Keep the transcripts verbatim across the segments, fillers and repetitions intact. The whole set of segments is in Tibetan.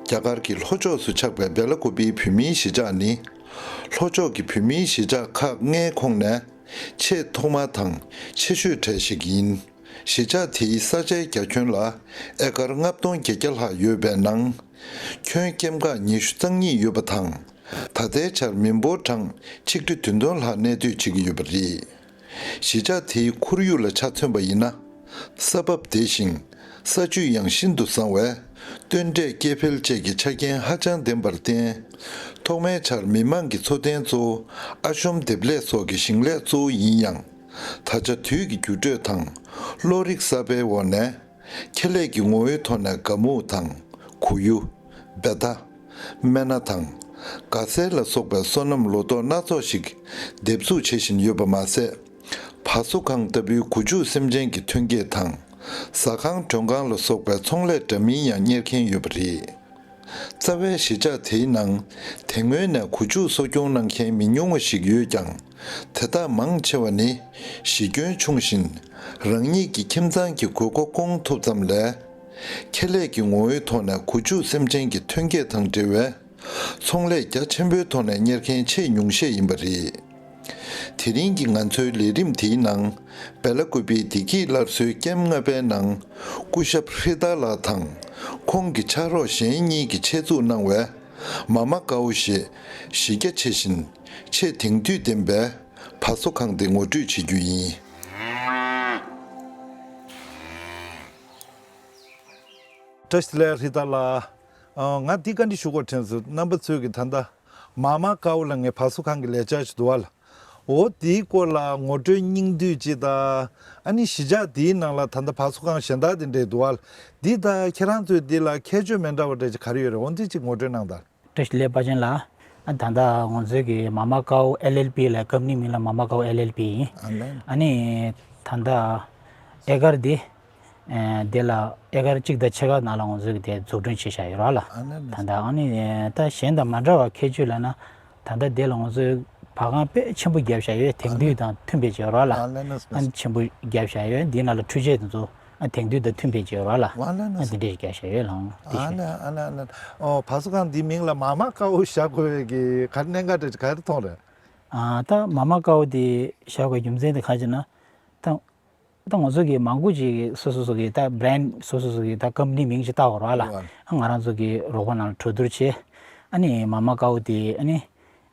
རྒྱ་གར་གྱི་ལྷོ་ཕྱོགས་སུ་ཆགས་པའི་སྦེ་ལ་ཀུ་པིའི་བོད་མིའི་གཞིས་ཆགས་ནི། ལྷོ་ཕྱོགས་ཀྱི་བོད་མིའི་གཞིས་ཆགས་ཁག་ལྔའི་ཁོངས་ནས་ཆེས་ཐོག་མ་དང་ཆེ་ཤོས་གྲས་ཤིག་ཡིན། གཞིས་ཆགས་དེའི་ས་ཆའི་རྒྱ་ཁྱོན་ལ་ཨེ་ཀར་ལྔ་སྟོང་བརྒྱད་བརྒྱ་ལྷག་ཡོད་པའི་ནང་། ཁྱོན་སྐྱེམས་ཁག་ཉི་ཤུ་རྩ་གཉིས་ཡོད་པ་དང་། ད་ལྟའི་ཆར་མི་འབོར་གྲངས་ཆིག་ཁྲི་བདུན་སྟོང་ལྷག་གནས་སྡོད་བྱེད་ཀྱི་ཡོད་པ་རེད། གཞིས་ཆགས་དེའི་ཁོར་ཡུག་ལ་ཆ་མཚོན་པ་ཡིན་ན། ས་བབ་བདེ་ཞིང་། ས་བཅུད་ཡང་ཤིན་ཏུ་བཟང་བས། སྟོན་འབྲས་སྐྱེ་འཕེལ་བཅས་ཀྱི་ཆ་རྐྱེན་ཧ་ཅང་ལྡན་པར་བརྟེན། ཐོག་མའི་ཆར་མི་མང་གི་འཚོ་རྟེན་གཙོ་བོ་ཨ་ཤོམ་འདེབས་ལས་སོགས་ཀྱི་ཞིང་ལས་གཙོ་བོ་ཡིན་ཡང་། ད་ཆ་དུས་ཀྱི་འགྱུར་འགྲོས་དང་གློག་རིག་གསར་པའི་འོག་ནས། ཁེ་ལས་ཀྱི་ངོ་བོའི་ཐོག་ནས་ག་སྨུག་དང་། གོ་ཡུ། བེ་ཏ། སྨན་སྣ་དང་། ག་སེར་ལ་སོགས་པའི་སོ་ནམ་ལོ་ཏོག་སྣ་ཚོགས་ཤིག་འདེབས་འཛུགས་བྱེད་བཞིན་ཡོད་པ་མ་ཟད། བ་སོ་ཁང་ལྟ་བུའི་སྒོ་ཕྱུགས་སེམས་ཅན་གྱི་ཐོན་སྐྱེད་དང་། ཟ་ཁང་མགྲོན་ཁང་ལ་སོགས་པའི་ཚོང་ལས་འདྲ་མིན་ཡང་གཉེར་མཁན་ཡོད་པ་རེད། རྩ་བའི་གཞིས་ཆགས་དེའི་ནང་དེ་སྔོན་ནས་སྒོ་ཕྱུགས་གསོ་སྐྱོང་གནང་མཁན་མི་ཉུང་བ་ཞིག་ཡོད་ཀྱང་། དེ་དག་མང་ཆེ་བ་ནི་གཞི་ཁྱོན་ཆུང་ཞིང་། རང་ཉིད་ཀྱི་ཁྱིམ་ཚང་གི་དགོས་མཁོ་སྐོང་ཐུབ་ཙམ་ལས། ཁེ་ལས་ཀྱི་ངོ་བོའི་ཐོག་ནས་སྒོ་ཕྱུགས་སེམས་ཅན་གྱི་ཐོན་སྐྱེད་དང་འབྲེལ་བའི་ཚོང་ལས་རྒྱ་ཆེན་པོའི་ཐོག་ནས་གཉེར་མཁན་ཆེས་ཉུང་ཤས་ཡིན་པ་རེད། དེ་རིང་གི་ང་ཚོའི་ལས་རིམ་དེའི་ནང་། སྦེ་ལ་ཀུ་པིའི་བདེ་སྐྱིད་སླར་གསོའི་ཀེམ་ལྔ་པའི་ནང་། སྐུ་ཞབས་ཧྲི་ཏཱ་ལགས་དང་། ཁོང་གི་ཕྱག་རོགས་གཞན་གཉིས་ཀྱིས་ཆེད་འཛུགས་གནང་བའི། མ་མ་ཀའོ་ཞེས་གཞི་རྒྱ་ཆེ་ཞིང་ཆེས་དེང་དུས་ལྡན་པའི་བ་སོ་ཁང་དེ་ངོ་སྤྲོད་བྱེད་རྒྱུ་ཡིན། བཀྲ་ཤིས་བདེ་ལེགས་ཧྲི་ཏཱ་ལགས། ཨ། ང་འདི་བཀའ་འདྲི་ཞུ་དགོས་དྲན་སོང་། རྣམ་པ་ཚོས་ཀྱི་ད་ལྟ་མ་མ་ཀའོ་ལ་ངའི་བ་སོ་ཁང་གི་ལས་འཆར་ཞིག་འདུག་བ་ལ། འོ་དེའི་སྐོར་ལ་ངོ་སྤྲོད་སྙིང་བསྡུས་ཅིག་དང་། ཨ་ནི་གཞིས་ཆགས་དེའི་ནང་ལ་ད་ལྟ་བ་སོ་ཁང་གཞན་དག་དེ་འདྲས་འདུག་བ་ལ། འདི་ད་ཁྱེད་རང་ཚོས་འདི་ལ་ཁྱད་ཆོས་མི་འདྲ་བ་འདྲ་ཅིག་ག་རེ་ཡོད་རེད། འོ་འདི་ཅིག་ངོ་སྤྲོད་གནང་དང་། བཀྲ་ཤིས་བདེ་ལེགས་དཔལ་ཆེན་ལགས། ཨ། ད་ལྟ་ང་ཚོའི་གི་མ་མ་ཀའོ་ཨེལ་ཨེལ་པི་ལ། ཀམ་པ་ནི་མིང་ལ་མ་མ་ཀའོ་ཨེལ་ཨེལ་པི་ཡིན། ཨ་ལེ། ཨ་ནི་ད་ལྟ་ཨེ་ཀར་འདི། ཨ། འདི་ལ་ཨེ་ཀར་གཅིག་དང་ཕྱེད་ཀ་ནང་ལ་ང་ཚོའི་གི་དེ་འཛུགས་སྐྲུན་བྱས་བཞག་ཡོད་ར་ལ། ཨ་ལེ་ལེ། ད་ལྟ་ཨ་ནི་ད་གཞན་དང་མ་འདྲ་བ་ཁྱད་ཆོས་ལབ་ན། ད་ལྟ་འདི་ལ་ང་ཚོའི་བ་ཁང་དཔེ་ཆེན་པོ་བརྒྱབ་བཞག་ཡོད། དེང་དུས་དང་མཐུན་པའི་བྱས་ཡོད་ར་ལ། ཨ་ལེ་ལེ། ཨ་ནི་ཆེན་པོ་བརྒྱབ་བཞག་ཡོད། འདི་ནང་ལ་འཕྲུལ་ཆས་དེ་ཚོ། ཨ། དེང་དུས་དང་མཐུན་པའི་བྱས་ཡོད་ར་ལ། ཨ་ལེ་ལེ། ཨ། འདི་འདྲས་བརྒྱབ་བཞག་ཡོད་ལགས། འོང་། དེ་ཨ་ཤོད། ལེ། ཨ་ལེ་ཨ་ལེ། ཨོ། བ་སོ་ཁང་འདིའི་མིང་ལ་མ་མ་ཀའོ་བཞག་དགོས་པའི་གི་ག་རེ་གནད་འགག་འདྲ་ག་རེ་མཐོང་རེད། ཨ། ད་མ་མ་ཀའོ་དེ་བཞག་པའི་རྒྱུ་མཚན་དེ་ག་རེ་ཟེར་ན། ད་ད་ང་ཚོ་གི་མང་པོ་ཅིག་སོ་སོ་སོ་གི་ད་བྷ་རེན་སོ་སོ་སོ་གི་ད་ཀམ་པ་ནི་མིང་ཅིག་བཏགས་ཡོད་ར་ལ། ཨ། ང་རང་ཚོ་གི་རོགས་པ་ནང་ལ་གྲོས་བསྡུར་བྱས། ཨ་ནི་མ་མ་ཀའོ་དེ་ཨ་ནི།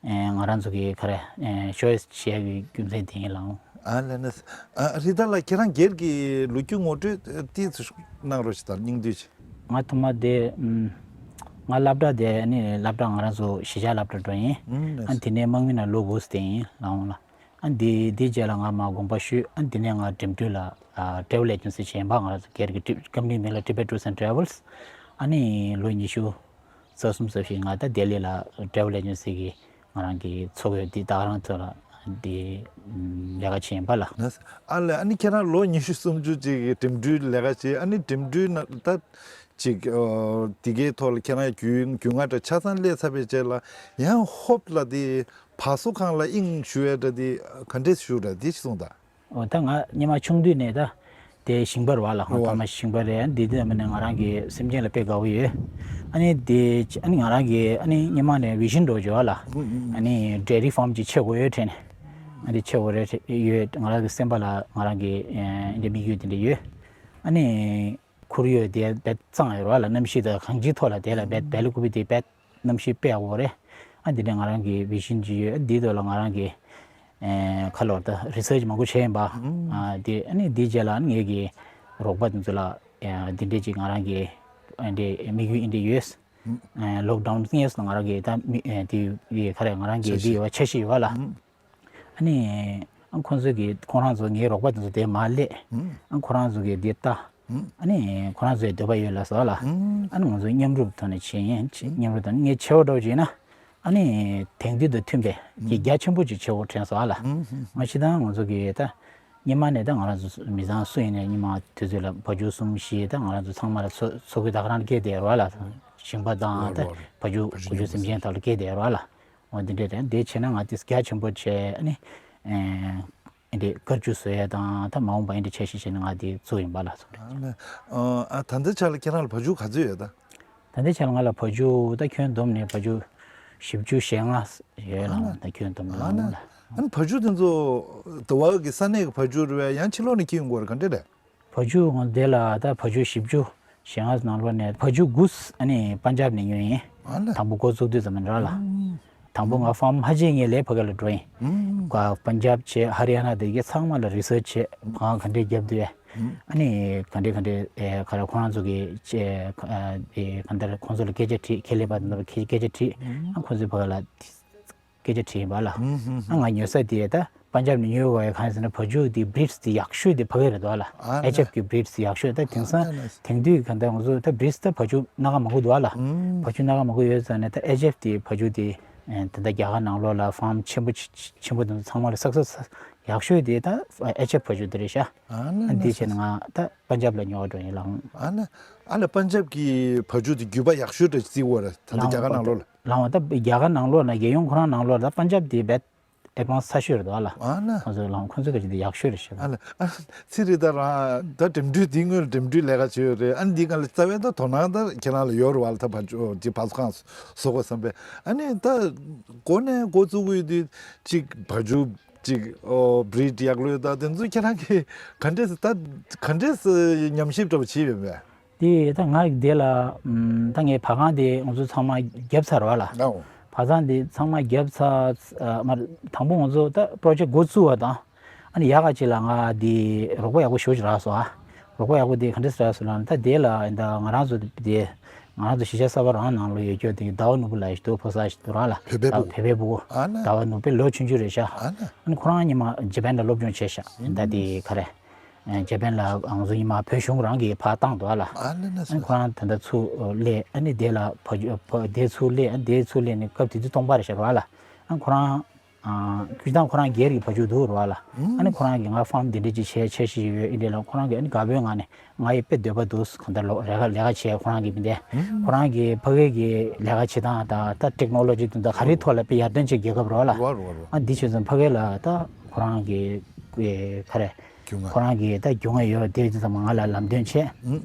ཨེ། ང་རང་ཚོ་གི་ག་རེ། ཨེ། ཅོའི་སི་བྱས་ཡག་གི་རྒྱུ་མཚན་དེ་ཡིན་ལགས། ཨ་ལེ་ལེ། ཨ། ཧྲི་ཏཱ་ལགས། ཁྱེད་རང་སྒེར་གྱི་ལོ་རྒྱུས་ངོ་སྤྲོད་ཏོག་ཙམ་གནང་རོགས་ཞེས་དང་། སྙིང་བསྡུས་ཅིག། ང་ཐོག་མ་དེ། ཨམ། ང་སློབ་གྲྭ་དེ་ནི་སློབ་གྲྭ་ང་རང་ཚོ་གཞིས་ཆགས་སློབ་གྲྭ་འགྲོ་ཡིན། ཨུམ། ཨ། དེ་ནས་དམག་མི་ནང་ལོག་དགོས་ཟེར་ཡིན་ལགས། འོང་ལགས། ཨ། དེ་དེའི་རྗེས་ལ་ང་མར་དགོངས་པ་ཞུས། ཨ། དེ་ནས་ང་འགྲིམ་འགྲུལ་ལ། ཨ། ཊེ་ཝེལ་ཨེ་ཇེན་སི་བྱས་ཡིན་པ། ང་རང་ཚོ་སྒེར་གྱི་ཊི། ཀམ་པ་ནི་མིང་ལ་Tibet Tours and Travels། ཨ་ནི་ལོ་ཉི་ཤུ་རྩ་གསུམ་རྩ་བཞི་ང་ད་ལྡི་ལི་ལ་ཊེ་ཝེལ་ཨེ་ཇེན་སི་གི་ང་རང་གི་ཚོགས་ཡོད་འདི་ད་ག་རང་ཚོ་ལ་འདི་ལས་ཀ་བྱེད་ཡིན་པ་ལགས། ཨ་ལེ། ཨ་ནི་ཁྱེད་རང་ལོ་ཉི་ཤུ་སུམ་ཅུ་ཅིག་གི་འགྲིམ་འགྲུལ་ལས་ཀ་བྱེད། ཨ་ནི་འགྲིམ་འགྲུལ་ནང་ད་ཅིག། ཨོ། འདི་གའི་ཐོག་ལ་ཁྱེད་རང་རྒྱུས་རྒྱུས་མངའ་འདྲ་ཆ་ཚང་སླེབས་ཚར་བའི་རྗེས་ལ་ཡང་ཧོབ་ལ་དེ་བ་སོ་ཁང་ལ་དབྱིངས་ཞུ་ཡས་འདྲ་དེ་ག་འདྲས་ཞུ་འདྲ་དེ་ཅིག་གསུངས་དང་། འོ། ད་ང་སྔོན་མ་ཆུང་དུས་ནས་ད་དེ་ཞིང་པ་རེད་བ་ལགས། ང་ཕ་མ་ཞིང་པ་རེད། ཨ་ནི་དེ་དུས་ནས་ང་རང་གི་སེམས་ཅན་ལ་དཔེ་དགའ་བོ་ཡོད། ཨ་ནི་དེ་ཨ་ནི་ང་རང་གི་ཨ་ནི་སྔོན་མ་ནས་བི་ཤན་འདྲ་བོ་ཅིག་ཡོད་བ་ལགས། ཨ་ནི་ཌེ་རི་ཕཱམ་ཅིག་ཕྱེ་དགོས་ཡོད་དྲན་ནས། ཨ། དེ་ཕྱེ་དགོས་རེད་ཡོད། ང་རང་གི་སེམས་པ་ལ་ང་རང་གི་ཨ་འདི་དམིགས་ཡུལ་དེ་འདྲ་ཡོད། ཨ་ནི་ཁོར་ཡུག་དེ་རྦད་གཙང་ཡོད་རེད་བ་ལགས། གནམ་གཤིས་དང་གངས་ཅན་ཐོག་ལ་དེ་ལ་རྦད་སྦེ་ལ་ཀུ་པི་དེ་རྦད་གནམ་གཤིས་དཔེ་ཡག་པོ་རེད། ཨ། འདི་འདྲ་ང་རང་གི་བི་ཤན་ཅིག་ཡོད། འདིའི་ཐོག་ལ་ང་རང་གི་ཨེ། ཁ་ལོར་ད་རི་སར་ཆི་མང་པོ་བྱས་ཡིན་པ། ཨ། དེ་ཨ་ནི་འདིའི་རྗེས་ལ་ཨ་ནི་ངེད་ཀྱི་རོགས་པ་དེ་ཚོ་ལ་ཨེ། འདི་འདྲས་ཅིག་ང་རང་གི་ཨ་འདྲས་དམིགས་ཡུལ་འདི་འདྲས་ཡོད། ཨེ། ལོག་ཌའུན་སྔོན་ལ་ང་རང་གི་ད་མི་ཨེ། དེ་ཡི་ག་རེ། ང་རང་གི་འདི་ཡོད་པ་འཆར་གཞི་ཡོད་པ་ལགས། ཨ་ནི་ཨ་ཁོང་ཚོ་གི་ཁོང་རང་ཚོ་ངའི་རོགས་པ་དེ་ཚོ་དེ་མར་སླེབས། ཨ་ཁོ་རང་ཚོ་གི་འདི་ལྟ། ཨ་ནི་ཁོ་རང་ཚོའི་འདོད་པ་ཡོད་ལ་སོགས་ལ། ཨ་ནི་ང་ཚོ་མཉམ་རུབ་ཐོག་ནས་བྱེད་ཡིན། མཉམ་རུབ་ཐོག་ནས་ངས་ཆེ་བོ་འདྲ་བོ་བྱས་ན། ཨ་ནི་དེང་དུས་དང་མཐུན་པའི་གི་རྒྱ་ཆེན་པོ་ཅིག་ཆེ་བོ་དྲན་སོང་ཨ་ལགས། ང་ཕྱི་དང་ང་ཚོ་གི་ད་སྔོན་མ་ནས་ད་ང་རང་ཚོ་མི་ཚང་སུ་ཡིན་ནའི་སྔོན་མ་དུས་ཚོད་ལ་བ་ཕྱུགས་གསུམ་བཞི་ད་ང་རང་ཚོ་ཚང་མ་ལ་འཚོ་འཚོ་གོས་ད་ག་རང་སྐྱེལ་བསྡད་ཡོད་རེད་བ་ལགས། ཞིང་པ་དང་ད་བ་ཕྱུགས་གོ་ཆུ་སེམས་ཅན་དག་ལ་སྐྱེལ་བསྡད་ཡོད་རེད་བ་ལགས། འོ་འདི་འདྲས་རེད། འདི་བྱས་ན་ང་དེ་རྒྱ་ཆེན་པོ་བྱས་ནས་ཨེ་འདི་དཀར་ཆུ་བཟོ་ཡས་དང་ད་མ་འོངས་པ་འདི་འདྲས་འཆར་གཞི་བྱས་ནས་ང་དེ་བཙུགས་ཡིན་པ་ལགས། ཨ་ལས། ཨ་ད་ལྟའི་ཆ་ལ་ཁྱེད་རང་ལ་བ་ཕྱུགས་ག་ཚོད་ཡོད་ད། ད་ལྟའི་ཆར་ང་ལ་བ་ཕྱུགས་ད་ཁྱོན་བསྡོམས་ནས་བ་ཕྱུགས་བཞི་བཅུ་ཞེ་ལྔ་ཡོད་ལགས། ད་ཁྱོན་བསྡོམས་ལགས་ལ། ཨ་ནི་བ་ཕྱུགས་དེ་ཚོ་དུ་བ་གི་ས་གནས་ཀྱི་བ་ཕྱུགས་རེད་པས། ཡང་ཕྱི་ལོགས་ནས་འཁྱེར་ཡོང་གི་རེད། ག་འདྲས་རེད། བ་ཕྱུགས་ང་འདི་ལ་ད་བ་ཕྱུགས་བཞི་བཅུ་ཞེ་ལྔ་ནང་ལོགས་ནས་བ་ཕྱུགས་དགུ་ཨ་ནི་པན་ཇབ་ནས་ཉོས་ཡིན། ཨ་ལ། དང་པོ་འགོ་བཙུགས་དུས་ཙམ་ནས་ར་ལ། དང་པོ་ང་ཧྥམ་ཧ་ཅང་ངས་ལས་ཕ་གི་ལ་འགྲོ་ཡིན། ཀ་པན་ཇབ་བྱས་ཧ་རི་ཡ་ན་དེ་གའི་ཚང་མ་ལ་རི་སར་ཆ་བྱས་གང་ག་འདྲས་བརྒྱབ་འདུག་ཨ། ཨ་ནི་ག་འདྲས་ག་འདྲས་ཨེ་ག་རེ་ཁོ་རང་ཚོ་གི་ཆ་ཨ་དེ་ག་འདྲས་ཁོང་ཚོ་ལ་སྐད་ཆ་དྲིས། ཁེ་ལས་པ་དེ་ཚོ་ལ་སྐད་ཆ་དྲིས། ཨ་ཁོང་ཚོས་ཕ་གི་ལ་སྐད་ཆ་དྲིས་ཡིན་པ་ལ། ཨ་ང་ཉོ་ས་དེ་ད་པན་ཇབ་ནས་ཉོས་པ་ཡིན། གང་ཡིན་ཟེར་ན་བ་ཕྱུགས་དེ་བྷི་རིཌ་དེ་ཡག་ཤོས་དེ་ཕ་གི་རེད་འདུག་ཨ་ལ། ཨེཆ་ཨེཕ་གི་བྷི་རིཌ་དེ་ཡག་ཤོས། ད་དེང་སང་དེང་དུས་ག་འདྲ་ང་ཚོ་ད་བྷི་རིཌ་ད་བ་ཕྱུགས་སྣ་ཁ་མང་པོ་འདུག་ཨ་ལ། བ་ཕྱུགས་སྣ་ཁ་མང་པོ་ཡོད་ཙང་ནས་ད་ཨེཆ་ཨེཕ་དེ་བ་ཕྱུགས་དེ་ད་ལྟ་རྒྱ་གར་ནང་ལོགས་ལ་ཧྥམ་ཆེན་པོ་ཆེན་པོ་དེ་ཚོ་ཚང་མ་ལ་སག་སེ་སི་ཡག་ཤོས་དེ་ད་ཨེཆ་ཨེཕ་བ་ཕྱུགས་དེ་རེད་ཤག་ཨ་འདི་བྱས་ནས་ང་ད་པན་ཇབ་ལ་ཉོ་བར་འགྲོ་ཡིན་ལགས། ཨ་ལ། ཨ་ལ་པན་ཇབ་གི་བ་ཕྱུགས་དེ་རྒྱུད་པ་ཡག་ཤོས་འདྲ་བརྩི་དགོས་རེད། ད་ལྟ་རྒྱ་གར་ནང་ལོགས་ལ། ལགས་འོང་། ད་རྒྱ་གར་ནང་ལོགས་ན་རྒྱལ་ཡོངས་ཁོ་རང་ནང་ལོགས་ལ་ད་པན་ཇབ་དེ་རྦད་ཨེ་ཌ་ཝན་སི་ཚ་ཤོས་རེད་འདུག་ཨ་ལ། ཨ་ལ། ཁོང་ཚོས་ལགས་འོང་། ཁོང་ཚོའི་ག་ཅིག་དེ་ཡག་ཤོས་རེད་ཤག་ཨ་ལ། ཨ་ཚེ་རིང་ད་རང་ད་འགྲིམ་འགྲུལ་འདི་སྔོན་འགྲིམ་འགྲུལ་ལས་ཀ་བྱས་ཡོད་རེད། ཨ་ནི་འདི་ག་ལ་རྩ་བའི་ད་དོ་སྣང་ད་ཁྱེད་རང་ལ་ཡོད་རེད་པ་ལ། ད་བ་ཕྱུགས་ཀྱི་བ་ཕྱུགས་ཁང་བཟོ་དགོས་བསམ་པས། ཨ་ནི་ད་འགོ་ནས་འགོ་བཙུགས་དགོས་དུས་གཅིག་བ་ཕྱུགས་གཅིག་ཨོ་བྷི་རིཌ་ཡག་ལོས་ད་དེ་ཚོ་ཁྱེད་རང་གིས་ག་འདྲས་ད་ག་འདྲས་ཉམས་ཞིབ་འདྲ་པོ་བྱས་ཡོད་པས། དེ་ད་ང་དེ་ལ་ཨམ་ད་ངའི་བ་གང་དེ་ང་ཚོ་ཚང་མ་བརྒྱབ་ཚར་བ་ལ། ཨོ། བ་ཚང་དེ་ཚང་མ་བརྒྱབ་ཚར། ཨ་མ་དང་པོ་ང་ཚོ་ད་པྲོ་ཇེཀ་འགོ་བཙུགས་པ་དང་། ཨ་ནི་ཡག་ག་ཅིག་ལ་ང་དེ་རོགས་པ་ཡག་པོ་ཞེ་པོ་ཅིག་རག་སོང་ཨ། རོགས་པ་ཡག་པོ་དེ་ག་འདྲས་རག་སོང་ལབ་ན། ད་དེ་ལ་ད་ང་རང་ཚོ་དེ་ང་རང་ཚོ་གཞིས་ཆགས་གསར་པ་རང་ནང་ལ་ཡོད་རྒྱུ་དེ་ཟླ་བ་ནོར་བུ་ལགས་ཞིག་འདུག་ཕོ་གསར་ཞིག་འདུག་རང་ལ། བོད་པའི་ད་བུ་བོད་པའི་བུ་གུ། ཨ་ན། ཟླ་བ་ནོར་བུ་ལོ་ཆུང་ཆུང་རེད་ཤག་ཨ་ན། ཨ་ནི་ཁོ་རང་ཉི་མ་ཇ་པན་ལ་སློབ་སྦྱོང་བྱས་ཤག་ཨ་ད་དེ་ག་རེ། ཨ་ཇ་པན་ལ་ང་ཚོ་ཉི་མ་བོད་གཞུང་རང་གིས་ཕར་བཏང་འདུག་ཨ་ལ། ཨ་ན་ན་ཨ་ནི་ཁོ་རང་ད་ལྟ་ཚུར་སླེབས། ཨ་ནི་དེ་ལ་བ་ཕྱུགས་བ་དེ་ཚུར་སླེབས། ཨ་དེ་ཚུར་སླེབས་ནས་སྐབས་དེ་དུས་སྟོང་པ་རེད་ཤག་ར་ལ། ཨ་ཁོ་རང་ཨ་སྤྱིར་བཏང་ཁོ་རང་སྒེར་གྱི་བ་ཕྱུགས་འདུག་ར་ལ། ཨ་ནི་ཁོ་རང་གིས་ང་ཕརམ་འདི་འདྲ་ཅིག་བྱས་འཆར་གཞི་ཡོད། ཨེ་འདྲ་ལ་ཁོ་རང་གིས་ཨ་ནི་དགའ་པོའི་ངང་ནས་ང་ཡི་དཔེ་འདོད་པ་འདུག་གང་ལྟར་ལོ་ལས་ཀ་ལས་ཀ་བྱས། ཁོ་རང་གིས་མི་འདས། ཁོ་རང་གིས་ཕ་གི་གི་ལས་ཀ་བྱེད་སྟངས་དང་ད་ཊེག་ནོ་ལོ་ཇི་དེ་ཚོ་ག་རེའི་ཐོག་ལ་དཔེ་ཡར་ཐོན་བྱེད་རྒྱལ་ཁབ་རོགས་ལ། རོ་རོ་རོ། ཨ་འདི་བྱས་ཙང་ཕ་གི་ལ་ད་ཁོ་རང་གི་ཨེ་ག་རེ། རྒྱུས་མངའ། ཁོ་རང་གི་ད་རྒྱུས་མངའ་ཡོད་དེ་ཙམ་ང་ལ་ལམ་སྟོན་བྱས།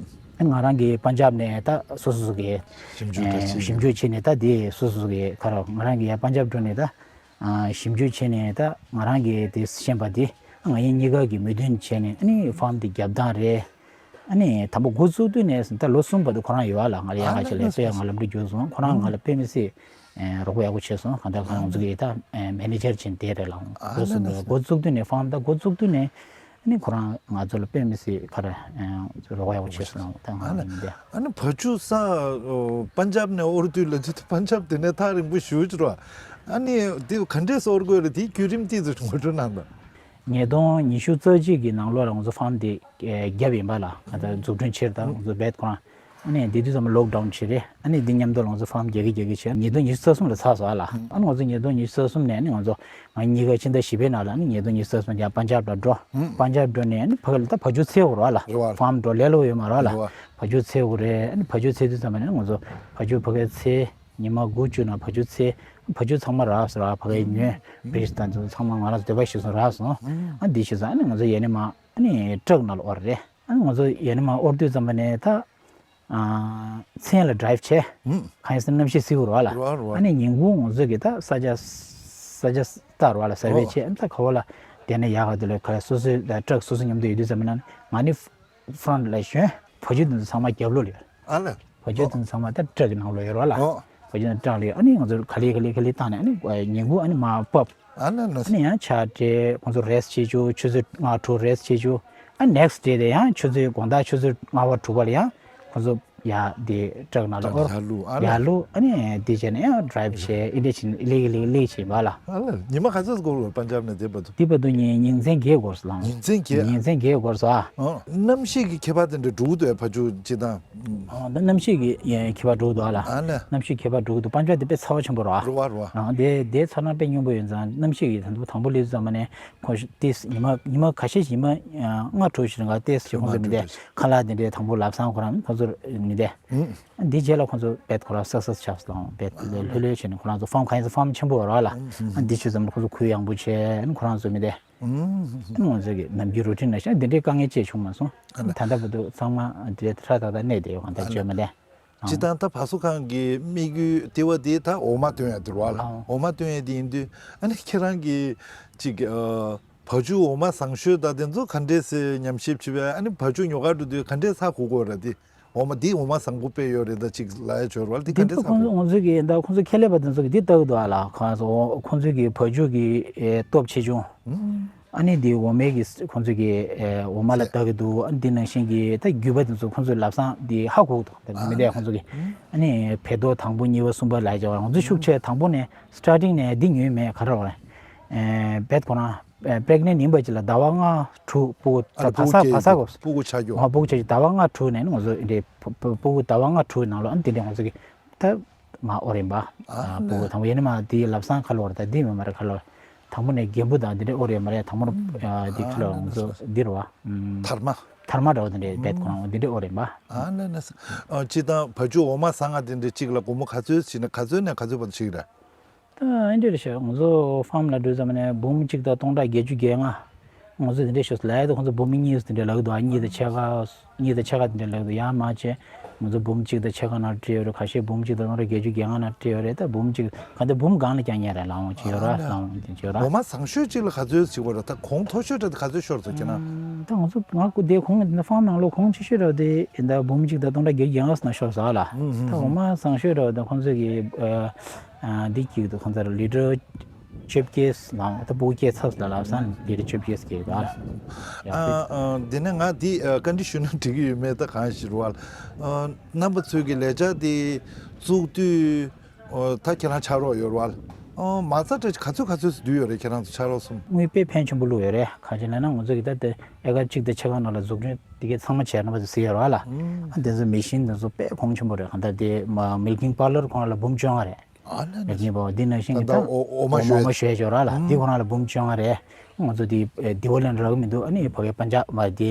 ཨ་ང་རང་གིས་པན་ཇབ་ནས་ད་སོ་སོ་སོ་གི་ཞིབ་འཇུག་ད་ཨེ་བྱས། ཞིབ་འཇུག་བྱས་ནས་ད་དེ་སོ་སོ་སོ་གི་ག་རེ་ང་རང་གིས་ཡར་པན་ཇབ་འགྲོ་ནས་ད་ཨ་ཞིབ་འཇུག་བྱས་ནས་ད་ང་རང་གིས་དེ་ཤེས་པ་དེ་ང་གཉིས་ཀ་གིས་མོས་མཐུན་བྱས་ནས་ཨ་ནི་ཕརམ་དེ་རྒྱབ་སྟངས་རེད། ཨ་ནི་དང་པོ་འགོ་བཙུགས་དུས་ནས་ད་ལོ་གསུམ་བར་དུ་ཁོ་རང་ཡོད་ཨ་ལ། ང་ལ་ཡག་ག་བྱས་ལ་དཔེ་ཡག་ང་ལམ་འགྲོ་རྒྱུགས་སོང་། ཁོ་རང་ང་ལ་དཔེ་མི་སྲིད་ཨེ་རོགས་པ་ཡག་པོ་བྱས་སོང་། གང་ལྟར་ཁོ་རང་ཚོ་གིས་ད་ཨེ་མེ་ནེ་ཇར་བྱས་དེ་རེད་ལ། ཨ་འགོ་བཙུགས་ནས་འགོ་བཙུགས་དུས་ནས་ཕརམ་ད་འགོ་བཙུགས་དུས་ནས་ཨ་ནི་ཁོ་རང་ང་ཚོ་ལ་དཔེ་མི་སྲིད་ག་རེ་ཨེ་རོགས་པ་ཡག་པོ་བྱས་སོང་། ད་ང་ལ་ཡིན་ཏེ། ཨ་ནི་བ་ཕྱུགས་ས་ཨོ་པན་ཇབ་ནས་དབོར་དུས་ལ་དེ་པན་ཇབ་དེ་ནས་ཐག་རིང་པོ་ཞེ་པོ་ཅིག་རེད་པ། ཨ་ནི་དེ་ག་འདྲས་སེ་དབོར་དགོས་རེད། དེའི་བརྒྱུད་རིམ་ཏོག་ཙམ་ངོ་སྤྲོད་གནང་དང་། ཉིས་སྟོང་ཉི་ཤུ་རྩ་གཅིག་གི་ནང་ལོགས་ལ་ང་ཚོ་ཕརམ་དེ་ཨེ་བརྒྱབ་ཡིན་པ་ལ། ང་ཚོ་འཛུགས་སྐྲུན་བྱས། ད་ང་ཚོ་རྦད་ཁོ་རང་ཨ་ནི་དེ་དུས་ཙམ་ལོག་ཌའུན་བྱས་རེད། ཨ་ནི་དེ་མཉམ་དུ་ལ་ང་ཚོ་ཕརམ་རྒྱག་གི་རྒྱག་གི་བྱས། ཉིས་སྟོང་ཉི་ཤུ་རྩ་གསུམ་ལ་ཚར་སོང་ཨ་ལ། ཨ་ནི་ང་ཚོ་ཉིས་སྟོང་ཉི་ཤུ་རྩ་གསུམ་ནས་ཨ་ནི་ང་ཚོ་ང་གཉིས་ཀ་ཕྱི་ཟླ་བཞི་པའི་ནང་ལ་ཨ་ནི་ཉིས་སྟོང་ཉི་ཤུ་རྩ་གསུམ་ཡར་པན་ཇབ་ལ་འགྲོ། པན་ཇབ་འགྲོ་ནས་ཨ་ནི་ཕ་གི་ལ་ད་བ་ཕྱུགས་འཚོལ་དགོས་རེད་པ་ལ། རེད་པ། ཕརམ་འགྲོ་ལས་སླ་པོ་ཡོད་མ་རེད་པ་ལ། རེད་པ། བ་ཕྱུགས་འཚོལ་དགོས་རེད། ཨ་ནི་བ་ཕྱུགས་འཚོལ་དུས་ཙམ་པ་ནས་ང་ཚོ་བ་ཕྱུགས་ཕ་གིར་འཚོལ། ཉི་མ་དགུ་བཅུ་ནང་བ་ཕྱུགས་འཚོལ། བ་ཕྱུགས་ཚང་མ་རག་སོང་། ར་ཕ་གིར་ཉོས། བི་རིཌ་དང་ཚང་མ་ང་རང་ཚོ་འདོད་པ་ཞིག་སོང་རག་སོང་། ཨ་འདི་བྱས་ཙང་ཨ་ནི་ང་ཚོ་ཡ་ནི་མ་ཨ་ནི་ཊྲག་ནང་ལ་དབོར་རེད། ཨ་ནི་ང་ཚོ་ཡ་ནི་མ་དབོར་དུས་ཙམ་པ་ནས་ད་ཨ་མཚན་ལ་ཌ་རའིབ་བྱས། གང་ཡིན་ཟེར་ན་གནམ་གཤིས་བསིལ་པོ་རེད་པ་ལ། རེད་པ་རེད་པ། ཨ་ནི་ཉིན་གུང་ང་ཚོ་གི་ད་ས་ཆ་ས་ཆ་ལྟ་རེད་པ་ལ། སར་ཝེ་བྱས། ཨ་ནི་ད་ག་བ་ལ་དེ་ནས་ཡག་ག་དེ་ལ་ག་སོ་སོའི་ད་ཊྲག་སོ་སོ་མཉམ་དུ་ཡོད་དུས་ཙམ་པ་ན་ང་ནི་ཕ་རོན་ཊི་ལ་ཞོན། བ་ཕྱུགས་དེ་ཚོ་ཚང་མ་རྒྱབ་ལོགས་ལ་ཡོད། ཨ་ལ། བ་ཕྱུགས་དེ་ཚོ་ཚང་མ་ད་ཊྲག་གི་ནང་ལོགས་ཡོད་རེད་པ་ལ། ཨོ། བ་ཕྱུགས་དེ་ཊྲག་ལ་ཡོད། ཨ་ནི་ང་ཚོ་ག་ལེ་ག་ལེ་ག་ལེ་བཏང་ནས་ཨ་ནི་ཉིན་གུང་ཨ་ནི་མར་ཕབ། ཨ་ལ་ལ། ཨ་ནི་ཡང་ཕྱག་སྦྲེལ། ཁོང་ཚོ་རེ་སི་ཊི་བྱེད་རྒྱུ། ཆུ་ཚོད་ལྔ་དྲུག་རེ་སི་ཊི་བྱེད་རྒྱུ། ཨ་ནེག་སི་ཊི་ཌེ་དེ་ཡང་ཆུ་ཚོད་དགོང་དག་ཆུ་ཚོད་ལྔ་པ་དྲུག་པ་ལ་ཡང་ཁོང་ཚོ་ཡར་དེ་ཊྲག་ནང་ལ་ཊྲག་དབོར། ཡར་བླུགས། ཨ་ལ། ཡར་བླུགས། ཨ་ནི་དེ་བྱས་ནས་ཡང་ཌ་རའིབ་བྱས། ཨེ་འདྲ་བྱས་ནས་ལེགས་ལེགས་ལེགས་བྱས་པ་ལ། ཨ་ལ། ཉི་མ་ག་ཚོད་འགོར་བ། པན་ཇབ་ནས་དེ་བར་དུ། དེ་བར་དུ་ཉིན་ཉིན་མཚན་བརྒྱད་འགོར་སོང་། ཉིན་མཚན་བརྒྱད། ཉིན་མཚན་བརྒྱད་འགོར་སོང་ཨ། ཨ། གནམ་གཤིས་ཀྱི་ཁྱད་པར་དེ་འདྲ་འགྲོ་གི་འདུག་བ་ཕྱུགས་སྤྱིར་བཏང་། ཨ། ད་གནམ་གཤིས་ཀྱི་ཡ་ཁྱད་པར་འགྲོ་གི་འདུག་ཨ་ལ། ཨ་ལ། གནམ་གཤིས་ཁྱད་པར་འགྲོ་གི་འདུག་པན་ཇབ་དེ་དཔེ་ཚ་བ་ཆེན་པོ་རེད་པ། རེད་པ་རེད་པ། ཨ། དེ་དེ་ཚ་གྲང་དཔེ་སྙོམས་པོ་ཡོད་ཙང་གནམ་གཤིས་ཀྱི་དང་པོ་དང་པོ་སླེབས་དུས་ཙམ་པ་ནས་ཁོ་ཤ་ཏིས་ཉི་མ་ཉི་མ་ཁ་ཤས་ཤིག་ཉི་མ་ལྔ་དྲུག་ཞིག་རིང་ག་ཏིས་ཞིག་ཁོང་ཚོ་མི་བསྡད། ཁ་ལག་དེ་འདྲའི་དང་པོ་ལབ་སང་ཁོ་རང་ཁོང་ཚོ་མི་བསྡད། ཨ། འདི་རྗེས་ལ་ཁོང་ཚོ་རྦད་ཁོ་རང་སག་སེ་སི་ཆགས་སོང་། རྦད་ལྷོད་ལྷོད་བྱས་ནས་ཁོ་རང་ཚོ་ཕརམ་གང་ཡིན་ཟེར་ཕརམ་ཆེན་པོ་རེད་པ་ལ། ཨ། འདི་བྱས་ཙམ་ཁོ་ཚོ་གུ་ཡངས་པོ་བྱས། ཨ་ནི་ཁོ་རང་ཚོ་མི་བསྡད། ཨ་ནི་ང་ཚོ་གི་ནམ་རྒྱུན་རུ་ཊིན་ནང་བཞིན་འདི་འདྲའི་དཀའ་ངལ་ཅིག་བྱུང་མ་སོང་། ཨ་ནི་ད་ལྟ་བར་དུ་ཚང་མ་འདི་འདྲའི་ཧྲ་ཏག་ཏག་གནས་བསྡད་ཡོད། གང་ལྟར་བརྗོད་མི་བདེ། སྤྱིར་བཏང་ད་བ་སོ་ཁང་གི་དམིགས་ཡུལ་ལྟེ་བ་དེ་ད་འོ་མ་བཏོན་ཡ་དེ་རེད་བ་ལ། ཨང་། འོ་མ་བཏོན་ཡ་དེ་ཡིན་དུས་ཨ་ནི་ཁྱེད་རང་གི་ཅིག་ཨ་བ་ཕྱུགས་འོ་མ་བཟང་ཤོས་དང་དེ་ཚོ་ག་འདྲས་སེ་ཉམས་ཞིབ་བྱེད་པས། ཨ་ནི་བ་ཕྱུགས་ཉོ་གར་འགྲོ་དུས་ག་འདྲས་ཧ་གོ་དགོས་ར། དེ་འོ་མ་འདི་འོ་མ་བཟང་པོ་དཔེ་ཡོད་རེད་ད་ཅིག་ལབ་ཡ་ཅིག་ཡོད་རེད་བ་ལ། དེ་ག་འདི་འདྲས་ཚོ་ཧ་གོ། ཁོང་ཚོ་ཁོང་ཚོ་གི་ད་ཁོང་ཚོ་ཁེ་ལས་པ་དེ་ཚོ་གི་འདི་ལྟ་གི་འདུག་ཨ་ལ། ཁོང་ཚོ་ཁོང་ཚོ་གི་བ་ཕྱུགས་གི་ཨེ་སྟོབས་ཆེ་ཆུང་། ཨ་ནི་འདི་འོ་མའི་གི་ཁོང་ཚོ་གི་ཨེ་འོ་མ་ལ་ལྟ་གི་འདུག་ཨ་ནི་འདི་ནང་བཞིན་གི་ད་རྒྱུད་པ་དེ་ཚོ་ཁོང་ཚོ་ལབ་སང་འདི་ཧ་གོ་གི་འདུག་ད་མི་འདྲ་ཁོང་ཚོ་གི་ཨ་ནི་བལ་ཏོ་དང་པོ་གཉིས་པ་གསུམ་པ་ལབ་ཡ་ཅིག་ཡོད་རེད། ང་ཚོ་ཤུགས་ཆེ་དང་པོ་ནས་starting ནས་འདི་ཉོས་མེད་ག་རེ་རེད། ཨེ་བེད་ཁོ་རང་pregnant ཡིན་པ་ཅིག་ལ་ཟླ་བ་ལྔ་དྲུག་སྤུ་གུ་ཨ་ད་བ་ས་བ་ས་གོ་སྤུ་གུ་ཆགས་རྒྱུ། ཨ་སྤུ་གུ་ཆགས་རྒྱུ་ཟླ་བ་ལྔ་དྲུག་ནས་ནི་ང་ཚོ་འདི་སྤུ་གུ་ཟླ་བ་ལྔ་དྲུག་ནང་ལོ་ཨ་ནི་དེ་འདྲས་ང་ཚོ་གི་ད་མ་ཨོ་རེད་པ། ཨ་སྤུ་གུ་དང་པོ་ཡིན་ནི་མ་དེའི་ལབ་སང་ཁ་ལོ་རེད། ད་འདི་མི་མ་རེད་ཁ་ལོ། དང་པོ་ནས་རྒན་པོ་དང་འདི་འདྲས་ཨོ་རེད་མ་རེད། དང་པོ་ཨ་འདི་ཁ་ལོ་ང་ཚོ་འདི་རེད་བ། ཐར་མ། ཐར་མ་འདྲ་བོ་དེ་འདྲས་བེད་ཁོ་རང་འདི་འདྲས་ཨོ་རེད་པ། ཨ་ལ་ན་ས། ཨ་སྤྱིར་བཏང་བ་ཕྱུགས་འོ་མ་ཟ་ང་དེ་འདྲས་གཅིག་ལ་སྒོར་མོ་ག་ཚོད་བྱིན་ན་ག་ཚོད་ནས་ག་ཚོད་བར་དུ་བྱེད་ཀྱི་རེད། ད་ཨེ་འདྲ་རེད་ཤག་ང་ཚོ་ཕཱམ་ལ་འགྲོ་ཙམ་ནས་འབུམ་གཅིག་དང་སྟོང་ཕྲག་བརྒྱད་ཅུ་གྱ་ལྔ། ང་ཚོ་དེ་འདྲས་ཤོག་ལབ་ཡ་དེ་ཁོང་ཚོ་འབུམ་གཉིས་དེ་འདྲས་ལབ་ཀྱི་འདུག་ཨ་གཉིས་དང་ཕྱེད་ཀ་གཉིས་དང་ཕྱེད་ཀ་དེ་འདྲས་ལབ་ཀྱི་འདུག་ཡང་མ་བྱས་ང་ཚོ་འབུམ་གཅིག་དང་ཕྱེད་ཀ་ནང་སྤྲད་ཡོད་རེད། ཁ་ཤས་འབུམ་གཅིག་དང་སྟོང་ཕྲག་བརྒྱད་ཅུ་གྱ་ལྔ་ནང་སྤྲད་ཡོད་རེད། ད་འབུམ་གཅིག་ག་འདྲ་འབུམ་སྒང་ལ་རྐྱང་ཉར་རེད་ལགས་འོང་ཅི་ཡོད་ར་ལགས་འོང་ཅི་ཡོད་ར། འོ་མ་བཟང་ཤོས་གཅིག་ལ་ག་ཚོད་ཅིག་བ་རེད། ད་གོང་མཐོ་ཤོས་འདྲ་དེ་ག་ཚོད་ཤོར་སོང་ཁྱེད་རང་། ད་ང་ཚོ་ང་ཀུ་དེ་གོང་ཕཱམ་ནང་ལོ་གོང་ཆེ་ཤོས་འདྲ་དེ་ད་འབུམ་གཅིག་དང་སྟོང་ཕྲག་བརྒྱད་ཅུ་གྱ་ལྔ་ཙམ་ཤོར་སོང་ལ། ད་འོ་མ་བཟང་ཤོས་འདྲ་དེ་ཁོང་ཚོ་གི་ཨ། འདི་གཅིག་ཏུ་ཁོང་ཚོར་ལི་ཊར་བཅོ་བརྒྱད་ལ་ད་སྤུ་གུ་སྐྱེས་ཚར་ལ་ལབ་སང་ལི་ཊར་བཅོ་བརྒྱད་སྐྱེས་པ། ཨ་ཨ་འདི་ནས་ང་འདི་ཨ་བཀའ་འདྲི་ཞུས་ན་འགྲིག་གི་ཡོད་མེད་ད་གང་ཞིག་རེད་བ། ཨ་རྣམ་པ་ཚོས་ཀྱི་ལས་འཆར་འདི་བཙུགས་དུས་ཨ་ད་ཁྱེད་རང་ཕྱག་རོགས་ཡོད་རེད་བ། ཨ་མ་རྩ་བྲལ་ག་ཚོད་ག་ཚོད་བསྡུས་ཡོད་རེད་ཁྱེད་རང་ཚོ་ཕྱག་རོགས་གསུམ། དངུལ་དཔེ་ཕོན་ཆེན་པོ་བླུགས་ཡོད་རེད། ག་ཅི་ལབ་ན་ང་ཚོ་གི་ད་ལྟ་ཨེ་ཀར་གཅིག་དང་ཕྱེད་ཀ་ནང་ལ་འཛུགས་སྐྲུན་དེ་གའི་ཚང་མ་བྱས་རྣམ་པ་ཚོ་གཟིགས་ཡོད་རེད་བ་ལ། ཨ་དེ་ཚོ་མེ་ཤིན་དེ་ཚོ་དཔེ་གོང་ཆེན་པོ་རེད། གང་ལྟར་དེ་མ་མིལ་ཀིང་པར་ལར་ཁོ་རང་ལ་འབུམ་བཅོ་ལྔ་རེད། ཨ་ལ་ལ། ཡིན་པ་འདི་ནང་བཞིན་གྱི་ད་ད་ལྟ་འོ་འོ་མ་འོ་མ་འོ་མ་བཞོས་བཞོས་ཅོག་ར་ལ་འདི་ཁོ་རང་ལ་འབུམ་བཅོ་ལྔ་རེད། ང་ཚོ་འདི་ཨེ་འདི་བ་ལེན་རག་མི་འདུག་ཨ་ནི་ཕ་གའི་པན་ཇབ་མ་འདི་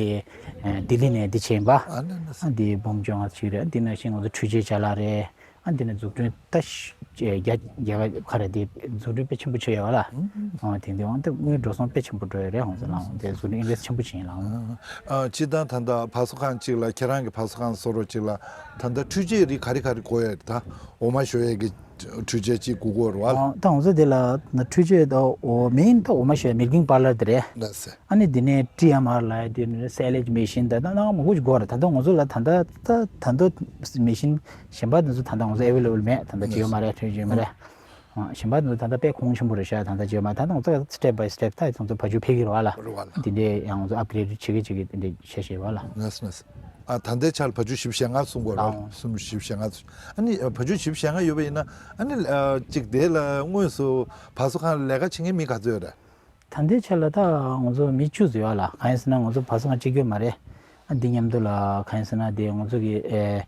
ཨེ་ལྡི་ལི་ནས་འདི་བྱས་ཡིན་པ། ཨ་ལ་ལ། ཨ་འདི་འབུམ་བཅོ་ལྔ་ཅིག་རེད། འདི་ནང་བཞིན་ང་ཚོ་འཕྲུལ་ཆས་ཅ་ལག་རེད། ཨ་འདི་ནས་འཛུགས་སྐྲུན་ད་ཤ་རྒྱ་རྒྱ་གར་ག་རེ་འདི་འཛུགས་སྐྲུན་དཔེ་ཆེན་པོ་བྱས་ཡོད་བ་ལ། ཨ་དེང་དུས་ཨང་ད་དངུལ་འགྲོ་སོང་དཔེ་ཆེན་པོ་འགྲོ་ཡོད་རེད། ང་ཚོ་ལ་ཨང་དེ་འཛུགས་སྐྲུན་ཨིན་བེ་སི་ཊི་ཆེན་པོ་བྱས་ཡིན་ལ་ཨང་། ཨ་སྤྱིར་བཏང་ད་ལྟ་བ་སོ་ཁང་གཅིག་ལ་ཁྱེད་རང་གི་བ་སོ་ཁང་བཟོ་རོགས་གཅིག་ལ་ད་ལྟ་འཕྲུལ་ཆས་རིགས་ག་རེ་ག་རེ་དགོས་ཡོད་རེད། ད་འོ་མ་བཞོ་ཡས་ཀྱི་འཕྲུལ་ཆས་གཅིག་དགོས་ཀྱི་ཡོད་རེད་བ། ཨ་ད་ང་ཚོ་དེ་ལ་ན་འཕྲུལ་ཆས་ད་འོ་མེན་ད་འོ་མ་བཞོ་ཡས་མིལ་ཀིང་པར་ལར་དེ་རེད། ལགས་སེ། ཨ་ནི་དེ་ནས་ཊི་ཨེམ་ཨར་ལབ་ཡ་དེ་ནས་སེ་ལེཇ་མེ་ཤིན་ད་ད་ནང་མང་པོ་ཞིག་དགོས་རེད། ད་ལྟ་ང་ཚོ་ལ་ད་ལྟ་ད་ད་ལྟ་མེ་ཤིན་གཞན་པ་དེ་ཚོ་ད་ལྟ་ང་ཚོ་ཨེ་ཝེ་ལེ་བལ་མེད། ད་ལྟ་ཅི་ཡོད་མ་རེད། ཐོན་གྱི་ཡོད་མ་རེད། ཨ་གཞན་པ་དེ་ཚོ་ད་ལྟ་དཔེ་གོང་ཆེན་པོ་རེད་ཤག་ད་ལྟ་ཅི་ཡོད་མ་རེད། ད་ལྟ་ང་ཚོ་སི་ཊེབ་བྷའི་སི་ཊེབ་ད་ང་ཚོ་བ་ཕྱུགས་འཕེལ་གྱི་རེད་བ་ལ། རེད་བ་ལ། དེ་འདྲས་ཡང་ང་ཚོ་ཨབ་གྷི་རེ་ཌི་བྱེད་ཀྱི་བྱེད་ཀྱི་དེ་འདྲས་བྱས་བྱས་བ་ལ། ལགས་སོ་ལགས་སོ། ཨ་ད་ལྟའི་ཆར་བ་ཕྱུགས་བཞི་བཅུ་ཞེ་ལྔ་གསུང་དགོས་རེད་བ། ཨང་། གསུམ་བཞི་བཅུ་ཞེ་ལྔ་ཚོ། ཨ་ནི་བ་ཕྱུགས་བཞི་བཅུ་ཞེ་ལྔ་ཡོད་པ་ཡིན་ན་ཨ་ནི་ཨ་གཅིག་དེ་ལ་དངོས་སུ་བ་སོ་ཁང་ལ་ལས་ཀ་བྱེད་མཁན་མི་ག་ཚོད་ཡོད་རེད། ད་ལྟའི་ཆར་ལ་ད་ང་ཚོ་མི་བཅུ་ཙམ་ཡོད་ལ། གང་ཡིན་ཟེར་ན་ང་ཚོ་བ་སོ་ཁང་གཅིག་གྱུར་མ་རེད། ཨ་འདི་མཉམ་དུ་ལ་གང་ཡིན་ཟེར་ན་དེ་ང་ཚོ་གི་ཨེ་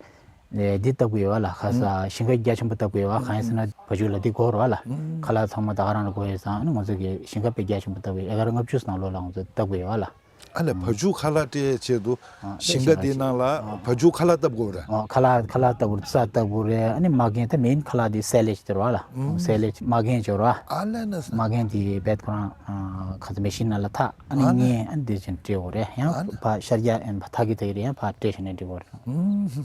ཨེ་འདི་བཏབ་ཀྱི་ཡོད་ལ། ཁ་ས་ཞིང་ཁ་རྒྱ་ཆེན་པོ་བཏབ་ཀྱི་ཡོད། གང་ཡིན་ཟེར་ན་བ་ཕྱུགས་ལ་འདི་དགོས་རེད་བ་ལ། ཁ་ལག་ཚང་མ་ད་ག་རང་ལ་དགོས་ཡོད་ཙང་ཨ་ནི་ང་ཚོ་གི་ཞིང་ཁ་དཔེ་རྒྱ་ཆེན་པོ་བཏབ་ཀྱི་ཡོད། ཨེ་ཀར་ལྔ་བཅུ་ནང་ལོགས་ལ་ང་ཚོ་བཏབ་ཀྱི་ཡོད་ལ། ཨ་ལས་བ་ཕྱུགས་ཁ་ལག་སྤྲད་ཆེད་དུ་ཨ་ཞིང་ཁ་དེའི་ནང་ལ་བ་ཕྱུགས་ཁ་ལག་བཏབ་དགོས་རེད། ཨ་ཁ་ལག་ཁ་ལག་བཏབ་དགོས་རེད། ས་བཏབ་དགོས་རེད། ཨ་ནི་མ་རྒན་ད་མེན་ཁ་ལག་དེ་སེ་ལེཇ་དེ་རེད་བ་ལ། ཨུམ། སེ་ལེཇ་མ་རྒན་ཅིག་ཡོད་རེད་བ། ཨ་ལས་ན་ས། མ་རྒན་དེ་བེད་ཁོ་རང་ཨ་ཁ་ཚ་མེ་ཤིན་ནང་ལ་འཐག་ཨ་ནི་ཨ་ལས། ངས་ཨ་ནི་དེ་བཞིན་སྤྲད་དགོས་རེད། ཡང་ཨ་ལས། ཕ་ཤར་རྒྱག་ཨེ་ཕ་འཐག་གི་འཐག་གི་རེད། ཡང་ཕ་སྤྲད་བྱས་ནས་འགྲིག་གི་རེད། ཨུམ།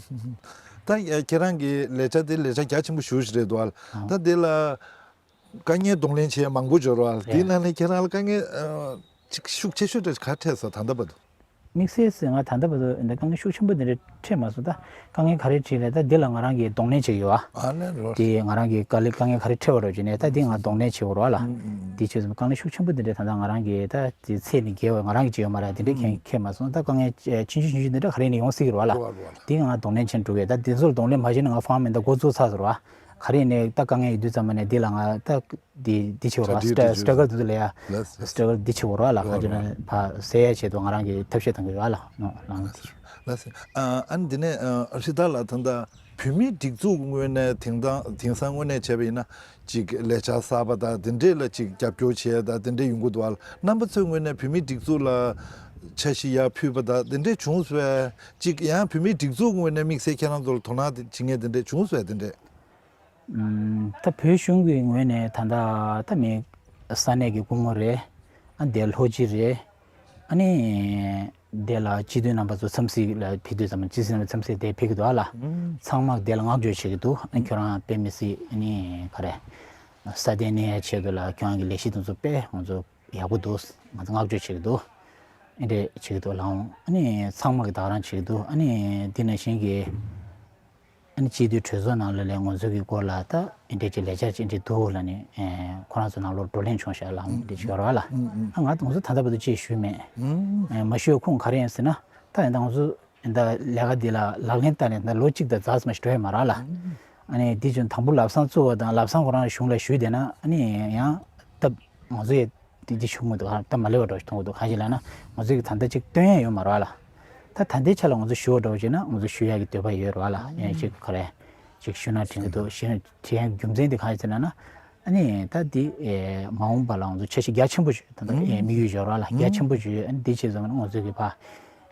ད་ཁྱེད་རང་གི་ལས་འཆར་དེ་ལས་འཆར་རྒྱ་ཆེན་པོ་ཞེ་པོ་ཞིག་རེད་འདུག་བ་ལ། ཨ། ད་དེ་ལ་དཀའ་ངལ་གདོང་ལེན་བྱེད་ཡ་མང་པོ་ཡོད་རེད་བ་ལ། ཡ། དེའི་ནང་ནས་ཁྱེད་རང་ལ་དཀའ་ངལ་ཨ་ཅིག་ཤུགས་ཆེ་ཤོས་དེ་ག་འཕྲད་སོང་ད་ལྟ་བར་དུ། དམིགས་བསལ་ཟེར་ང་ད་ལྟ་བར་དུ་འདི་དཀའ་ངལ་ཤུགས་ཆེན་པོ་འདི་འདྲ་འཕྲད་མ་སོང་། ད་དཀའ་ངལ་ག་རེ་འཕྲད་རེད། ད་འདི་ལ་ང་རང་གིས་གདོང་ལེན་བྱེད་ཀྱི་ཡོད་ཨ། ཨ་ལས་རོ། དེ་ང་རང་གིས་དཀའ་ལས་དཀའ་ངལ་ག་རེ་འཕྲད་པ་རེད་ཅེ་ནས་ད་འདི་ང་གདོང་ལེན་བྱེད་དགོས་རེད་བ་ལ། ཨུམ་ཨུམ་ཨུམ། དེ་བྱས་ཙང་དཀའ་ངལ་ཤུགས་ཆེན་པོ་འདི་འདྲ་ད་ལྟ་ང་རང་གིས་ད་དེ་ཚད་ནས་བརྒལ་བ་ང་རང་གིས་བྱེད་ཡོད་མ་རེད། དེ་འདྲ་ཨུམ། ཁྱད་ཁྱད་མ་སོང་། ད་དཀའ་ངལ་ཆུང་ཆུང་ཆུང་ཆུང་འདི་འདྲ་ག་རེ་ནས་ཡོང་སྲིད་ཀྱི་རེད་བ་ལ། རེད་བ་རེད་བ་ལ། དེ་ང་གདོང་ལེན་བྱེད་འགྲོ་གི་ཡོད། ད་དེ་ཚོར་གདོང་ལེན་མ་བྱས་ན་ང་ཕར་མེད་ད་འགོ་བཙུགས་ཚར་ཟེར་བ། ག་རེ་ནས་ད་དཀའ་ངལ་ཡོད་དུས་ཙམ་པ་ནས་འདི་ལ་ང་ད་འདི་འདི་བྱེད་དགོས་རེད་བ། གྲ་སྒྲིག་སི་ཊྲག་གལ་དེ་ཚོ་ལ་ཡ། ལགས་སོ། སི་ཊྲག་གལ་འདི་བྱེད་དགོས་རེད་བ་ལ། རེད་བ་ག་ཅི་ན་རེད་བ། ཕར་སེལ་ཡ་ཆེད་དུ་ང་རང་གིས་ཐབས་ཤེས་གཏང་གི་ཡོད་ལ་ནོ་ལགས་ནོ། ལགས་སོ། ཨ་ཨ་ནི་འདི་ནས་ཨ་རི་དྭགས་ལགས་ད་ལྟ་བོད་མིའི་སྒྲིག་འཛུགས་ངོས་ནས་དེང་དང་དེང་སང་དངོས་གནས་བྱས་པ་ཡིན་ན་ཅིག་ལས་འཆར་གསར་པ་དང་དེ་འདྲས་ལ་ཅིག་རྒྱབ་སྐྱོར་བྱས་དང་དེ་འདྲས་ཡོང་གི་འདུག་བ་ལ། རྣམ་པ་ཚོའི་ངོས་ནས་བོད་མིའི་སྒྲིག་འཛུགས་ལ་འཆར་གཞི་ཡར་ཕུལ་བ་དང་དེ་འདྲས་བྱུང་སོང་བས། ཅིག་ཡང་བོད་མིའི་སྒྲིག་འཛུགས་ངོས་ནས་དམིགས་བསལ་ཁྱེད་རང་ཚོ་ལ་དོ་སྣང་དེ་བྱེད་མཁན་དེ་འདྲས་བྱུང་སོང་བས་དེ་འདྲས། ཨམ། ད་བོད་གཞུང་གི་ངོས་ནས་ད་ལྟ་ད་མི་ས་གནས་ཀྱི་སྐུ་ངོ་རེད། ཨ་འདི་ལྷོ་སྤྱི་རེད། ཨ་ནི་ དེ་ལ་སྤྱི་འཐུས་རྣམ་པ་ཚོ་འཚམས་གཟིགས་ལ་ཕེབས་དུས་ཙམ་སྤྱི་འཐུས་རྣམ་པ་འཚམས་གཟིགས་དེ་ཕེབས་ཀྱི་འདུག་ཨ་ལ། ཚང་མ་དེ་ལ་བསྔགས་བརྗོད་བྱེད་ཀྱི་འདུག་ཨ་ཁྱོད་རང་དཔེ་མི་སྲིད་ཨ་ནི་ག་རེ། སྲ་བརྟན་གནས་ཡ་ཆེད་དུ་ལ་ཁྱོད་རང་གི་ལས་གཞི་དེ་ཚོ་དཔེ་ང་ཚོ་ཡག་པོ་འདུག་ང་ཚོ་བསྔགས་བརྗོད་བྱེད་ཀྱི་འདུག་ཨེ་འདྲས་བྱེད་ཀྱི་འདུག་ལགས་འོང་། ཨ་ནི་ཚང་མ་གི་ད་ག་རང་བྱེད་ཀྱི་འདུག་ཨ་ནི་འདི་ནང་བཞིན་གྱི་ཨ་ནི་སྤྱི་འཐུས་གྲོས་ཚོགས་ནང་ལ་ལས་ང་ཚོ་གི་སྐོར་ལ་ད་ཨེ་འདྲས་ཀྱི་ལས་འཆར་ཅིག་འདི་འདུག་ལ་ནི་ཁོ་རང་ཚོ་ནང་ལོགས་བགྲོ་གླེང་བྱུང་ཤག་ལགས་འོང་། འདི་བྱེད་རོགས་ལ། ཨ་ང་ང་ཚོ་ད་ལྟ་བར་དུ་ཅིག་ཞུས་མེད། མ་ཞུས་ཁུངས་ག་རེ་ཡིན་ཟེར་ན། ད་ཡིན་ད་ང་ཚོ་ད་ལས་ཀ་འདི་ལ་ལག་ལེན་བསྟར་ནས་ད་ལོ་གཅིག་དང་ཛ་ཙམ་ཞིག་འགྲོ་ཡོད་མ་རེད་ལ། ཨ་ནི་འདི་བྱུང་དང་པོ་ལབ་སང་བཙུགས་པ་དང་ལབ་སང་ཁོ་རང་གཞུང་ལ་ཞུས་བསྡད་ན་ཨ་ནི་ཡང་སྟབས་ང་ཚོ་ཡི་འདི་འདི་ཞུ་མི་འདུག་སྟབས་མ་ལེགས་པ་འདྲ་ཞིག་མཐོང་གི་འདུག་གང་ཞིག་ལབ་ན་ང་ཚོ་གི་ད་ལྟ་ཅིག་སྟོན་ཡ་ཡོད་མ་རེད་ལ། ད་ད་ལྟའི་ཆ་ལ་ང་ཚོ་ཞུ་བ་འདྲ་བྱས་ན་ང་ཚོ་ཞུ་ཡ་གི་འདོད་པ་ཡོད་རེད་ལ། ཡང་ཅིག་ག་རེ་ཅིག་ཞུ་ན་དྲན་གི་འདུག་ཞུ་ན་དྲན་ཡ་རྒྱུ་མཚན་འདི་གང་ཞིག་ཟེར་ན་ན། ཨ་ནི་ད་འདི་ཨེ་མ་འོངས་པ་ལ་ང་ཚོ་འཆར་གཞི་རྒྱ་ཆེན་པོ་ཞིག་ད་ལྟ་ཨེ་དམིགས་ཡུལ་ཡོད་རེད་ལ། རྒྱ་ཆེན་པོ་ཞིག་ཡོད། ཨ་ནི་འདི་བྱས་ཙང་ང་ཚོ་གི་ཕ་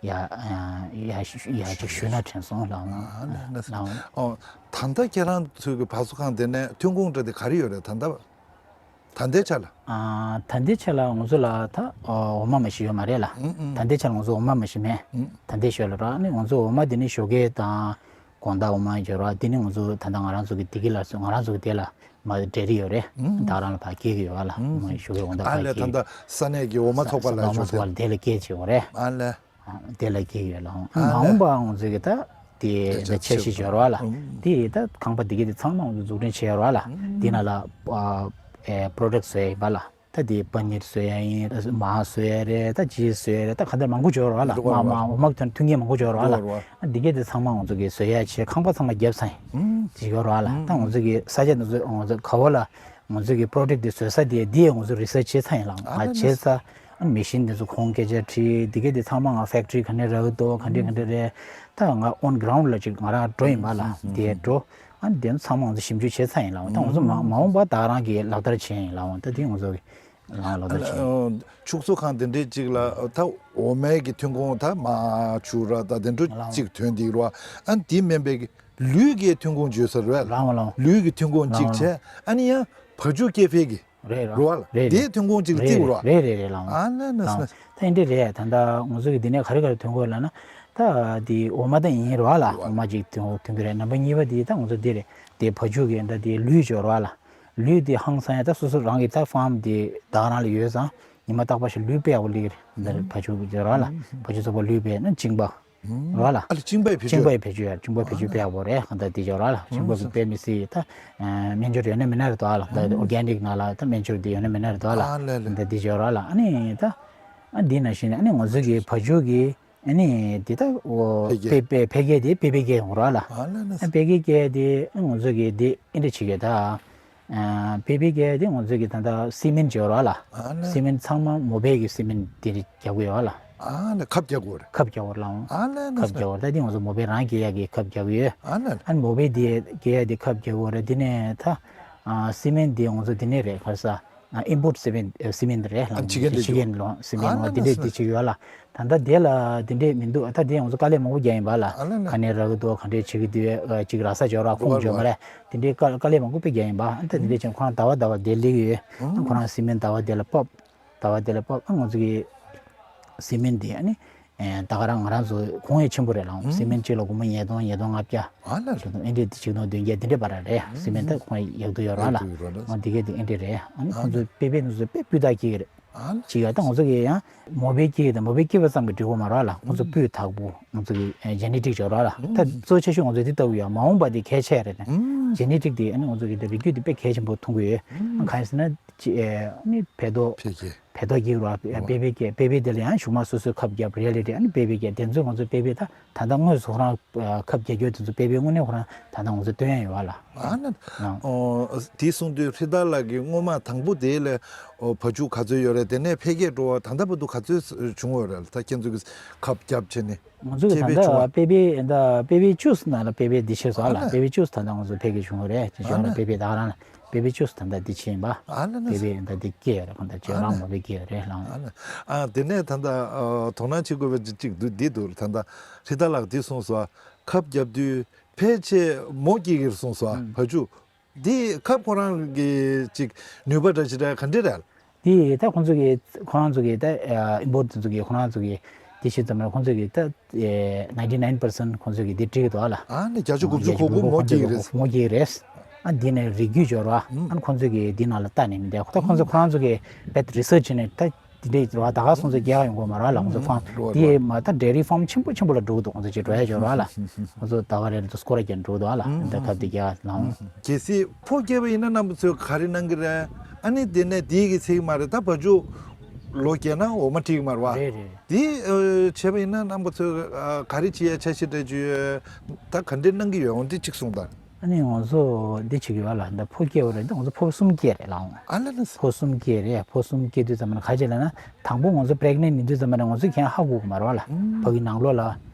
ཡ་ཡ་ཡ་ཅིག་ཞུས་ན་དྲན་སོང་ལགས་འོང་། ཨ་ལགས་འོང་། ཨོ། ད་ལྟ་ཁྱེད་རང་ཚོའི་གི་བ་སོ་ཁང་དེ་ནས་ཐོན་ཁུངས་འདྲ་དེ་ག་རེ་ཡོད་རེད་ད་ལྟ། ད་ལྟའི་ཆ་ལ། ཨ་ད་ལྟའི་ཆ་ལ་ང་ཚོ་ལ་ད་འོ་མ་མ་ཞིག་ཡོད་མ་རེད་ལ། ད་ལྟའི་ཆ་ལ་ང་ཚོ་འོ་མ་མ་ཞིག་མེད། ད་ལྟའི་ཆ་ལ་ར་ནི་ང་ཚོ་འོ་མ་དེ་ནི་ཞོགས་ཀས་དང་དགོང་དག་འོ་མ་ཡོད་ར། དེ་ནི་ང་ཚོ་ད་ལྟ་ང་རང་ཚོ་གི་དེ་གི་ལ་ང་རང་ཚོ་གི་དེ་ལ་མ་འབྲེལ་ཡོད་རེད། ད་རང་ལ་ཕར་སྐྱེལ་གི་ཡོད་ར་ལ། ཞོགས་ཀས་དགོང་དག་ཨ་ཕར་ལས་ད་སྐྱེལ། ད་ས་གནས་ཀྱི་འོ་མ་ཚོགས་པ་ལ་འོ་མ་ཚོགས་པ་ལ་དེ་ལ་སྐྱེལ་བྱེད་དགོས་རེད། ཨ་ལས། དེ་ལ་སྐྱེལ་ཡོད་ལགས་འོང་། ཨ་མ་འོངས་པ་ང་ཚོ་གི་ད་དེ་ད་འཆར་གཞི་ཡོད་ར་ལ། དེ་ད་ཁང་པ་དེ་གི་དེ་ཚང་མ་ང་ཚོ་འཛུགས་སྐྲུན་བྱས་ཡོད་ར་ལ། དེ་ནང་ལ་ཨ་ཨེ་པྲོ་ཌག་བཟོ་ཡ་ཡིན་པ་ལ། ད་དེ་པ་ནིར་བཟོ་ཡ་ཡིན། མར་བཟོ་ཡ་རེད། ད་ཅི་བཟོ་ཡ་རེད། ད་ག་འདྲ་མང་པོ་ཡོད་ར་ལ། མར་མར་འོ་མ་མཐུན་མཁན་མང་པོ་ཡོད་ར་ལ། ཨ་དེ་གི་དེ་ཚང་མ་ང་ཚོ་གི་བཟོ་ཡ་བྱས་ཁང་པ་ཚང་མ་བརྒྱབ་ཚར་ཡིན། དེ་ཡོད་ར་ལ། ད་ང་ཚོ་གི་ས་ཆ་ང་ཚོ་ང་ཚོ་ག་བ་ལ། ང་ཚོ་གི་པྲོ་ཌག་དེ་བཟོ་ས་དེ་དེ་ང་ཚོ་རི་སར་ཆི་བྱས་ཚར་ཡིན་ལགས་འོང་། ཨ་ང་བྱས་ས་ཨ་མེ་ཤིན་དེ་ཚོ་ཁོང་སྐད་ཆ་དྲིས། དེ་གས་དེ་ཚང་མ་ང་ཕེག་ཊི་རི་ག་ནས་རག་གི་འདུག་ག་འདྲས་ག་འདྲས་རེད། ད་ང་ཨོན་གྷི་རའུན་ཌི་ལ་ཅིག་ང་རང་འགྲོ་ཡིན་པ་ལ་དེ་འགྲོ། ཨ་དེ་ཚང་མ་ང་ཚོ་ཞིབ་འཇུག་བྱས་ཚར་ཡིན་ལགས་འོང་། ད་ང་ཚོ་མ་མ་འོངས་པ་ད་རང་གི་ལག་བསྟར་བྱས་ཡིན་ལགས་འོང་། ད་དེ་ང་ཚོ་གི་རང་ལག་བསྟར་བྱས་ཡིན། ཕྱུགས་འཚོ་ཁང་དེ་འདྲས་ཅིག་ལ་ད་འོ་མའི་གི་ཐོན་ཁུངས་ད་མར་ཕྱུར་ར་ད་དེ་འདྲ་ཅིག་ཐོན་དེ་ར། ཨ་དེ་མིན་པའི་གི་ལུད་ཀྱི་ཐོན་ཁུངས་བརྗོད་ས་རེད། ལགས་འོང་ལགས་འོང་། ལུད་ཀྱི་ཐོན་ཁུངས་གཅིག་རང་བྱས། ཨ་ནི་ཡང་བ་ཕྱུགས་སྐྱེ་འཕེལ་གྱི་རེད་རེད་རེད་བ་ལ། རེད་དེའི་ཐོན་ཁུངས་གཅིག་རེད་རྩིག་རེད་ར། རེད་རེད་རེད་ལགས་འོང་། ཨ་ལ་ན་ལགས་ན། འོང་། ད་ཨེ་འདྲ་རེད། ད་ལྟ་ང་ཚོ་གི་འདི་ནས་ག་རེ་ག་རེ་ཐོན་གྱི་ཡོད་ལབ་ན། ད་དེ་འོ་མ་ད་ཡིན་རེད་བ་ལ། འོ་མ་གཅིག་ཐོན་ཐོན་གྱི་རེད། རྣམ་པ་གཉིས་པ་དེ་ད་ང་ཚོ་འདི་རེད། དེ་བ་ཕྱུགས་ཀྱི་ད་དེ་ལུད་ཅིག་ཡོད་རེད་བ་ལ། ལུད་དེ་ཧང་སང་ཡ་ད་སོ་སོ་རང་གི་ད་ཕཱམ་དེ་ད་ག་རང་ལ་ཡོད་ཙང་ཉི་མ་རྟག་པར་ཞིག་ལུད་དཔེ་ཡག་པོ་སླེབས་ཀྱི་རེད། འདི་རེད། བ་ཕྱུགས་ཡོད་རེད་བ་ལ། བ་ཕྱུགས་ཚོགས་པ་ལུད་དཔེ་ན་གཅིན་པ། རེད་བ་ལ། ཨ་ལ་གཅིན་པའི་བེད་སྤྱོད། གཅིན་པའི་བེད་སྤྱོད་ཡག་པོ་རེད། ཧང་ད་དེ་ཅོག་ར་ལ། གཅིན་པ་གི་དཔེ་མི་སྲིད་ད་སྨན་སྦྱོར་ཡོད་ན་མེད་ན་རེད་དོ་ཨ་ལ། ད་ཨོར་གྷན་ནིག་ནང་ལ་ད་སྨན་སྦྱོར་དེ་ཡོད་ན་མེད་ན་རེད་དོ་ཨ་ལ། ཨ་ལ་ལ། ད་དེ་ཅོག་ར་ལ། ཨ་ནི་ད་ཨ་འདི་ནང་བཞིན་ཨ་ནི་ང་ཚོ་གི་བ་ཕྱུགས་གི་ཨ་ནི་དེ་ད་འཕེལ་རྒྱས། འཕེལ་རྒྱས་དེ་འཕེལ་རྒྱས་སྐྱེ་ཡོང་ར་ལ། ཨ་ལ་ལ། ཨ་འཕེལ་རྒྱས་སྐྱེ་དེ་ང་ཚོ་གི་དེ་ཨེ་འདྲ་བྱེད་ཀྱི་ད། ཨ་འཕེལ་རྒྱས་སྐྱེ་དེ་ང་ཚོ་གི་ད་ལྟ་སི་མེན་ཅིག་ཡོད་ར་ལ། ཨ་ལ། སི་མེན་ཚང་མ་མོ་བེ་གི་སི་མེན་དེ་རྒྱག་གི་ཡོད་ལ། ཨ་ལ་ཁབ་རྒྱག་གོ་རེད། ཁབ་རྒྱག་གོ་ལ་འོང་། ཨ་ལ་ན་ཁབ་རྒྱག་གོ་རེད། ད་དེ་ང་ཚོ་མོ་བེ་རང་སྐྱེ་ཡག་གི་ཁབ་རྒྱག་གི་ཡོད། ཨ་ལ། ཨ་ནི་མོ་བེ་དེ་སྐྱེ་ཡག་དེ་ཁབ་རྒྱག་གོ་རེད། དེ་ནས་ད་ཨ་སི་མེན་དེ་ང་ཚོ་དེ་ནས་རེད་ག་རེ་ཟ། ཨ་ཨིམ་པོར་ཊི་སི་མེན་སི་མེན་རེད་ལ། ཨ་ཕྱི་རྒྱལ་ནས་ཕྱི་རྒྱལ་ནས་ལོང་སི་མེན་ཨ་ལ་དེ་འདྲས་ན་དེ་ཅིག་ཡོད་ལ། ད་ལྟ་དེ་ལ་དེ་འདྲས་མི་འདུག་ད་དེ་ང་ཚོ་དཀའ་ལས་མང་པོ་རྒྱག་ཡིན་པ་ལ། ཨ་ལ་ལ། ག་ནས་རག་གི་འདུག་ག་འདྲས་བྱེད་ཀྱི་འདུག་ཅིག་ར་ས་འབྱོར་ར་ཁུངས་འབྱོར་མ་རེད། དེ་འདྲའི་དཀའ་དཀའ་ལས་མང་པོ་དཔེ་རྒྱག་ཡིན་པ། ཨ་ད་དེ་འདྲའི་ཅན་ཁོ་རང་ཟླ་བ་ཟླ་བ་དེ་སླེབས་ཀྱི་ཡོད། ཨ་ཁོ་རང་སི་མེན་ཟླ་བ་དེ་ལ་ཕབ། ཟླ་བ་དེ་ལ་ཕབ། ཨ་ང་ཚོ་གི་སི་མེན་དེ་ཨ་ནི་ད་ག་རང་ང་རང་ཚོ་གོང་ཡ་ཆེན་པོ་རེད་ལ། སི་མེན་གཅིག་ལ་སྒོར་མོ་ཉིས་སྟོང་ཉིས་སྟོང་ལྔ་བརྒྱ། ཨ་ལ་ལ། ཨེ་འདྲས་དེ་ཆིག་སྟོང་བདུན་བརྒྱ་དེ་འདྲས་བར་རེད། སི་མེན་ད་ཁོ་རང་ཡག་ཏུ་ཡོད་ར་ལ། ཡག་ཏུ་ཡོད་ར་ལ། ཨ་དེ་གས་དེ་ཨེ་འདྲས་རེད། ཨ་ནི་ཁོ་ཚོ་དཔེ་དཔེ་ནུ་ཚོ་དཔེ་སྤུས་དག་སྐྱེ་གི་རེད། ཅིག་ཡ་ད་ང་ཚོ་གི་ཡང་མོ་བེ་སྐྱེ་དང་མོ་བེ་སྐྱེ་བ་ཙམ་གྱིས་འགྲིག་གི་མ་རེད་ལ། ཁོ་ཚོ་སྤུས་དག་པོ་ང་ཚོ་གི་ཇེ་ནེ་ཊིག་ཅིག་ཡོད་ར་ལ། ད་གཙོ་ཆེ་ཤོས་ང་ཚོ་འདི་ལྟ་བུ་ཡ་མ་འོངས་པ་འདི་གལ་ཆེ་རེད་ནས། ཇེ་ནེ་ཊིག་འདི་ཨ་ནི་ང་ཚོ་གི་འདི་རིགས་རྒྱུད་འདི་དཔེ་གལ་ཆེན་པོ་མཐོང་གི་ཡོད། ཨ་གང་ཡིན་ཟེར་ན་ཅི་ཨ་ནི་བལ་ཏོ་འཕེལ་རྒྱས། བལ་ཏོ་གི་ར་པེ་པེ་སྐྱེ་པེ་པེ་འདི་ལ་ཡང་གཞུག་མ་སོ་སོའི་ཁབ་བརྒྱབ་རེད་ལེ་རེད། ཨ་ནི་པེ་པེ་སྐྱེ་དེ་ཚོ་ང་ཚོ་པེ་པེ་ད་ད་ལྟ་དངོས་སུ་ཁོ་རང་ཁབ་རྒྱག་རྒྱུ་དེ་ཚོ་པེ་པེ་དངོས་གནས་ཁོ་རང་ད་ལྟ་ང་ཚོ་སྟོན་ཡ་ཡོད་བ་ལ། ཨ་ན། ཨོ། དེ་གསུངས་དུས་ཧྲི་ཏཱ་ལགས་ཀྱིས་སྔོན་མ་དང་པོ་དེ་ལས་ཨོ་བ་ཕྱུགས་ག་ཚོད་ཡོད་རེད། དེ་ནས་འཕེལ་རྒྱས་འགྲོ་བ་ད་ལྟ་བར་དུ་ག་ཚོད་བྱུང་ཡོད་རེད། ད་ཁྱེད་ཚོ་གིས་ཁབ་བརྒྱབ་བྱས་ནས་ང་ཚོ་གི་ད་འཕེལ་རྒྱས་བྱུང་བ། ལྟ་པེ་པེ་ད་པེ་པེ་ཅུས་ནང་ལ་པེ་པེ་འདི་ཆེ་སོང་ཨ་ལ། ཨ་ལ། པེ་པེ་ཅུས་ད་ལྟ་ང་ཚོ་འཕེལ་རྒྱས་བྱུང་བ་རེད། ཅི་ཨ་བྱུང་ལ། ལ་པེ་པེ་ད་རང་ལ་པེ་པེ་ཅུས་ད་ལྟ་འདི་ཆེ་ཡིན་པ། ཨ་ལ་ལ། པེ་པེ་ད་འདི་སྐྱེ་ཡོད་རེད། ཁོང་ད་ཅི་ཨ་རང་ལ། མ་པེ་སྐྱེ་ཡོད་རེད་ལགས། ཨ་ལ། ཨ་དེ་ནས་ད་ལྟ་ཨ་དོ་སྣང་བྱེད་དགོས་པ་ཅིག་འདུག་འདི་འདུག་ད་ལྟ་ཧྲི་ཏཱ་ལགས་འདི་གསུངས་སོང་། ཁབ་བརྒྱབ་དུས་ཕལ་ཆེར་མོ་སྐྱེ་གི་རེད་གསུངས་སོང་། ཨ་བ་ཕྱུགས། འདི་ཁབ་ཁོ་རང་གི་ཅིག་ནུས་པ་འདྲ་ཅིག་ར་ག་འདྲ་རེད། འདི་ད་ཁོང་ཚོ་གི་ཁོ་རང་ཚོ་གི་ད་ཨིམ་པོར་ཊི་དེ་ཚོ་གི་ཁོ་རང་ཚོ་གི་ དེ་བྱས་ཙམ་ལ་ཁོང་ཚོས་ཀྱི་ད་ཨེ་ninety nine percent ཁོང་ཚོས་ཀྱི་དེ་འགྲིག་གི་འདུག་ཨ་ལ། ཨ་ནི་བརྒྱད་ཅུ་དགུ་བཅུ་གོ་དགུ་ངོ་སྐྱེ་གི་རེད། ངོ་སྐྱེ་གི་རེད། ཨ་འདི་ནས་རིགས་རྒྱུད་སྦྱོར་བ་ཨ་ནི་ཁོང་ཚོས་ཀྱི་འདི་ནང་ལ་ལྟ་ནས་མི་འདུག་ད་ཁོང་ཚོ་ཁོ་རང་ཚོ་གི་བེད་research བྱས་ནས་ད་དེ་འདྲའི་རེད་བ། ད་ག་སོང་ཚོ་རྒྱལ་ཁ་ཡོང་གི་མ་རེད་ལ། ཁོང་ཚོ་farm་དེ་མ་ད་dairy farm་ཆེན་པོ་ཆེན་པོ་ལ་འགྲོ་གི་འདུག་ཁོང་ཚོ་ཅིག་འགྲོ་ཡ་སྦྱོར་བ་ལ། ཁོང་ཚོ་ཟླ་བ་རེ་ལ་ད་སྐོར་ར་རྒྱག་འགྲོ་གི་འདུག་ཨ་ལ། ད་ཁ་བདེ་རྒྱལ་ཁ་ལངས། གལ་སྲིད་ཕོ་སྐྱེས་པ་ཡིན་ན་རྣམ་པ་ཚོས་ག་རེ་གནང་གི་རེད། ཨ་ནི་དེ་ནས་དེའི་གི་ཚིག་མ་རེད། ད་བ་ཕྱུགས་ལོ་བརྒྱད་ན་འོ་མ་འཁྲིག་མ་རེད་བ། རེད་རེད། དེ་ཨ་བྱས་པ་ཡིན་ན་རྣམ་པ་ཚོས་ཨ་ག་རེ་བྱེད་ཡ་འཆར་གཞི་སྤྲད་རྒྱུ་ཡོད། ད་ག་འདྲས་གནང་གི་ཡོད། འོ་འདི་གཅིག་གསུངས་དང་། ཨ་ནི་ང་ཚོ་འདི་བྱེད་ཀྱི་ཡོད་ལ། ད་ཕོ་སྐྱེས་པ་རེད། ད་ང་ཚོ་ཕོ་གསུམ་སྐྱེས་རེད་ལ། འོང་ཨ་ལ་ལ་ཕོ་གསུམ་སྐྱེས་རེད། ཕོ་གསུམ་སྐྱེས་དུས་ཙམ་པ་ན་ག་བྱེད་ལ་ན། དང་པོ་ང་ཚོ་pregnant་ཡིན་དུས་ཙམ་པ་ན་ང་ཚོ་གན་ཧ་གོ་གི་མ་རེད་བ་ལ། ཕ་གི་ནང་ལོགས་ལ་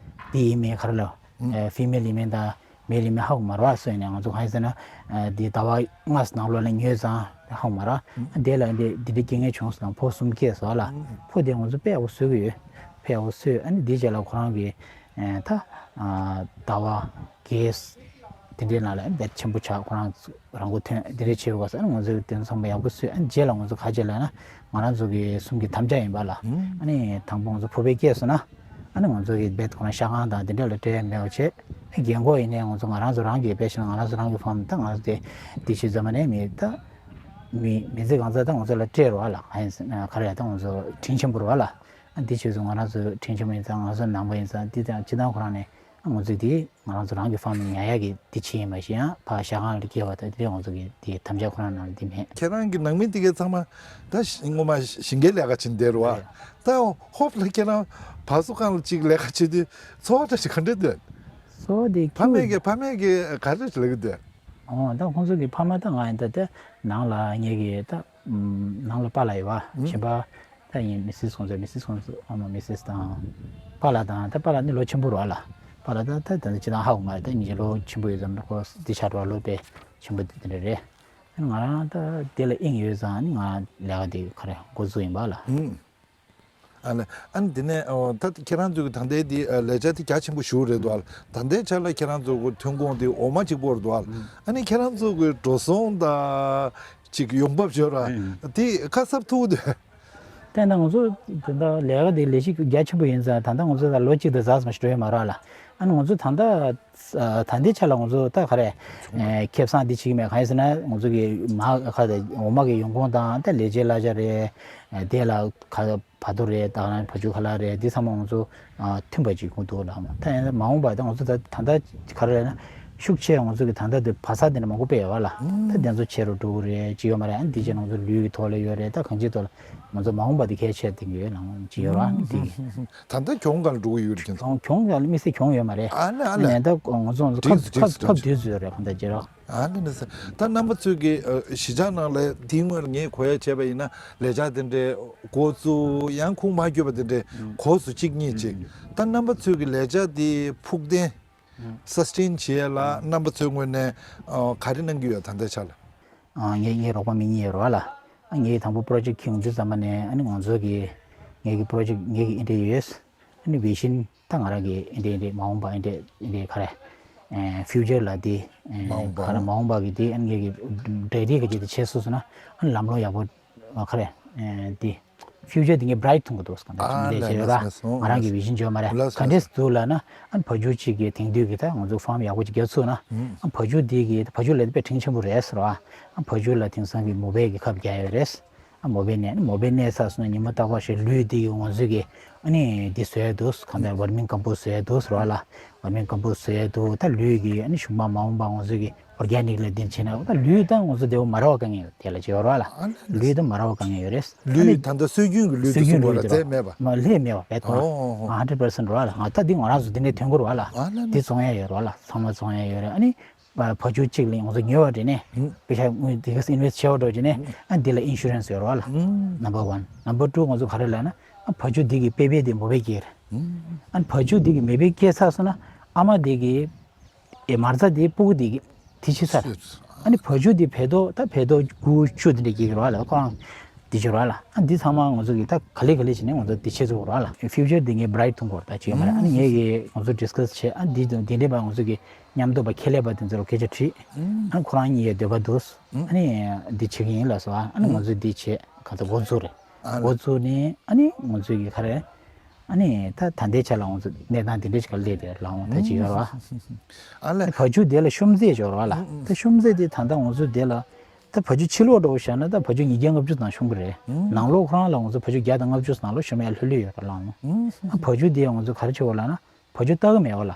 འདི་ཡིན་མིན་ག་རེ་ལ་female་ཡིན་མིན་དང་male་ཡིན་མིན་ཧ་གོ་མ་རེད་བ། སོ་ཡིན་ནའི་ང་ཚོ་གང་ཡིན་ཟེར་ན། འདི་ཟླ་བ་ལྔ་ནང་ལོགས་ལ་ཉོས་ཙང་ཧ་གོ་མ་རེད། དེ་ལ་འདི་འདི་འདྲའི་རྐྱེན་ངན་བྱུང་སོང་ན་ཕོ་གསུམ་སྐྱེས་སོང་བ་ལ། ཕོ་དེ་ང་ཚོ་དཔེ་ཡག་པོ་བཟོ་གི་ཡོད། དཔེ་ཡག་པོ་བཟོས། ཨ་ནི་འདི་རྗེས་ལ་ཁོ་རང་གི་ཨེ་ད་ཨ་ཟླ་བ་བརྒྱད་དེ་འདྲའི་ནང་ལ་ཨ་ནི་བེད་ཆེན་པོ་ཆགས། ཁོ་རང་རང་མགོ་ཐོན། དེ་འདྲའི་བྱས་པའི་སྐབས་སུ་ཨ་ནི་ང་ཚོས་དེ་ཚང་མ་ཡག་པོ་བཟོས། ཨ་ནི་རྗེས་ལ་ང་ཚོ་ག་བྱེད་ལབ་ན། ང་རང་ཚོ་གི་གསུམ་གྱི་དམ་བཅའ་ཡིན་པ་ལ། ཨ་ནི་དང་པོ་ང་ཚོ་ཕོ་དཔེ་སྐྱེས་སོང་ན། ཨ་ནི་ང་ཚོ་གི་བེད་ཁོ་རང་ཤ་ཁང་དང་དེ་འདྲ་ལ་སྤྲད་ཡ་མེད་པ་བྱས། ཨ་རྒན་གོག་ཡིན་ནའི་ང་ཚོ་ང་རང་ཚོ་རང་གི་དཔེ་བཞག་ན་ང་རང་ཚོ་རང་གི་ཕམ་ད་ང་ཚོ་དེ་དེ་བྱས་ཙམ་པ་ནས་མི་ད་མི་མི་ཚེ་གང་ཚ་ད་ང་ཚོ་ལ་སྤྲད་རོགས་ཨ་ལ། ག་ཡིན་ཟེར་ན་ག་རེ་ད་ང་ཚོ་དྲིན་ཆེན་པོ་རོགས་ཨ་ལ། ཨ་འདི་བྱས་ཙང་ང་རང་ཚོ་དྲིན་ཆེན་པོ་ཡིན་ཙང་། ང་ཚོ་ནང་པ་ཡིན་ཙང་། འདི་དང་སྤྱི་བཏང་ཁོ་རང་ནས་ང་ཚོ་འདི་ང་རང་ཚོ་རང་གི་ཕམ་ཉར་ཡག་གི་འདི་བྱེད་ཡིན་མ་གཞི་ཡང་ཕ་ཤ་ཁང་ལ་སྐྱེལ་བ་དང་དེ་ང་ཚོ་གི་འདི་དམ་བཅའ་ཁོ་རང་ནང་ལ་འདི་མེད། ཁྱེད་རང་གི་ནང་མི་འདི་གའི་ཚང་མ་ད་ངོ་མ་ཞིང་ཁའི་ལས་ཀ་བྱེད་བསྡད་རུ་བ། ད་ཧོབ་ལ་ཁྱེད་རང་བ་སོ་ཁང་ལ་ཅིག་ལས་ཀ་བྱེད་དུས་འཚོ་བ་འདྲ་ཞིག་ག་འདྲ་འདོད། འཚོ་བ་འདི་ཕ་མས་ཀྱི་ཕ་མས་ཀྱི་ག་རེ་ལབ་ཀྱི་འདོད། ཨོ་ད་ཁོང་ཚོ་གི་ཕ་མ་ད་ང་ཡིན་ད་དེ་ནང་ལ་ངེད་ཀྱི་ད་ནང་ལ་པཱ་ལགས་ཡོད་བ། གཞན་པ་ད་ཡིན་མི་སིས་ཁོང་ཚོ། མི་སིས་ཁོང་ཚོ་ཨ་མ་མི་སིས་དང་པཱ་ལགས་དང་། ད་པཱ་ལགས་ནི་ལོ་ཆེན་པོ་རེད་བ་ལ། པཱ་ལགས་ད་ད་ད་ཅི་དང་ཧ་གོ་མ་རེད། ད་ཉིད་ལོ་ཆེན་པོ་ཡོད་ཙམ་ཁོ་འདི་ཆགས་འགྲོ་བ་ལོ་དཔེ་ཆེན་པོ་དེ་འདྲ་རེད། ང་རང་ད་དེ་ལ་དབྱིངས་ཡོད་ཙང་ནི་ང་ལས་ཀ་དེ་ག་རེ་འགོ་འཛུགས་ཡིན་པ་ལ། ཨ་ལས། ཨ་ནི་དེ་ནས་ཨོ་ད་ཁྱེད་རང་ཚོ་གི་ད་ལྟའི་དེ་ཨ་ལས་འཆར་དེ་རྒྱ་ཆེན་པོ་ཞེ་པོ་རེད་འདུག་ཨ། ད་ལྟའི་ཆ་ལ་ཁྱེད་རང་ཚོ་གི་ཐོན་ཁུངས་དེ་འོ་མ་གཅིག་པོ་རེད་འདུག་ཨ། ཨ་ནི་ཁྱེད་རང་ཚོ་གི་འགྲོ་སོང་དང་ཅིག་ཡོང་འབབ་ཡོད་ར། དེ་ཁ་གསབ་ཐུབ་འདུག། ད་ལྟ་ང་ཚོ་ད་ལྟ་ལས་ཀ་དེ་ལས་གཞི་རྒྱ་ཆེན་པོ་ཡིན་ཙང་ད་ལྟ་ང་ཚོ་ད་ལོ་གཅིག་དང་ཟླ་ཟ་མ་ཞིག་འགྲོ་ཡོད་མ་རེད་ལ། ཨ་ནི་ང་ཚོ་ད་ལྟ་ད་ལྟའི་ཆ་ལ་ང་ཚོ་ད་ག་རེ་ཨེ་ཁེ་བཟང་འདི་བྱེད་ཀྱི་མེད། གང་ཡིན་ཟེར་ན་ང་ཚོ་གི་མ་ག་རེ་འོ་མ་གི་ཡོང་ཁུངས་དང་ད་ལས་བྱེད་གླ་ཆ་རེད། ཨེ་དེ་ལ་ག་བར་དོ་རེད། ད་ག་རང་བ་ཕྱུགས་ཁ་ལག་རེད། འདི་ཚང་མ་ང་ཚོ་ཨ་མཐུན་པ་ཅིག་ཡོང་འདུག་ལ། ད་ཡིན་ན་མ་འོངས་པ་ད་ང་ཚོ་ད་ད་ལྟ་ག་རེ་ལབ་ན་ཤུགས་ཆེ་ང་ཚོ་གི་ད་ལྟ་དེ་བ་ས་དེ་འདྲ་མང་པོ་སྤེལ་ཡོད་བ་ལ། ད་དེ་ཚོ་ཆེ་རུ་འགྲོ་གི་རེད་ཅིག་ཡོད་མ་རེད། ཨ་འདི་ཅིག་ང་ཚོ་ལུད་ཀྱི་ཐོག་ལ་ཡོད་རེད། ད་གང་ཅིའི་ཐོག་ལ། ང་ཚོ་མ་འོངས་པ་དེ་གལ་ཆེ་བསྡད་ཀྱི་ཡོད་ལ་ཅི་ཡོད་ར་འདི། ད་ལྟ་གྱོང་གང་འགྲོ་གི་ཡོད་རེད་ཀྱི། གྱོང་གྱོང་ཡང་དམིགས་བསལ་གྱོང་ཡོད་མ་རེད། ཨ་ནི་ཨ་ཨ་ནི་ནི་ད་ང་ཚོ་ཁ་ཁ་ཁ་བསྡུས་ཚོད་རེད་གང་ལྟར་ཅི་ར། ཨ་ནི་ནི་ཟེར་ད་རྣམ་པ་ཚོས་ཀྱི་གཞིས་ཆགས་ནང་ལ་དེའི་སྔོན་ངས་གོ་ཡ་བྱས་པ་ཡིན་ན་ལས་འཆར་དེ་འདྲའི་འགོ་བཙུགས་ཡང་ཁུངས་མ་འཁྱོལ་བ་དེ་འདྲའི་གོ་སོང་གཅིག་གཉིས་ཅིག། ད་རྣམ་པ་ཚོས་ཀྱི་ལས་འཆར་དེ་ཕུགས་བརྟན་སསྟེན་བྱེད་ཡ་ལ་རྣམ་པ་ཚོའི་ངོས་ནས་ག་རེ་གནང་གི་ཡོད་ད་ལྟའི་ཆ་ལ། ཨ་ངའི་ངའི་རོགས་པ་མི་གཉིས་ཡོད་རེད་བ་ལ། ཨ་ངའི་དང་པོ་པྲོ་ཇེཀ་ཁྱེར་ཡོང་དུས་ཙམ་པ་ནས་ཨ་ནི་ང་ཚོ་གི་ངའི་གི་པྲོ་ཇེཀ་ངའི་གི་ཨེ་འདྲ་ཡོད། ཨ་ནི་བི་ཤིན་ད་ང་རང་གི་ཨེ་འདྲ་ཨེ་འདྲ་མ་འོངས་པ་ཨེ་འདྲ་ཨེ་འདྲ་ག་རེ་ཨེ་ཕིའུ་ཅར་ལ་དེ་ཨེ་མ་འོངས་པ་ག་རེ་མ་འོངས་པ་གི་དེ་ཨ་ནི་ངའི་གི་གྲ་སྒྲིག་གི་ཅིག་དེ་བྱས་སོང་ཟེར་ན་ཨ་ནི་ལམ་ལྷོང་ཡག་པོ་ག་རེ་ཨེ་དེ། ཕིའུ་ཅར་དེ་ངས་བྷ་རའིཊ་མཐོང་གི་འདུག་གང་ལྟར་ཅིག་ལས་བྱས་ཡོད་ར། ང་རང་གི་བི་ཤིན་བརྗོད་མ་རེད། ག་འདྲས་འདུག་ལབ་ན་ཨ་ནི་བ་ཕྱུགས་གཅིག་གི་དེང་དུས་ཀྱི་ད་ང་ཚོ་ཕརམ་ཡག་པོ་ཅིག་རྒྱག་ཚུགས་ན་ཨ་བ་ཕྱུགས་འདི་གི་བ་ཕྱུགས་ལ་དཔེ་དྲིན་ཆེན་པོ་རེད་ཟེར་བ། ཨ་བ་ཕྱུགས་ལ་དེང་སང་གི་མོ་བེ་གི་ཁབ་རྒྱག་ཡོད་རེད། ཨ་མོ་བེ་ནས་ཨ་ནི་མོ་བེ་གནས་ཚར་སོང་ན་ཉི་མ་རྟག་པར་ཞིག་ལུད་འདི་གི་ང་ཚོ་གི་ཨ་ནི་འདི་བཟོ་ཡ་འདུག་གང་ལྟར་བར་མིང་ཀམ་པོ་སི་བཟོ་ཡ་འདུག་ཟེར་བ་ལ། བར་མིང་ཀམ་པོ་སི་བཟོ་ཡ་འདུག་ད་ལུད་གི་ཨ་ནི་ཞུགས་མ་མ་འོངས་པ་ང་ཚོ་གི་ཨོར་གེ་ནིག་ལ་འདི་བྱས་ན་ད་ལུད་ད་ང་ཚོ་བདེ་བོ་མ་རག་པ་དཀའ་ངལ་དེ་ལ་བྱེད་རོགས་ལ། ལུད་ད་མ་རག་པ་དཀའ་ངལ་ཡོད་རེད། ལུད་ད་ལྟ་སྲོལ་རྒྱུན་གྱི་ལུད་དེ་བཙོང་དགོས་ལ་རྫས་མེད་པ། མ་ལྷད་མེད་པ་བེད་ཐོག་ལ་ཨོ་ཨོ་ཨོ། ང་ཧན་ཌེཌ་པར་སེན་ཊི་རོགས་ལ། ང་ད་འདི་ང་རང་ཚོ་འདི་ནས་ཐོན་དགོས་རོགས་ལ། ཨ་ལ་ལ། འདི་བཙོང་ཡ་ཡོད་རོགས་ལ། ཚང་མ་བཙོང་ཡ་ཡོད་རེད། ཨ་ནི་བ་ཕྱུགས་གཅིག་ལ་ང་ཚོ་ཉོས་པ་དེ་ནས་པེ་ཤ་དངུལ་དེ་ག་ཨིན་ཝེ་སི་ཊི་བྱས་པ་འགྲོ་རྗེས་ནས་ཨ་འདི་ལ་ཨིན་ཤུ་རན་སི་ཡོད་རོགས་ལ། ནམ་བར་ཝན། ནམ་བར་ཊུ་ང་ཚོ་ག་རེ་ལབ་ན་ཨ་བ་ཕྱུགས་འདི་གི་པེ་པེ་དེ་མོ་བེ་སྐྱེས་རེད། ཨ་ནི་བ་ཕྱུགས་འདི་གི་མེ་བེ་སྐྱེས་ཚར་སོང་ན་ཨ་མ་འདི་གི་ཨེ་མ་རྩ་དེ་སྤུ་གུ་དེ་གི་དེ་ཕྱི་ཚར། ཨ་ནི་བ་ཕྱུགས་དེ་བལ་ཏོ་ད་བལ་ཏོ་དགུ་བཅུ་དེ་འདྲ་སྐྱེ་གི་རོགས་ལ་ཁོ་རང་དེ་བྱེད་རོགས་ལ། ཨ་འདི་ཚང་མ་ང་ཚོ་གི་ད་ག་ལེ་ག་ལེ་བྱས་ནས་ང་ཚོ་དེ་བྱེད་ཚུགས་རོགས་ལ། ཕིའུ་ཅར་དེ་ངས་བྷ་རའིཊ་མཐོང་གོ་ད་ཅི་ཡོད་མ་རེད། ཨ་ནི་ངས་གི་ང་ཚོ་ཌིས་ཀ་སི་བྱས་ཨ་འདི་དེ་འདྲས་པ་ང་ཚོ་གི་མཉམ་དུ་བ་ཁེ་ལས་པ་དེ་ཚོ་ལ་སྐད་ཆ་དྲིས། ཨ་ནི་ཁོ་རང་གཉིས་ཡ་འདོད་པ་འདུག་ཨ་ནི་འདི་བྱེད་ཀྱི་ཡིན་ལ་སོ། ཨ་ནི་ང་ཚོས་འདི་བྱེད་ག་ཚོད་འགོ་བཙུགས་རེད། འགོ་བཙུགས་ནས་ཨ་ནི་ང་ཚོས་གི་ག་རེ། ཨ་ནི་ད་ད་ལྟའི་ཆ་ལ་ང་ཚོ་གནས་སྟངས་དེ་འདྲ་ཞིག་ལ་སླེབས་ཏེ་ལགས་འོང་ད་ཅི་ཡོད་རེད་བ། ཨ་ལས། བ་ཕྱུགས་དེ་ལ་ཤོམ་རྩེད་ཡོད་རེད་བ་ལ། ད་ཤོམ་རྩེད་དེ་ད་ལྟ་ང་ཚོ་དེ་ལ་ད་བ་ཕྱུགས་ཕྱི་ལོགས་འགྲོ་བཞག་ན་ད་བ་ཕྱུགས་ཉིས་བརྒྱ་ལྔ་བཅུ་ཙམ་ཤོམ་གི་རེད། ནང་ལོགས་ཁོ་རང་ལ་ང་ཚོ་བ་ཕྱུགས་བརྒྱ་དང་ལྔ་བཅུ་ཙམ་ནང་ལོགས་ཤོམ་ཡ་ལྷོད་ལྷོད་ཡོད་རེད་ལགས་འོང་། ཨ་བ་ཕྱུགས་དེ་ང་ཚོ་ག་རེ་བྱེད་དགོས་ལབ་ན། བ་ཕྱུགས་ལྟ་གི་མེད་པ་ལ།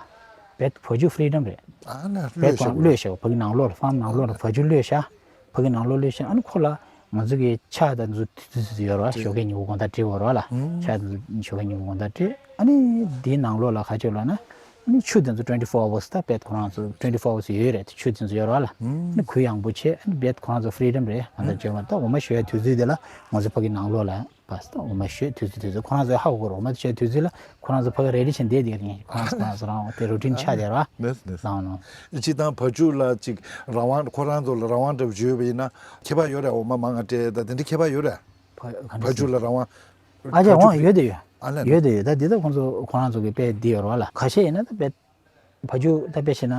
བེད་བ་ཕྱུགས་ཕི་རི་ཌམ་རེད། ཨ་ལས། བེད་གློད་ཁོ་རང་བཞག་གློད་བཞག་བ་ཕ་གི་ནང་ལོགས་ལ་ཕརམ་ནང་ལོགས་ལ་བ་ཕྱུགས་གློད་བཞག་བ་ཕྱུགས་ནང་ལོགས་གློད་བཞག་ཨ་ནི་ཁོ་ལ་ང་ཚོ་གི་ཕྱག་དང་ཚོ་དུས་ཚོད་ཡོད་རེད་བ། ཞོགས་ཀས་ཉིན་གུང་དགོང་དག་སྤྲད་དགོས་རེད་བ་ལ། ཕྱག་དང་ཚོ་ཞོགས་ཀས་ཉིན་གུང་དགོང་དག་སྤྲད། ཨ་ནི་དེའི་ནང་ལོགས་ལ་ག་ཅིག་ལབ་ན། ཨ་ནི་ཆུ་དེ་ཚོ་twenty four hours ད་བེད་ཁོ་རང་ཚོ་twenty four hours ཡོད་རེད། ཆུ་དེ་ཚོ་ཡོད་རེད་བ་ལ། ཨ་ནི་གུ་ཡངས་པོ་བྱས་ཨ་ནི་བེད་ཁོ་རང་ཚོ་ཕི་རི་ཌམ་རེད། གང་ལྟར་བྱས་པ་ད་འོ་མ་བཞོ་ཡ་དུས་ཚོད་དེ་ལ་ང་ཚོ་ཕ་གི་ནང་ལོགས་ལ། བ་སི་ད་འོ་མ་བཞོས་དུས་ཚོད་དུས་ཚོད་ཁོ་རང་ཚོས་ཧ་གོ་གི་རེད། འོ་མ་བཞོས་དུས་ཚོད་ལ་ཁོ་རང་ཚོ་ཕ་གི་རེ་ཌི་བྱས་བསྡད་དེ་རེད། ཁོ་རང་ཚོ་ཁོ་རང་ཚོ་རང་དེ་རུ་ཊིན་ཆགས་བསྡད་ར། ལགས་ལགས། ལགས་ནོ། སྤྱིར་བཏང་བ་ཕྱུགས་ལ་ཅིག་རང་དབང་ཁོ་རང་ཚོ་ལ་རང་དབང་འདྲ་བོ་བརྗོད་པ་ཡིན་ན་ཁྱད་པར་ཡོད་རེད། འོ་མ་མང་ང་སྤྲད་ད་དེ་འདྲ་ཁྱད་པར་ཡོད་རེད། བ་ག་འདྲ་བ་ཕྱུགས་ལ་རང་དབང་། ཨ་ཅག་དབང་ཡོད་དེ་ཡོད། ཨ་ལས་ཡོད་དེ་ཡོད། ད་འདི་ད་ཁོང་ཚོ་ཁོ་རང་ཚོ་གི་དཔེ་འདི་ཡོད་ར་བ་ལ། ཁ་ཤས་ཡིན་ན་ད་དཔེ། བ་ཕྱུགས་ད་དཔེ་བྱས་ན།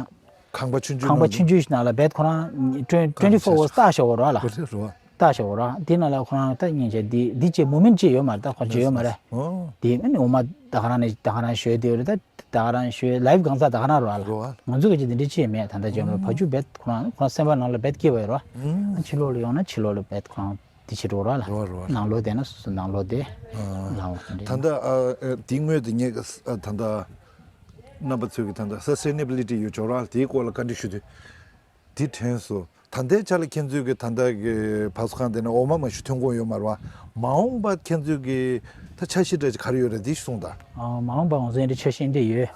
ཁང་པ་ཆུང་ཆུང་ཁང་པ་ནང་ཆུང་ཆུང་ཞིག་ནང་ལ་བེད་ཁོ་རང་twenty twenty four hours་བཏགས་བཞག་ཡོད་རེད་བ་ལ། རེད་རེད་བ། བཏགས་བཞག་ཡོད་རེད་བ། དེ་ནང་ལ་ཁོ་རང་ད་སྙིང་རྗེ་འདི་འདི་ཅིག་མུ་མེན་ཊི་ཅིག་ཡོད་མ་རེད། ད་ཁོ་ཅིག་ཡོད་མ་རེད། ཨོ། དེ་ཨ་ནི་འོ་མ་ད་ག་རང་ནས་ད་ག་རང་བཞོས་དེ་ཡོད་རེད། ད་ད་ག་རང་བཞོས་ལའིབ་གང་ས་ད་ག་རང་རེད་བ་ལ། རེད་བ། ང་ཚོ་གི་ཅིག་འདི་འདྲ་ཅིག་མེད། ད་ལྟ་ཅིག་ཡོད་མ་རེད། བ་ཕྱུགས་བེད་ཁོ་རང་ཁོ་རང་སེམས་པ་ནང་ལ་བེད་སྐྱེས་པ་ཡོད་རེད་བ། ཨ་ཕྱི་ལོགས་ལ་ཡོང་ན་ཕྱི་ལོགས་ལ་བེད་ཁོ་རང་། དེ་བྱེད་འགྲོ་ར་ལ། རེད་བ་རེད་བ། ནང་ལོགས་བསྡད་ན་སོ་སོ་ནང་ལོགས་བསྡད། ཨ། ལའོ་དེ་འདྲ། ད་ལྟ་ཨ་ཨ་དེ་དངོས་དེ་ངས་ཨ་ད་ལྟ་རྣམ་པ་ཚོས་ཀྱི་ད་ལྟ་སས་ཊེ་ནེ་བི་ལི་ཊི་ཡོད་ཆོག་ར་དེའི་སྐོར་ལ་བཀའ་འདྲི་ཞུ་དུས་དེ་དྲན་སོང་། ད་ལྟའི་ཆ་ལ་ཁྱེད་ཚོས་ཀྱི་ད་ལྟ་གི་བ་སོ་ཁང་དེ་ནས་འོ་མ་མ་ཞུ་ཐོན་ཁུངས་ཡོད་མ་རེད་བ། མ་འོངས་པ་ཁྱེད་ཚོས་ཀྱི་ད་འཆར་གཞི་འདྲ་ཅིག་ག་རེ་ཡོད་རེད་དེ་གསུངས་དང་། ཨ་མ་འོངས་པ་ང་ཚོ་འདི་འདྲ་འཆར་གཞི་འདི་ཡོད།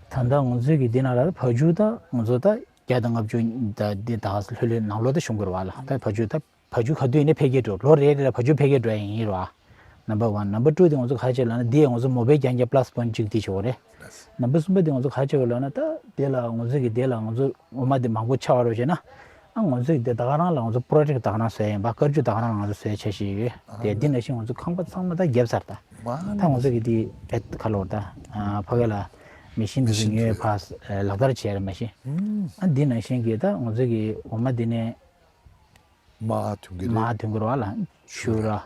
ད་ལྟ་ང་ཚོས་ཀྱི་འདི་ནང་ལ་བ་ཕྱུགས་ད་ང་ཚོ་ད་བརྒྱ་དང་ལྔ་བཅུ་ད་འདི་ད་ལྷོད་ལྷོད་ནང་ལོགས་ད་བྱུང་དགོས་རེད་བ་ལ། ད་བ་ཕྱུགས་ད། བ་ཕྱུགས་ག་དུས་ནས་འཕེལ་རྒྱས་འགྲོ། ལོ་རེ་རེ་ལ་བ་ཕྱུགས་འཕེལ་རྒྱས་འགྲོ་ཡ་ཡིན་རོ། Number one། Number two་དེ་ང་ཚོ་ག་རེ་བྱེད་ལབ་ན་འདི་ཡང་ང་ཚོ་མོ་བེ་རྐྱང་རྐྱང་plus point་གཅིག་དེ་བྱེད་དགོས་རེད། Number་གསུམ་པ་དེ་ང་ཚོ་ག་རེ་བྱེད་དགོས་ལབ་ན་ད་དེ་ལ་ང་ཚོ་གི་དེ་ལ་ང་ཚོ་འོ་མ་དེ་མང་པོ་ཆགས་པ་རོ་བྱས་ན། ཨ་ང་ཚོ་གི་དེ་ད་ག་རང་ལ་ང་ཚོ་པོ་རོ་ཌག་ཊི་ད་ག་རང་བཟོ་ཡ་ཡིན་པ། དཀར་ཆུ་ད་ག་རང་ང་ཚོ་བཟོ་ཡ་འཆར་གཞི་ཡོད་དེ། འདི་ནང་བཞིན་ང་ཚོ་ཁང་པ་ཚང་མ་ད་བརྒྱབ་ཚར་ད། ད་ང་ཚོ་གི་དེ་བེད་ཁ་ལོར་ད་ཕ་གི་ལ་མེ་ཤིན་དེ་ཚོ་ཉོས་ཕར་ལག་བསྟར་བྱས་ར་མེ་ཤིན། ཨ་འདི་ནང་བཞིན་གི་ད་ང་ཚོ་གི་འོ་མ་འདི་ནས། མར་ཐོན་གྱི་རེད། མར་ཐོན་གྱི་རེད་བ་ལ། ཕྱུར་ར།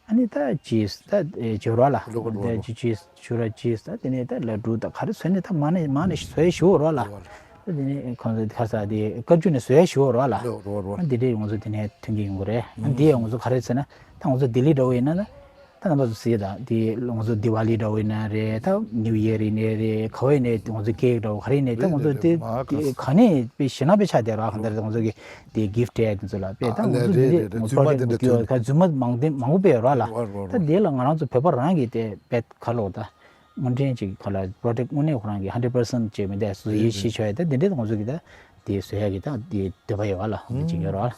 ཨ་ནི་ད་ཅིས་ད་ཨེ་ཅི་རེད་བ་ལ། རེད་བ་རེད་བ། ད་ཅི་ཅིས་ཕྱུར་ར་ཅིས་ད་དེ་ནས་ད་ལ་ཌུ་ད་ག་རེ་བཟོས་ནས་ད་མར་ནས་མར་ནས་བཟོ་ཡ་ཞུ་བ་རེད་བ་ལ། རེད་བ་ལ། ད་དེ་ནས་ཁོང་ཚོ་ཁ་ས་དེ་དཀར་ཆུ་ནས་བཟོ་ཡ་ཞུ་བ་རེད་བ་ལ། རེད་བ་རེད་བ་རེད་བ། ཨ་འདི་འདྲས་ང་ཚོ་དེ་ནས་ཐོན་གྱི་ཡོང་གི་རེད། ཨ་འདི་ཡང་ང་ཚོ་ག་རེ་ཟེར་ན་ད་ང་ཚོ་ལྡི་ལི་འདྲ་བོ་ཡིན་ན་ད། ད་རྣམ་པ་ཚོ་གཟིགས་དང་དེ་ང་ཚོ་དི་ཝ་ལི་འདྲ་བོ་ཡིན་ན་རེད། ད་ནིའུ་ཡེར་ཡིན་ནའི་རེད། ག་བ་ཡིན་ནའི་ང་ཚོ་ཀེག་འདྲ་བོ་ག་རེ་ཡིན་ནའི་ད་ང་ཚོ་དེ་དེ་ག་ནས་དཔེ་ཞེ་ན་དཔེ་ཆགས་བསྡད་ར། གང་ལྟར་ང་ཚོ་གི་དེ་གིཕ་ཊི་དེ་ཚོ་ལ་དཔེ་ད་ང་ཚོ་དེ་འདྲས་ང་ཚོ་པྲོ་ཇེཀ་ང་ཚོ་རྫུན་མ་མང་དེ་མང་པོ་དཔེ་ཡོད་ར་ལ། ད་དེ་ལ་ང་རང་ཚོ་བོད་པ་རང་གི་དེ་དཔེ་ག་ལོག་ད་དངོས་འབྲེལ་ཅིག་ག་ལ་པྲོ་ཇེཀ་དངོས་གནས་ཁོ་རང་གི་ཧན་ཌེཌ་པར་སེན་ཊི་ཅིག་མི་འདུག་སུ་ཡིད་ཆེས་ཆོག་ཡ་ད་དེ་འདྲས་ང་ཚོ་གི་ད་དེ་བཟོ་ཡ་གི་ད་དེ་འདོད་པ་ཡོད་ར་ལ། དེ་ཅིག་ཡོད་ར་ལ།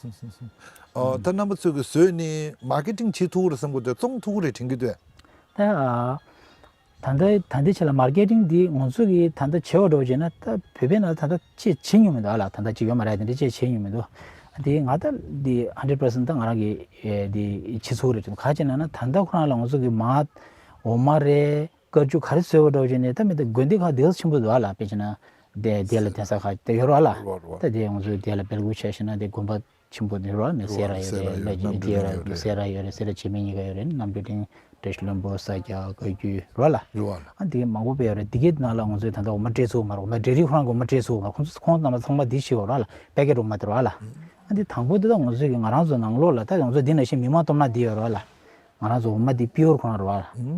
ཨོ་ད་རྣམ་པ་ཚོས་གི་བཟོས་ནས་མར་ཀེ་ཊིང་བྱེད་ཐུབ་ཀྱི་རེད་བསམ་གི་འདུག་བཙོང་ཐུབ་ཀྱི་རེད་དྲན་གི་འདུག་ད་ད་ལྟ་ད་ལྟའི་ཆ་ལ་མར་ཀེ་ཊིང་འདི་ང་ཚོ་གི་ད་ལྟ་བྱེད་པ་འགྲོ་བྱས་ན་ད་བོད་པའི་ནང་ད་ལྟ་ཅིག་བྱེད་མྱོང་མི་འདུག་ཨ་ལ། ད་ལྟ་ཅིག་ཡོད་མ་རེད། དེ་འདྲ་ཅིག་བྱེད་མྱོང་མི་འདུག་ཨ། དེ་ང་ད་འདི་ཧན་ཌེཌ་པར་སེན་ཊི་ད་ང་རང་གི་ཨེ་འདི་བྱེད་ཚུགས་རེད་དྲན། ག་ཅི་ན་ན་ད་ལྟ་ཁོ་རང་ལ་ང་ཚོ་གི་མར་འོ་མ་རེད། དཀར་ཆུ་ག་རེ་བཟོས་པ་འདྲ་བོ་བྱས་ནས་ད་མི་ད་དགོན་སྡེ་ཁག་དེ་ག་ཆེན་པོ་འདུག་ཨ་ལ། དཔེ་བྱས་ན་དེ་དེ་ལ་གདན་ས་ཁག་དེ་ཡོད་རེད་བ་ལ། རེད་བ་རེད་བ། ད་དེ་ང་ཚོས་དེ་ལ་སྦེལ་ཀོབ་ཆ་བཞག་ན་དེ་དགོན་པ་ཆེན་པོ་དེ་རེད་བ། མེ་སེ་ར་ཡོད་རེད། ལ་ཇི་དེ་ཡོད་རེད། མེ་སེ་ར་ཡོད་རེད། སེ་ར་བྱེས་སྨད་གཉིས་ཀ་ཡོད་རེད། རྣམ་གྲོལ་གླིང་། བཀྲ་ཤིས་ལྷུན་པོ། ས་སྐྱ། བཀའ་བརྒྱུད་རེད་བ་ལ། རེད་བ་ལ། ཨ་དེ་མང་པོ་དཔེ་ཡོད་རེད། དེ་གའི་ནང་ལ་ང་ཚོས་ད་ལྟ་འོ་མ་སྤྲད་ཚུགས་མ་རེད། འོ་མ་འབྲས་རིགས་ཁོ་རང་གི་འོ་མ་སྤྲད་ཚུགས་མ་རེད། ཁོང་ཚོ་ཁོང་རྣམ་པ་ཚང་མ་དེ་ཤེས་ཡོད་རེད་བ་ལ། པེ་ཀེ་ཊི་འོ་མ་དེ་རེད་བ་ལ། ཨ་དེ་དང་པོ་དེ་ད་ང་ཚོས་ཀྱི་ང་རང་ཚོ་ནང་ལོགས་ལ་ད་ང་ཚོ་འདི་ནང་བཞིན་མི་མང་སྟོབས་ན་འདི་ཡོད་རེད་བ་ལ། ང་རང་ཚོ་འོ་མ་འདི་པིའུར་ཁོ་རང་རེད་བ།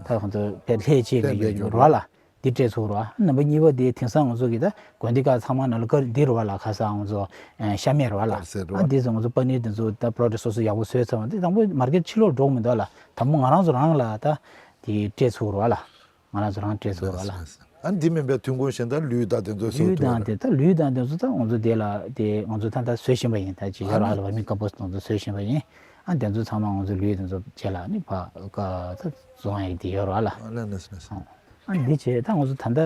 ད་ང་ཚོ་དཔེ་ལྷད་ཅིག་མི་ཡོད་རེད་བ་ལ། འདི་སྤྲད་ཚུགས་རེད་བ། ནམ་པར་གཉིས་པ་དེ་དེང་སང་ང་ཚོ་གི་ད་དགོན་སྡེ་ཁག་ཚང་མ་ནང་ལ་ཀར་འདི་རེད་བ་ལ། ཁ་སང་ང་ཚོ་ཨ་ཤ་མེད་རེད་བ་ལ། ཨ་འདི་ཚོ་ང་ཚོ་པ་ནིར་དེ་ཚོ་ད་པྲོ་ཌག་སོ་སོ་ཡག་པོ་བཟོས་ཚར་བ་དེ་དང་པོ་མར་ཀེ་ཊི་ཕྱི་ལོགས་འགྲོ་གི་མི་འདུག་བ་ལ། དང་པོ་ང་རང་ཚོ་རང་ལ་ད་དེ་སྤྲད་ཚུགས་རེད་བ་ལ། ང་རང་ཚོ་རང་སྤྲད་ཚུགས་རེད་བ་ལ། ཨ་འདི་མིན་པའི་ཐོན་ཁུངས་གཞན་དག་ལུད་དང་དེ་ཚོ་བཟོ་ལུད་ཐུབ་དང་རེད། དེ་ད་ལུད་དང་དེ་ཚོ་ད་ང་ཚོ་དེ་ལ་དེ་ང་ཚོ་ད་ད་བཟོས་བཞིན་པ་ཡིན། ད་ཅི་ཡོད་ར་ལ་བར་མི་ཀམ་པོ་སི་ཊི་ང་ཚོ་བཟོས་བཞིན་པ་ཡིན། ཨ་དེ་ཚོ་ཚང་མ་ང་ཚོ་ལུད་དེ་ཚོ་བྱས་ལ་ནི་ཕ་ག་ད་བཙོང་ཡག་དེ་ཡོད་ར་ལ། ཨ་ལ་ནས་ནས། ཨ་འདི་བྱས་ད་ང་ཚོ་ད་ལྟ་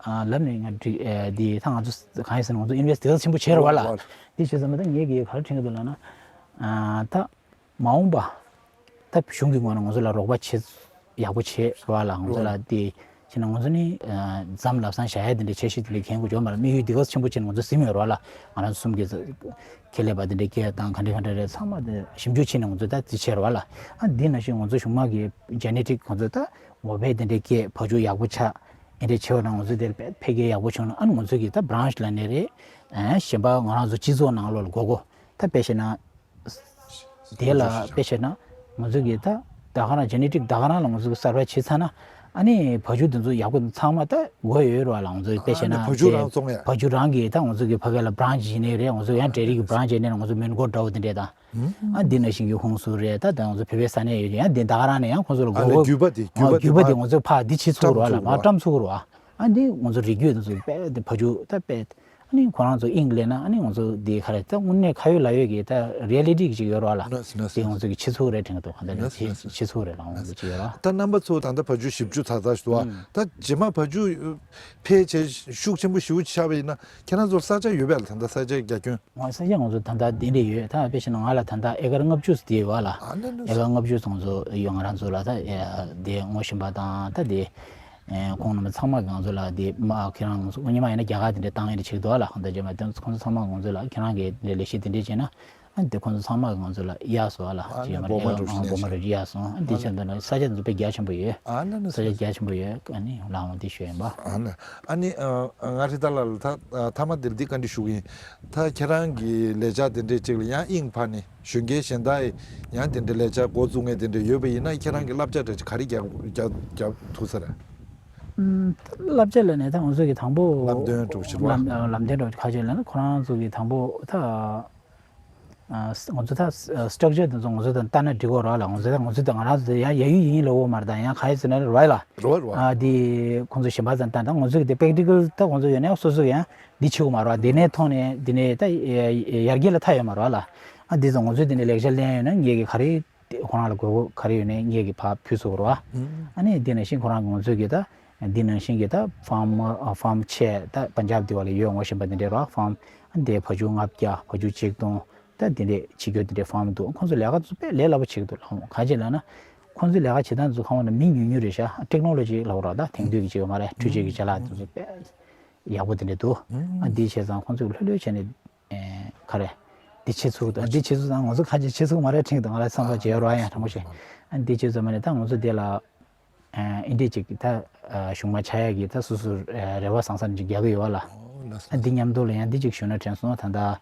ཨ་ལབ་ནས་ང་འགྲིག་ཨ་འདི་ད་ང་ཚོ་གང་ཡིན་ཟེར་ན་ང་ཚོ་ཨིན་ཝེ་སི་ཊི་དེ་ཚོ་ཆེན་པོ་བྱས་ར་བ་ལ། འདི་བྱས་ཙང་མ་ད་ངས་གི་ག་རེ་དྲན་གི་འདུག་ལབ་ན། ཨ་ད་མ་འོངས་པ་ད་གཞུང་གི་ངོས་ནས་ང་ཚོ་ལ་རོགས་པ་བྱེད་ཡག་པོ་བྱེད་ར་བ་ལ། ང་ཚོ་ལ་འདི་བྱས་ན་ང་ཚོ་ནི་ཨ་འཛམ་ལབ་སང་བཞག་ཡ་དེ་འདྲ་བྱེད་ཤེས་དེ་འདྲ་མཁན་དགོས་ཡོད་མ་རེད། དམིགས་ཡུལ་འདི་ག་ཆེན་པོ་བྱས་ནས་ང་ཚོ་ཟིན་ཡོད་ར་བ་ལ། ང་རང་ཚོ་གསུམ་གྱི་ཁེ་ལས་པ་དེ་འདྲ་སྐད་དང་ག་འདྲ་ག་འདྲ་རེད་ཚང་མ་དེ་ཞིབ་འཇུག་བྱས་ནས་ང་ཚོ་ད་དེ་བྱས་ར་བ་ལ། ཨ་འདི་ནང་བཞིན་ང་ཚོ་གཞུང་དམག་གི་ཇེ་ནེ་ཊིག་ང་ཚོ་ད། འོ་བས་དེ་འདྲའི་སྐད་བ་ཕྱུགས་ཡག་པོ་ཆགས། ཨེ་འདྲའི་ཆེ་བ་ན་ང་ཚོ་དེར་འཕེལ་རྒྱས་ཡག་པོ་བྱུང་ན། ཨ་ནི་ང་ཚོ་གི་ད་branch་ལབ་ནའི་རེད། ཨ་གཞན་པ་ང་རང་ཚོ་སྤྱི་ཚོགས་ནང་ལོགས་ལ་དགོས་དགོས། ད་དཔེ་བཤད་ན། དེ་ལ་དཔེ་བཤད་ན་ང་ཚོ་གི་ད་ད་ག་རང་genetic་ད་ག་རང་ལ་ང་ཚོ་གི་གསར་པ་བྱས་ཚར་ན། ཨ་ནི་བ་ཕྱུགས་དེ་ཚོ་ཡག་པོ་ཚང་མ་ད་དགོས་ཡོད་རེད་བ་ལ། ང་ཚོ་དཔེ་བཤད་ན་བ་ཕྱུགས་རང་བཙོང་ཡ། བ་ཕྱུགས་རང་གི་ད་ང་ཚོ་གི་ཕ་གི་ལ་branch་བྱས་ནའི་རེད། ང་ཚོ་ཡང་འབྲས་རིགས་ཀྱི་branch་བྱས་ནའི་ང་ཚོ་མོན་གྷོ་འདྲ་བོ་དེ་འདྲས་དང་། ཨ་འདི་ནང་བཞིན་གྱི་ཧུན་སུར་རེད། ད་ད་ང་ཚོ་བོད་པའི་ས་གནས་ཡོད་ཀྱང་ཡང་འདི་ད་ག་རང་ནས་ཡང་ཁོང་ཚོ་ལ་ཨ་དགོས་ལ་དགོས། རྒྱུད་པ་དེ་རྒྱུད་པ་དེ་རྒྱུད་པ་དེ་ང་ཚོ་ཕར་འདི་བྱེད་ཚུགས་རོགས་ལ་མ་བཀྲམ་ཚུགས་རོགས། ཨ་འདི་ང་ཚོ་རིགས་རྒྱུད་དེ་ཚོ་དཔེ་དེ་བ་ཕྱུགས་ད་དཔེ་ཨ་ནི་ཁོ་རང་ཚོ་དབྱིངས་ལེན་ན་ཨ་ནི་ང་ཚོ་འདི་ག་རེ་ད་དངོས་གནས་ཁ་ཡོད་ལག་ཡོད་ཀྱི་ད་reality་ཅིག་ཡོད་རོགས་ལ། ནས་ནས་དེ་ང་ཚོ་གི་བྱེད་ཚུགས་རེད་དྲན་གི་འདུག་ག་ད་ནས་ནས་བྱེད་ཚུགས་རེད་ལ་ང་ཚོ་ཅིག་ཡོད་རོགས། ད་རྣམ་པ་ཚོ་ད་ལྟ་བ་ཕྱུགས་བཞི་བཅུ་ཚ་ཚ་ཞིག་འདུག་ཨ། ད་རྗེས་མ་བ་ཕྱུགས་ཕལ་ཆེར་ཤུགས་ཆེན་པོ་ཞེ་པོ་ཆགས་པ་ཡིན་ན་ཁྱེད་རང་ཚོར་ས་ཆ་ཡོད་པས་ལ། ད་ལྟ་ས་ཆའི་རྒྱ་ཁྱོན། ང་ས་ཆ་ང་ཚོ་ད་ལྟ་དེ་འདྲས་ཡོད། ད་དཔེ་བྱས་ན་ང་ལ་ད་ལྟ་ཨེ་ཀར་ལྔ་བཅུ་དེ་ཡོད་ལ། ཨ་ནི་ནི་ཨེ་ཀར་ལྔ་བཅུ་ང་ཚོ་ཡོད། ང་རང་ཚོ་ལ་ད་དེ་ངོ་ཤེས་པ་དང་ད་དེ་ཁོང་རྣམ་པ་ཚང་མ་གི་ང་ཚོ་ལ་དེ་མ་ཁྱེད་རང་ཚོ་སྔོན་མ་ཡིན་ན་རྒྱ་གར་དེ་འདྲས་བཏང་ཡས་དེ་བྱེད་ཀྱི་འདུག་ལ། ཁོང་ཚོ་རྗེས་མ་དེ་ཁོང་ཚོ་ཚང་མ་ང་ཚོ་ལ་ཁྱེད་རང་གི་དེ་འདྲས་ལས་གཞི་དེ་འདྲས་བྱས་ན། ཨ་འདི་ཁོང་ཚོ་ཚང་མ་གི་ང་ཚོ་ལ་གཡར་སོང་ཨ་ལ། ཨ་ཅེ་ནི་མ་འབོ་མ་རེད་རུ་ཨ་ཤི་འབོ་མ་ནས་རེད་གཡར་སོང་། ཨ་འདི་ཨ་ནི་བྱས་ན་ས་ཆ་འདི་ཚོ་དཔེ་རྒྱ་ཆེན་པོ་ཡོད། ཨ་ནི་ནི་ས་ཆ་རྒྱ་ཆེན་པོ་ཡོད། ཨ་ནི་ལའང་འདི་ཞུ་ཡིན་པ། ཨ་ནི་ཨ་ནི་ང་རི་ད་ལ་ད་ཐ་མ་འདིར་འདི་བཀའ་འདྲི་ཞུ་གི་ཡིན། ད་ཁྱེད་རང་གི་ལས་འཆར་དེ་འདྲས་ཅིག་ལ་ཡང་དབྱིངས་ཕར་ནས་གཞོན་སྐྱེས་གཞན་དག་ཡང་དེ་འདྲས་ལས་འཆར་འགོ་བཙུགས་མཁན་དེ་འདྲས་ཡོད་པ་ཡིན་ན་ཁྱེད་རང་གི་བསླབ་བྱ་འདྲ་ཅིག་ག་རེ་རྒྱག་རྒྱག་རྒྱག་ཐུབ་ས་རེད། ཨུམ། བསླབ་བྱ་ལ་ནས་ད་ང་ཚོ་གི་དང་པོ་ལམ་སྟོན་འགྲོ་ཕྱིར་བ། ལམ་ལམ་སྟོན་འགྲོ་ཁ་ཆེ་ལ་ནི་ཁོ་རང་ཚོ་གི་དང་པོ་ད། ང་ཚོ་ད་structure་དེ་ཚོ་ང་ཚོ་དང་ལྟ་ན་འགྲིག་གོ་ར་ལ། ང་ཚོ་ད་ང་ཚོ་ད་ང་རང་ཚོ་ཡང་ཡ་ཡུལ་ཡིན་ལ་འོ་མར་དང་ཡང་ག་ཡི་ཟེར་ན་ར་ལ། ར་ར། ཨ་དེ་ཁོང་ཚོ་གཞན་པ་ཚང་ལྟ་ད་ང་ཚོ་གི་དེ་practical་ད་ཁོང་ཚོ་ཡོད་ནས་སོ་སོ་ཡང་འདི་བྱེད་གོ་མ་ར་དེ་ནས་ཐོག་ནས་དེ་ནས་ད་ཡར་རྒྱས་ལ་ཐ་ཡོད་མ་ར་ལ། ཨ་དེ་ཚོ་ང་ཚོ་དེ་ནས་ལེགས་ཆ་ལེན་ཡོད་ན་ངེད་ཀྱི་ག་རེ་ཁོ་རང་ལ་དགོས་གོ་ག་རེ་ཡོད་ནས་ངེད་ཀྱི་ཕ་ཕུལ་ཚུགས་ར། ཨ་ནི་དེ་ནས་ཤིང་ཁོ་རང་གི་ང་ཚོ་གི་ད། འདི་ནང་བཞིན་གྱི་ད་farm farm་ཆེ་ད་པན་ཇབ་དེ་བ་ལ་ཡོད་ངོ་ཤེས་པ་དེ་འདྲའི་རོགས་farm་འདི་བ་ཕྱུགས་ལྔ་བརྒྱ་བ་ཕྱུགས་ཆིག་སྟོང་ད་དེ་འདྲའི་ཆིག་སྟོང་དེ་འདྲའི་farm་འདུག་ཁོང་ཚོ་ལས་ཀ་ཚོ་དཔེ་ལས་སླ་པོ་བྱེད་ཀྱི་འདུག་ལགས། གང་ཅི་ལབ་ན་ཁོང་ཚོའི་ལས་ཀ་བྱེད་སྟངས་ཚོ་ཁང་བ་ན་མི་ཉུང་ཉུང་རེད་ཤག་ཊེག་ནོ་ལོ་ཇི་ལབ་རོགས་ད་དེང་དུས་ཀྱི་བྱེད་པ་མ་རེད། འཕྲུལ་ཆས་ཀྱི་ཅ་ལག་དེ་ཚོ་དཔེ་ཡག་པོ་དེ་འདྲ་འདུག་ཨ་འདི་བྱས་ཙང་ཁོང་ཚོས་ལྷོད་ལྷོད་བྱས་ནས་ག་རེ་འདི་བྱེད་ཚུགས་འདུག་འདི་བྱེད་ཚུགས་ཙང་ང་ཚོ་ཁ་ཅིག་བྱེད་ཚུགས་མ་རེད་དྲན་གྱི་འདུག་ང་ལ་བསམ་བློ་བྱེད་རོགས་ཡང་དྲང་པོ་བྱས་ཨ་འདི་བྱེད་ཚུགས་མ་རེད། ད་ང་ཚོ་འདི་ལ། ཨ་འདི་ཅིག་ད་གཞུང་མ་ཆགས་ཡག་གི་ད་སོ་སོ་རེ་བ་བཟང་ས་ཅིག་རྒྱག་གི་ཡོད་བ་ལ། ཨ་འདི་མཉམ་དུ་ལ་ཡང་འདི་ཅིག་ཞུ་ན་དྲན་སོང་ད་ལྟ།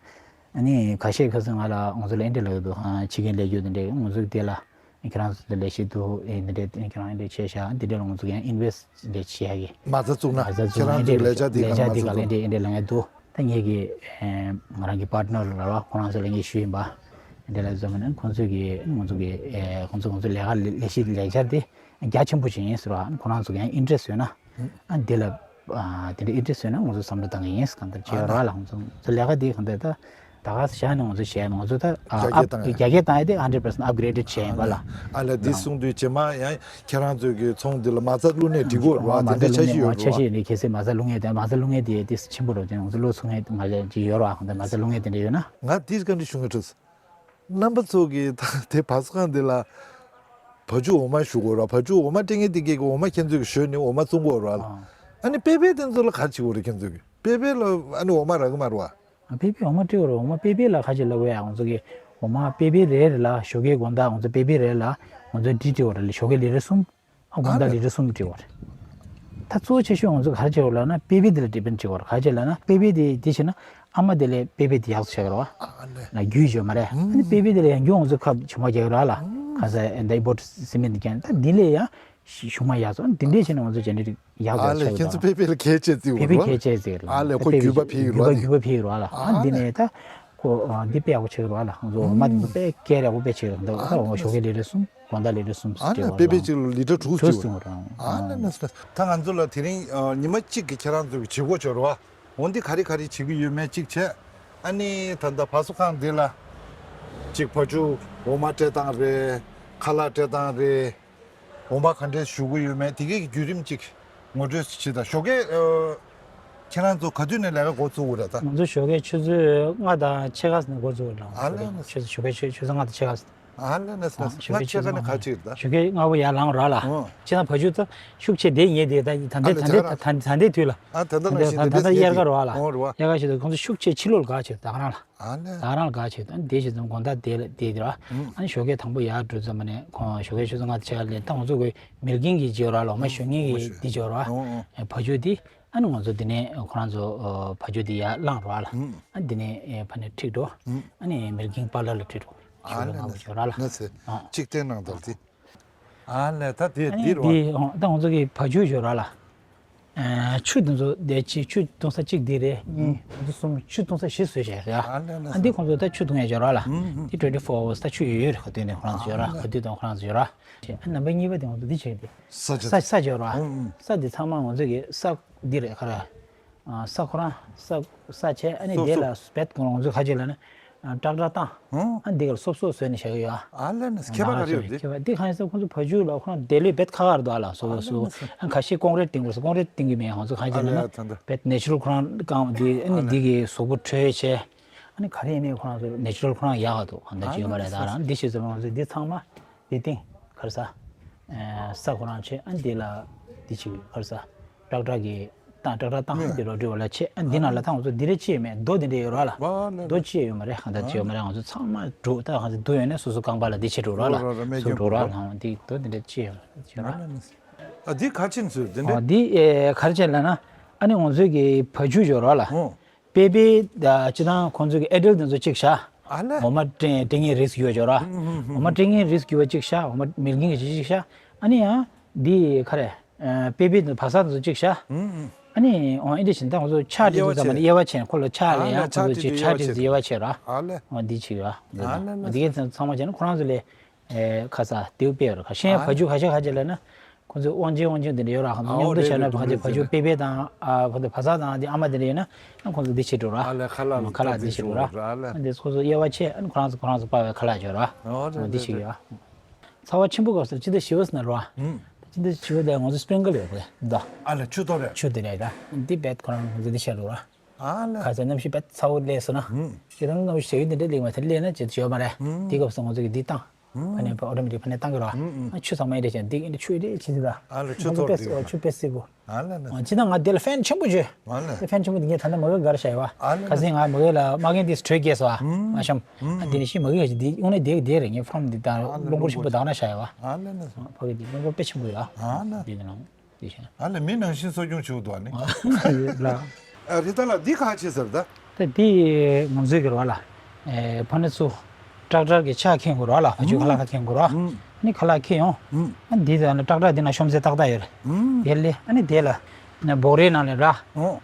ཨ་ནི་ཁ་ཤས་ཁ་སང་ང་ལ་ང་ཚོ་ལ་ཨེ་འདྲ་ལབ་ཀྱི་འདུག་ཨ་ཕྱི་རྒྱལ་ལས་འགུལ་འདི་འདྲས་ང་ཚོ་འདི་ལ་ཁྱེད་རང་ཚོ་ལས་བྱེད་འདུག་ཨེ་འདི་འདྲས་ཁྱེད་རང་ཨེ་འདྲས་བྱས་ཤག་འདི་འདྲས་ལ་ང་ཚོ་ཡང་ཨིན་ཝེ་སི་ཊི་འདྲས་བྱེད་ཡག་གི་མ་རྩ་བཙུགས་ན་མ་རྩ་ཁྱེད་བཙུགས་ན་རང་ཨེ་ཚོ་འདྲས་ལས་འགུལ་ལས་འཆར་འདི་ལས་འཆར་འདི་ག་ལ་ཨེ་འདྲས་ཨེ་འདྲས་ལབ་མཁན་འདུག་ད་ངེད་ཀྱི་ང་རང་གི་པར་ཊི་ནར་ལ་ར་ཁོ་རང་ཚོ་ལ་ངས་ཞུས་ཡིན་པ། འདི་ལ་བཟོ་མ་ནི་ཁོང་ཚོས་ཀྱི་ང་ཚོ་གི་ཁོང་ཚོ་ང་ཚོ་ལས་ཀ་ལས་གཞི་ལས་འཆར་དེ་རྒྱ་ཆེན་པོ་ཞིག་ཡིན་ཟེར་བ་ཁོ་རང་ཚོ་གི་ཡང་ཨིན་ཊེ་རེ་སི་ཊི་ཡོད་ན། ཨ་འདི་ལ་དེ་འདྲ་ཨིན་ཊེ་རེ་སི་ཊི་ཡོད་ན་ང་ཚོ་བསམ་བློ་བཏང་གི་ཡིན་ཟེར་གང་ལྟར་བྱས་ར་ལ་ང་ཚོ་ང་ཚོ་ལས་ཀ་དེ་གང་ལྟར་ད་ད་ག་ས་བཞག་ནས་ང་ཚོ་བྱས་ང་ཚོ་ད་རྒྱ་སྐྱེད་བཏང་ཡ་རྒྱ་སྐྱེད་བཏང་ཡ་དེ་ཧན་ཌེ་རེ་ཌི་པར་སེན་ཊི་ཨབ་གྷི་རེ་ཌེ་ཌི་བྱས་ཡིན་པ་ལ། ཨ་ལ་འདི་གསུངས་དུས་རྗེས་མ་ཡང་། ཁྱེད་རང་ཚོའི་གི་ཚོང་འདི་ལ་མ་རྩ་བླུགས་ནས་འགྲིག་གོ་ར་དེ་འདྲ་འཆར་གཞི་ཡོད་ར། འཆར་གཞི་ནི་གལ་སྲིད་མ་རྩ་བླུགས་མཁན་དེ་མ་རྩ་བླུགས་མཁན་དེ་དེ་ཆེན་པོ་ར་དེ་ང་ཚོ་བློ་ཚུགས་མཁན་མ་ལས་ཅི་ཡོད་ར་ཧང་དེ་མ་རྩ་བླུགས་མཁན་དེ་འདྲ་ཡོད་ན། ང་དེ་བཀའ་འདྲི་ཞུ་ངེས་འདུག་རྣམ་པ་ཚོ་གི་ད་དེ་བ་སོ་ཁང་འདི་ལ་བ་ཕྱུགས་འོ་མ་བཞུ་གོ་ར། བ་ཕྱུགས་འོ་མ་སྤྲད་མཁན་དེ་གི་འོ་མ་ཁྱེད་ཚོས་གི་ཞོན་ནས་འོ་མ་བཙོང་གོ་ར། ཨ་ནི་པེ་པེ་དེ་ཚོ་ལ་ག་རེ་བྱེད་གོ་ར་ཁྱེད་ཚོས་གི་པེ་པེ་ལ་ཨ་ནི་འོ་མ་རག་གི་མ་རེད་བ། པེ་པེ་འོ་མ་སྤྲད་ཡོད་རེད། འོ་མ་པེ་པེ་ལ་ཁ་ཅིག་ལབ་ཡ་ང་ཚོ་གི་འོ་མ་པེ་པེ་རེ་རེ་ལ་ཞོགས་ཀའི་དགོང་དག་ང་ཚོ་པེ་པེ་རེ་ལ་ང་ཚོ་འབྲི་སྤྲད་ཡོད་རེད། ཞོགས་ཀའི་ལི་ཊར་གསུམ། ཨ་དགོང་དག་ལི་ཊར་གསུམ་སྤྲད་ཡོད་རེད། ད་གཙོ་ཆེ་ཤོས་ང་ཚོ་ག་རེ་བྱེད་དགོས་ལབ་ན་པེ་པེ་དེ་ལ་ཌི་པེན་ཌི་བྱེད་དགོས་རེད། ག་རེ་བྱེད་ལབ་ན་པེ་པེ་དེ་དེ་བྱས་ན་ཨ་མ་དེ་ལས་པེ་པེ་དེ་ཡག་ཚོ་ཆགས་ཀྱི་རེད་བ། ལ་རྒྱུས་ཡོད་མ་རེད། ཨ་ནི་པེ་པེ་དེ་ལ་ཡང་རྒྱུ་ང་ཚོ་ཁབ་ཆུང་མ་རྒྱག་གི་རེད་བ་ལ། ག་ས་ཨེ་འདའི་བོ་ཊི་སི་མེན་ཊི་རྒྱག་ད་འདི་ལས་ཡང་། ཞུ་མ་ཡག་སོ་འདི་འདྲས་བྱས་ན་ང་ཚོ་ཇེ་ནེ་རིག་ཡག་ཨ་ལས་ཁྱེད་ཚོ་པེ་པེ་ལ་གལ་ཆེ་བརྩི་བ་པེ་པེ་རེད་གལ་ཆེ་བརྩི་རེད། ཨ་ལས་ཁོ་རྒྱུད་པ་འཕེལ་གི་རེད་རྒྱུད་པ་རྒྱུད་པ་འཕེལ་གི་རེད་ལ། ཨ་འདི་ནས་ད་ཁོ་འདི་དཔེ་ཡག་པོ་ཆགས་ཀྱི་རེད་ལ། ང་ཚོ་འོ་མ་འདི་ཚོ་དཔེ་སྐད་ཡག་པོ་དཔེ་ཆགས་ཀྱི་རེད། འདི་ད་ཞོགས་ཀའི་ལི་ཊར་གསུམ་དགོང་དག་ལི་ཊར་གསུམ་ཨ་ལས་པེ་པེ་གཅིག་ལ་ལི་ཊར་དྲུག་བརྩི་བ་རེད། ཨ་ལས་ན་ད་ང་ཚོ་ལ་དེ་རིང་ཉི་མ་གཅིག་གི་ཁྱེད་རང་ཚོ་གི་བྱེད་སྒོ་ཆགས་རེད་བ། འོ་འདི་ག་རེ་ག་རེ་བྱེད་ཀྱི་ཡོད་མེད་གཅིག་བྱས། ཨ་ནི་ད་ལྟ་བ་སོ་ཁང་འདི་ལ་གཅིག་བ་ཕྱུགས་འོ་མ་སྤྲད་སྟངས་རེད། ཁ་ལག་སྤྲད་སྟངས་རེད། འོ་མ་ག་འདྲས་བཞུ་གི་ཡོད་མེད་དེ་གའི་བརྒྱུད་རིམ་གཅིག་ངོ་སྤྲོད་བྱེད་དང་། ཞོགས་ཀས་ཁྱེད་རང་ཚོ་ག་དུས་ནས་ལས་ཀ་འགོ་བཙུགས་ཀྱི་རེད་ད། ང་ཚོ་ཞོགས་ཀས་ཆུ་ཚོད་ལྔ་དང་ཕྱེད་ཀ་ནས་འགོ་བཙུགས་ཀྱི་རེད། ཨ་ལས་ཆུ་ཚོད་ཞོགས་ཀས་ཆུ་ཆུ་ཚོད་ལྔ་དང་ཕྱེད་ཀ་ནས། ཨ་ལ་ན་ས་ན། ང་ཆེ་ཁ་ནས་ཁ་ཅིག་རེད་ད། ཞོགས་ཀས་སྔ་པོ་ཡར་ལངས་རོགས་ལ། ཨོ། ཁྱེད་རང་བ་ཕྱུགས་ད་ཤུགས་ཆེ་དེ་ཉེ་དེ་ད་ད་ལྟའི་ད་ལྟའི་ད་ལྟའི་དུས་ལ། ཨ་ད་ལྟ་ནང་བཞིན་ད་ལྟ་དེ་དེ་དབྱར་ཁ་རོགས་ལ། ཨོ་རེད་བ། དབྱར་ཁ་ཞིག་ད་ཁོང་ཚོ་ཤུགས་ཆེ་ཕྱི་ལོགས་ལ་དགའ་ཆེ་ད་ག་རང་ལ། ཨ་ལ། ད་ག་རང་ལ་དགའ་ཆེ་ད་དེ་ཞིག་ཙམ་དགོང་དག་དེ་ལ་དེ་དེ་ར། ཨ་ནི་ཞོགས་ཀས་དང་པོ་ཡར་འགྲོ་ཙམ་པ་ནས་ཁོང་ཞོགས་ཀས་ཆུ་ཚོད་ལྔ་དང་ཕྱེད་ཀ་ལ་ད་ང་ཚོ་གི་མེར་གིང་གི་རྗེས་ར་ལོ་མ་ཞོགས་ངེས་ཀྱི་དེ་རྗེས་ར། ཨོ་ཨོ། བ་ཕྱུགས་དེ། ཨ་ནི་ང་ཚོ་འདི་ནས་ཁོ་རང་ཚོ་བ་ཕྱུགས་འདི་ཡར་བླངས་རོགས་ལ། ཨ་འདི་ནས་ཕ་ནས་ཁྲིད་འགྲོ། ཨ་ནི་མེར་གིང་པཱ་ལར་ལ་ཁྲིད་འགྲོ། ཨ་ཞོགས་ལ་ལ་ང་ཚོ་ཞོགས་ར་ལ། ན་ཚེ། ཨ། གཅིག་སྟོན་གནང་དང་དེ། ཨ་ལས་ད་དེ་ཨ་ནི་འདི་རོ། འདི་ཨོ་ད་ང་ཚོ་གི་བ་ཕྱུགས་ཞོགས་ར་ལ། ཆུ་འདི་ཚོ་དེ་ཅི་ཆུ་བཏུང་ས་གཅིག་འདི་རེད། གཉིས་ང་ཚོ་གསུམ་ཆུ་བཏུང་ས་བཞི་བཟོས་བྱས་རེད། ཨ་ལས་ན་ཨ་འདི་ཁོང་ཚོ་ད་ཆུ་བཏུང་ཡ་ཞོགས་ར་ལ། འདི་twenty four hours ད་ཆུ་ཡོད་ཡོད་རེད། ག་དུས་ནས་ཁོ་རང་ཚོ་ཞོགས་ར་ག་དུས་དང་ཁོ་རང་ཚོ་ཞོགས་ར། ཨ་ནམ་པ་གཉིས་པ་དེ་ང་ཚོ་འདི་བྱས་ཏེ། ས་ཆ་ས་ས་ཞོགས་ར། ས་འདི་ཚང་མ་ང་ཚོ་གི་ས་འདི་རེད་ཁ་ར། ས་ཁོ་རང་ས་ས་ཆས་ཨ་ནི་སོབ་དེ་ལ་སོབ་བེད་ཁོ་རང་ཚོ་ཁ་ཆེ་ལ་ནི་ཏྲག་ཏྲག་བཏང་། ཨ་འདི་གར་སོབ་སོབ་བཟོས་ནས་བཞག་གི་ཡོད། ཨ་ལ་ནི་ཁྱད་པར་ག་རེ་ཡོད་དེ། ཁྱད་པར་འདི་ཁ་ཤས་ཁོང་ཚོ་བ་ཕྱུགས་ལ་ཁོ་རང་དེ་ལས་བེད་ཁ་ཁར་འདུག་ཨ་ལ་སོབ་སོབ་སོབ་ཨ་ཁ་ཤས་ཀོང་རེད་ཏིང་གོ་སོ་ཀོང་རེད་ཏིང་གི་མེད་ཁོང་ཚོ་ཁ་ཆེ་ལ་ནི་བེད་ནེ་ཆུ་རལ་ཁོ་རང་བཀང་འདི་ཨ་ནི་འདི་གི་གཟུགས་པོ་དྲོད་ཆེ་ཨ་ནི་ག་རེ་ཡིན་ནའི་ཁོ་རང་ཚོ་ནེ་ཆུ་རལ་ཁོ་རང་ཡག་ག་འདུག་ཨ་འདི་ཅི་ཡོད་མ་རེད། ད་རང་འདི་ཤེས་ཚོ་ཁོང་ཚོ་འདི་ཚང་མ། དེ་སྟེང་གར་ས། ས་ཁོ་རང་ཆེ་ཨ་འདི་ལ་འདི་ཆེ་གར་ས། ཏྲག་ཏྲག་གི་ཏང་ཏྲག་ཏྲག་ཏང་འདི་རོ་འདི་བ་ལ་ཆེ་ཨ་འདི་ནང་ལ་ཏང་ཚོ་འདི་རེ་ཆེ་མེད་རྡོ་འདི་འདྲ་ཡོད་ར་ལ། རྡོ་ཆེ་ཡོད་མ་རེད་ཧ་ད་ཆེ་ཡོད་མ་རེད། ང་ཚོ་ཚང་མ་འགྲོ་ད་ང་ཚོ་འདུ་ཡོད་ནས་སོ་སོ་རྐང་པ་ལ་འདི་ཆེ་འགྲོ་ར་ལ་སོ་འགྲོ་ར་ལ་འདི་རྡོ་འདི་འདྲ་ཆེ་ཡོད་ར། ཨ་འདི་གར་ཆེན་ཚོ་འདི་འདྲ། འདི་གར་ཆེན་ལ་ན་ཨ་ནི་ང་ཚོའི་གི་བ་ཕྱུགས་ཡོད་ར་ལ། པེ་པེ་ད་སྤྱི་བཏང་ཁོང་ཚོའི་གི་ཨེ་ཌལ་དེ་ཚོ་གཅིག་བཞག་ཨ་ལས། འོ་མ་སྤྲད་སྤྲད་མཁན་རིགས་ཡོད་ཅོག་ར། འོ་མ་སྤྲད་མཁན་རིགས་ཡོད་གཅིག་བཞག་འོ་མ་མེར་གིང་གི་གཅིག་བཞག་ཨ་ནི་ཡང་འདི་ག་རེ། པེ་པེ་དེ་བ་ས་དེ་ཚོ་གཅིག་བཞག་ཨ་ནི་འོ་ཨེ་འདྲ་བྱས་ན་ད་ཁོང་ཚོ་ཆག་དེ་ཚོ་ཚང་མ་དབྱེ་བ་ཕྱེ་ཁོ་ལ་ཆག་ལས་ཡང་ཁོང་ཚོ་གཅིག་ཆག་དེ་ཚོ་དབྱེ་བ་ཕྱེ་ར། ཨ་ལས། འོ་འདི་གཅིག་ར། འདི་ག་ཚང་མ་བྱས་ན་ཁོ་རང་ཚོ་ལས། ཁ་ས་དེའུ་དཔེ་ཡོད་ར་ཁ་ཤས་བ་ཕྱུགས་ཁ་ཤས་ཁ་ཤས་ལ་ན། ཁོང་ཚོའི་དབང་ཆེན་དབང་ཆེན་དེ་འདྲ་ཡོད་ར་ཁོང་ཚོ་མཉམ་དུ་བྱས་ན་ཁ་ཤས་བ་ཕྱུགས་པེ་པེ་དང་ཁོང་ཚོ་བ་ས་དང་དེ་ཨ་མ་དེ་འདྲ་ཡོད་ན་ཁོང་ཚོ་འདི་བྱེད་འགྲོ་ར། ཁ་ལག་འདི་བྱེད་འགྲོ་ར། འདི་ཁོང་ཚོ་དབྱེ་བ་ཕྱེ་ཁོ་རང་ཚོ་ཁོ་རང་ཚོ་པ་བའི་ཁ་ལག་བྱོས་ར། འདི་བྱེད་ཡོད། ཚ་བ་ཆེན་པོ་སྐབས་སུ་ཕྱི་ཟླ་བཞི་པ་ཟིན་ན་ར། ཕྱི་ཟླ་བཞི་པ་དེ་ང་ཚོ་སྤྲིན་ཀལ་ཡོད་པ་རེད་ད། ཨ་ལ་ཆུ་ཐོག་རེད། ཆུ་དེ་རེད་ད། འདི་བེད་ཁོ་རང་ཚོ་འདི་བྱེད་འགྲོ་ར། ཨ་ལ། ཁ་ས་གནམ་གཤིས་བེད་ཚ་བོ་སླེབས་སོང་ན། ཁྱེད་རང་གནམ་གཤིས་ཞབས་ཡུལ་འདི་འདྲ་སླེབས་མ་ཐལ་སླེབས་ན་ཅི་ཡོད་མ་རེད། དེ་སྐབས་སུ་ང་ཚོ་གི་འདི་བཏང་། ཕ་ནས་ཨོ་ཏོ་མེ་ཏིག་ཕ་ནས་བཏང་གི་ར། ཆུ་ཚང་མ་ཡིན་རེད་ཀྱང་འདི་ཡིན་ཆུ་ཡིན་རེད་ཅི་ཟེར་ད། ཨ་ལ་ཆུ་ཐོག་འདི་ཆུ་དཔེ་སྲིད་པོ། ཨ་ལ་ན། ཅི་ད་ང་འདི་ལ་ཕེན་ཆེན་པོ་བྱོས། ཨ་ལ། ཕེན་ཆེན་པོ་འདི་ངས་ད་ནི་མ་གི་གར་བྱ་ཡི་བ། ཨ་ལ་ན། ཁ་སང་ང་མ་གི་ལ་མ་གི་འདི་སི་ཊེ་རེཊ་གེ་སི་བ། ཨ་ཤམ། ཨ་འདི་ནི་ཤི་མ་གི་ཡ་ཅི་འདི་ཡོང་ནས་བསྡད་བསྡད་རེད་ངས་ཕ་རམ་འདི་ད་རླུང་འཁོར་ཆེན་པོ་བདག་ན་བྱ་ཡི་བ། ཨ་ལ་ན། ཕ་གི་འདི་རླུང་འཁོར་དཔེ་ཆེན་པོ་ཡོད། ཨ་ལ། འདི་ནང་། འདི་བྱས། ཨ་ལ་མི་ནང་བཞིན་གསོ་སྐྱོང་བྱེད་དགོས་འདུག་ཨ་ནི། ལ། ཨ་རི་ད་ལ་འདི་ག་བྱེད་ཟེར་ད། ད་འདི་ང་ཚོའི་གི་རོ་ལ། ཨེ་ཕ་ནི་ཚུ། ཏྲག་ཏྲར་གི་ཆ་འཁྱེར་དགོས་རོ་ལ་བ་ཕྱུགས་ཁ་ལག་ཁ་འཁྱེར་དགོས་རོ། ཨ་ནི་ཁ་ལག་འཁྱེར་ཡོང་། ཨ་འདི་ད་ནི་ཏྲག་ཏྲར་འདི་ན་ཤོམ་ཚེ་ཏག་ཏག་ཡོད་རེད། དེ་ལས་ཨ་ནི་དེ་ལ། སྦོག་རའི་ནང་ལ་ར།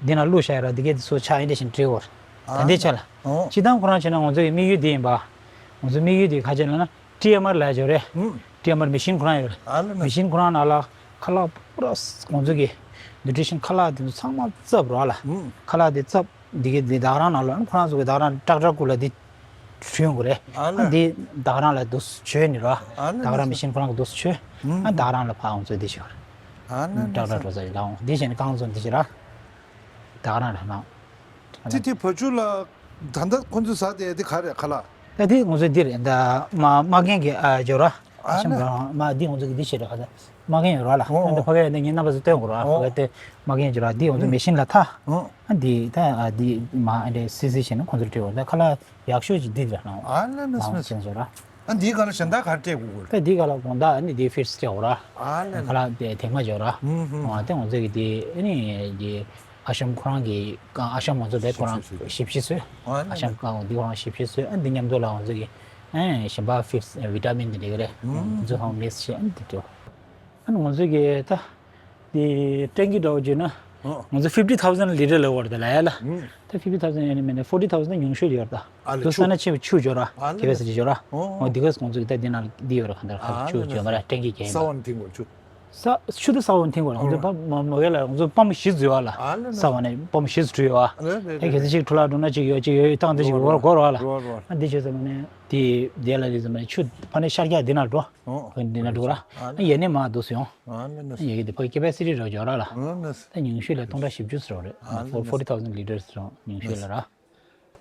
འདི་ན་བླུགས་བཞག་ཡོད་ར་འདི་གས་འདི་ཚོ་ཆ་ཨེ་འདྲ་བཞིན་བྲིས་དགོས་རེད། ད་འདི་ཆ་ལ། སྤྱི་བཏང་ཁོ་རང་བྱས་ན་ང་ཚོ་གི་དམིགས་ཡུལ་འདི་ཡིན་པ། ང་ཚོ་དམིགས་ཡུལ་འདི་ག་བྱས་ལ་ན། ཊི་ཨེམ་ཨར་ལབ་ཡ་ཅིག་ཡོད་རེད། ཊི་ཨེམ་ཨར་མེ་ཤིན་ཁོ་རང་ཡོད་རེད། མེ་ཤིན་ཁོ་རང་ནང་ལ་ཁ་ལག་པུ་ར་ང་ཚོ་གི་ནུ་ཊི་རི་ཤན་ཁ་ལག་དེ་ཚོ་ཚང་མ་བཙབ་རོགས་ལ། ཁ་ལག་དེ་བཙབ་འདི་གི་འདི་ད་ག་རང་ནང་ལ་ཁོ་རང་ཚོ་གི་ད་ག་རང་ཏྲག་ཏྲག་ཀུ་ལ་འདི་བྲུན་དགོས་རེད། འདི་ད་ག་རང་ལ་འདུག་བྱོས་ནི་རོ། ད་ག་རང་མེ་ཤིན་ཁོ་རང་གི་འདུག་བྱོས། ཨ་ད་ག་རང་ལ་ཕར་ང་ཚོ་འདི་བྱོས། ཏྲག་ཏྲག་འགྲོ་ས་ཡིན་ད་འོང་འདི་བྱས་ནས་རྐང་བཙུགས་འདི་བྱོས་ར། ད་ག་རང་ལ་ནང་། ཏི་ཏི་བ་ཕྱུགས་ལ་ད་ལྟ་ཁོ་ཚོས་ཟ་དེ་དེ་ག་རེད་ཁ་ལག་ད་དེ་ང་ཚོས་འདི་རེད་ད་མ་མ་རྒན་གྱི་ཨ་ཇོ་ར། ཨ་ཤམ་ར་མ་འདི་ང་ཚོས་ཀྱི་འདི་བྱེད་རེད་ཁ་ད་མ་རྒན་ཡོད་ར་ལ་ཨ་འདི་ཕ་གི་ཡོད་ནས་ངའི་རྣམ་པ་ཚོ་སྟོན་དགོས་ར་ཕ་གི་དེ་མ་རྒན་ཇོ་ར་འདི་ང་ཚོ་མེ་ཤིན་ལ་ཐ་ཨ་འདི་ད་ཨ་འདི་མ་ཨ་འདྲེ་སི་སི་བྱས་ན་ཁོ་ཚོར་སྤྲད་འོ་ད་ཁ་ལག་ཡག་ཤོས་ཅིག་འདི་རེད་ལ་ཨ་ལ་ན་སི་མ་ཅན་ཇོ་ར། ཨ་འདིའི་སྒང་ལ་གཞན་དག་ག་རེ་སྤྲད་དགོས་ཀྱི་རེད། ད་འདིའི་སྒང་ལ་དགོང་དག་ཨ་ནི་འདི་ཕིར་སྤྲད་འོ་ར། ཨ་ལ་ཁ་ལག་དེ་དེ་མ་འཇོག་ར། ཨ་དེ་ང་ཚོ་གི་དེ་ཨ་ནི་འདི་ཨ་ཤམ་ཁོ་རང་གི་ཨ་ཤམ་ང་ཚོ་བེད་ཁོ་རང་ཞིབ་ཞིབ་བཟོས། ཨ་ཤམ་ཁོ་རང་འདི་ཁོ་རང་ཞིབ་ཞིབ་བཟོས་ཨ་འདི་མཉམ་དུ་ལ་ང་ཚོ་གི་ཨ་གཞན་པ་ཕིར་བི་ཊ་མིན་དེ་འདྲ་གི་རེད། ང་ཚོ་ཧང་མེད་བྱས་ཨ་འདི་འགྲོ། ཨ་ནི་ང་ཚོ་གི་ད་དེ་ཊེང་ཀི་འདྲ་བོ་བརྗོད་ན། ང་ཚོ་fifty thousand litre ལ་བར་དེ་ལ་ཡ་ལ། ད་fifty thousand ཡ་ནི་མེད་ན་forty thousand ཉུང་ཤོས་ཡོད་ད། ཨ་ལ་དུ་ཆུ། ས་ན་ཆེ་བ་ཆུ་འཇོག་ར། ཨ་ལ་ཁེ་བེ་སི་ཅི་འཇོག་ར། ཨོ་འདི་ག་ཁོང་ཚོ་གི་ད་འདི་ན་འདི་ཡོད་ར་ག་འདར་ཁ་ཆུ་འཇོག་མ་ར་ཊེང་ཀི་གས་ས་བ་ནི་ཐིང་གོ་ཆུ། ས་ཆུ་དུ་ས་བ་ནི་ཐིང་གོ་ར་ང་ཚོ་པམ་མ་མ་གས་ལ་ང་ཚོ་པམ་བཞི་བཟོས་བ་ལ། ཨ་ལ་ན། ས་བ་ནི་པམ་བཞི་བཟོས་བ། ཨ་ལ་ལ་ད་ཁེ་སི་ཅིག་ཐུ་ལ་འགྲོ་ན་ཅིག་ཡོད་ཅིག་ཡོད་ཡོད་བཏང་དེ་ཅིག་རོ་ར་གོ་ར་བ་ལ། རོ་ར་རོ་ར། ཨ་འདི་བྱས་ཙམ་ནས་དེ་དེ་ལ་རི་ཙམ་ནས་ཆུ་ཕ་ནས་ཤར་རྒྱག་འདི་ན་འགྲོ། ཨོ། ཁོས་འདི་ན་འགྲོ་ར། ཨ་ཡེ་ནས་མ་འདུག་སེ་ཡོང་། ཨ་ལ་ན། ཡེ་གི་དེ་ཕ་གི་ཁེ་པེ་སི་ཊི་རག་འཇོག་ར་ལ། ཨ་ལ་ན། ད་ཉུང་ཤོས་ལ་སྟོང་ཕྲག་བཞི་བཅུ་ཟེར་བ་རེད། ཨ་ལ་ན། Forty thousand litres ཟེར་བ་ཉུང་ཤོས་ལ་ར།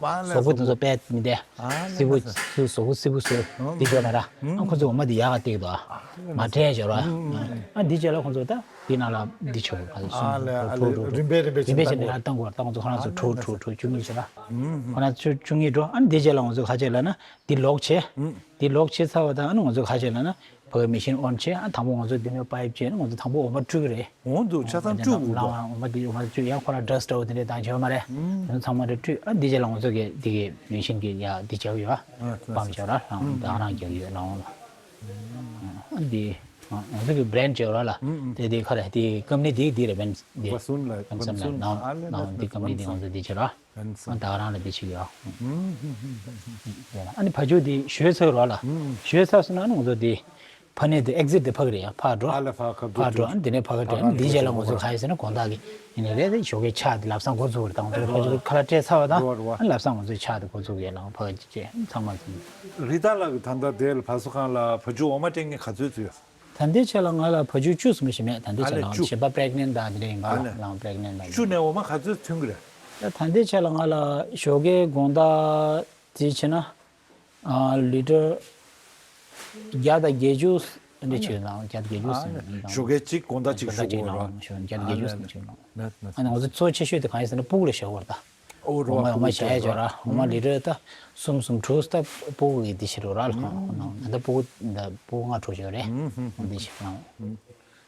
ལ་ཟོག་པོ་དེ་ཚོ་པད་མི་དེ་སིལ་བུ་སིལ་ཟོག་པོ་སིལ་བུ་སོ་དེ་ཅོག་ལ་ར། ཨ་ཁོ་ཚོ་འོ་མ་དེ་ཡག་ག་སྟེགས་དོ། མ་དྲས་ཅོག་ར། ཨ་འདི་ཅོག་ལ་ཁོ་ཚོ་ད་དེ་ནང་ལ་འདི་ཆོག་ག་ཨ་ལས་ཨ་ལས་རིམ་པས་རིམ་པས་རིམ་པས་བྱས་ནས་ཡར་བཏང་དགོས། ད་ཁོ་ཚོ་ཁོ་རང་ཚོ་དྲུག་དྲུག་དྲུག་བཅུ་གཉིས་ཅོག་ར། ཁོ་རང་ཚོ་བཅུ་གཉིས་འགྲོ། ཨ་འདི་ཅོག་ལ་ཁོ་ཚོ་ག་ཅོག་ལ་ན་འདི་ལོག་བྱས། འདི་ལོག་བྱས་ཚར་བ་དང་ཨ་ནི་ང་ཚོ་ག་ཅོག་ལ་ན། ཕ་གི་མེ་ཤིན་ཨོན་བྱས། ཨ་དང་པོ་ང་ཚོ་འདི་ནས་པའིབ་བྱས་ན་ང་ཚོ་དང་པོ་འོ་མ་བཀྲུས་རེད། འོ་འདུག་ཆ་ཚང་བཀྲུས་དགོས་འདུག་ལང་འོ་མ་འདི་འོ་མ་བཀྲུས་ཡང་ཁོ་རང་ཌ་སི་ཊི་འོ་དེ་འདྲས་བཏང་བྱས་པ་མ་རེད། དེ་ཚོ་ཚང་མ་འདྲ་བཀྲུས། ཨ་འདི་རྗེས་ལ་ང་ཚོ་གི་འདི་གི་མེ་ཤིན་གི་ཡ་འདི་བྱས་ཡོད། ཨ་པམ་བྱས་ར་ལང་འདི་ཨ་རང་རྒྱག་ཡོད་ལང་འོ་ལ། ཨ་འདི་ང་ཚོ་གི་བྷི་རེན་ཌི་བྱས་ར་ལ། དེ་དེ་ཁ་རེད། དེ་ཀམ་ནི་འདི་འདི་རེད། བན་འདི་བ་སུན་ལ་བན་སུན་ལ་ནང་ནང་འདི་ཀམ་ནི་འདི་ང་ཚོ་འདི་བྱས་ར། ཨ་ད་ག་རང་ལ་འདི་བྱེད་ཀྱི་ཡོད། ཨ་ནི་ཕ་ཇུ་འདི་ཞོལ་ཚར་རོགས་ལ། ཞོལ་ཚར་སོང་ན་ཨ་ནི་ང་ཚོ་འདི་ཕ་ནས་འདི་ཨེག་ཟིཊ་འདི་ཕ་གི་རེད་ཡ། ཕར་འགྲོ། ཨ་ལ་ཕ་ཁ་ཕར་འགྲོ། ཨ་ནི་འདི་ནས་ཕ་གི་འགྲོ། ཨ་ནི་འདི་རྗེས་ལ་ང་ཚོ་ག་ཡིན་ཟེར་ན་དགོང་དག་གི་ཡིན་ནའི་རེད། དེ་ཞོགས་ཀའི་ཕྱག་འདི་ལམ་སང་འགོ་འཛུགས་རེད། ད་ང་ཚོ་ཕ་ཇུ་ཁ་ལག་སྤྲད་ཚར་བ་དང་ཨ་ནི་ལམ་སང་ང་ཚོའི་ཕྱག་འདི་འགོ་འཛུགས་ཡས་ལ་ཕ་གི་ཅེས་ཚང་མ་ཚང་། རི་ཏ་ལགས་ཀྱིས་ད་ལྟ་དེ་ལ་བ་སོ་ཁང་ལ་ཕ་ཇུ་འོ་མ་སྤྲད་མཁན་ག་ཚོད་ཚོད་ཡོད། ད་ལྟའི་ཆ་ལ་ང་ལ་བ་ཕྱུགས་བཅུ་ཙམ་ཞིག་མེད། ད་ལྟའི་ཆ་ལ་ང་གཞན་པ་པི་རེག་ནེན་ཊི་དང་དེ་འདྲ་ཡིན་པ་ལ་ལའང་པི་རེག་ནེན་ཊི་དང་བཅུ་ནས་འོ་མ་ག་ཚོད་ཐོན་གི་རེད། ད་ད་ལྟའི་ཆ་ལ་ང་ལ་ཞོགས་ཀའི་དགོང་དག་དེ་བྱས་ན་ཨ་ལི་ཊར་བརྒྱ་དང་བརྒྱད་ཅུ་འདྲ་བྱས་ན་བརྒྱ་དང་བརྒྱད་ཅུ་ཟིན་ཞོགས་ཀའི་གཅིག་དགོང་དག་གཅིག་ཞུ་དགོས་རེད། བརྒྱ་དང་བརྒྱད་ཅུ་ཟིན་ཞུ་ན་ཨ་ནི་ང་ཚོ་གཙོ་ཆེ་ཤོས་དེ་གང་ཡིན་ཟེར་ན་སྤུག་ལ་བཞག་དགོས་རེད་ད། འོ་རོ་ཨ་ཨ་མ་ཁུ་བྱས་ཅོག་ར། འོ་མ་ལི་ཊར་ད་གསུམ་གསུམ་དྲུག་ད་སྤུག་གི་འདི་ཕྱིར་རོ་ར་ལ་ཁང་ཁོ་ན་ད་སྤུག་ད་སྤུག་ལྔ་དྲུག་ཅོག་རེད། འདི་ཕྱིར་ཁང་།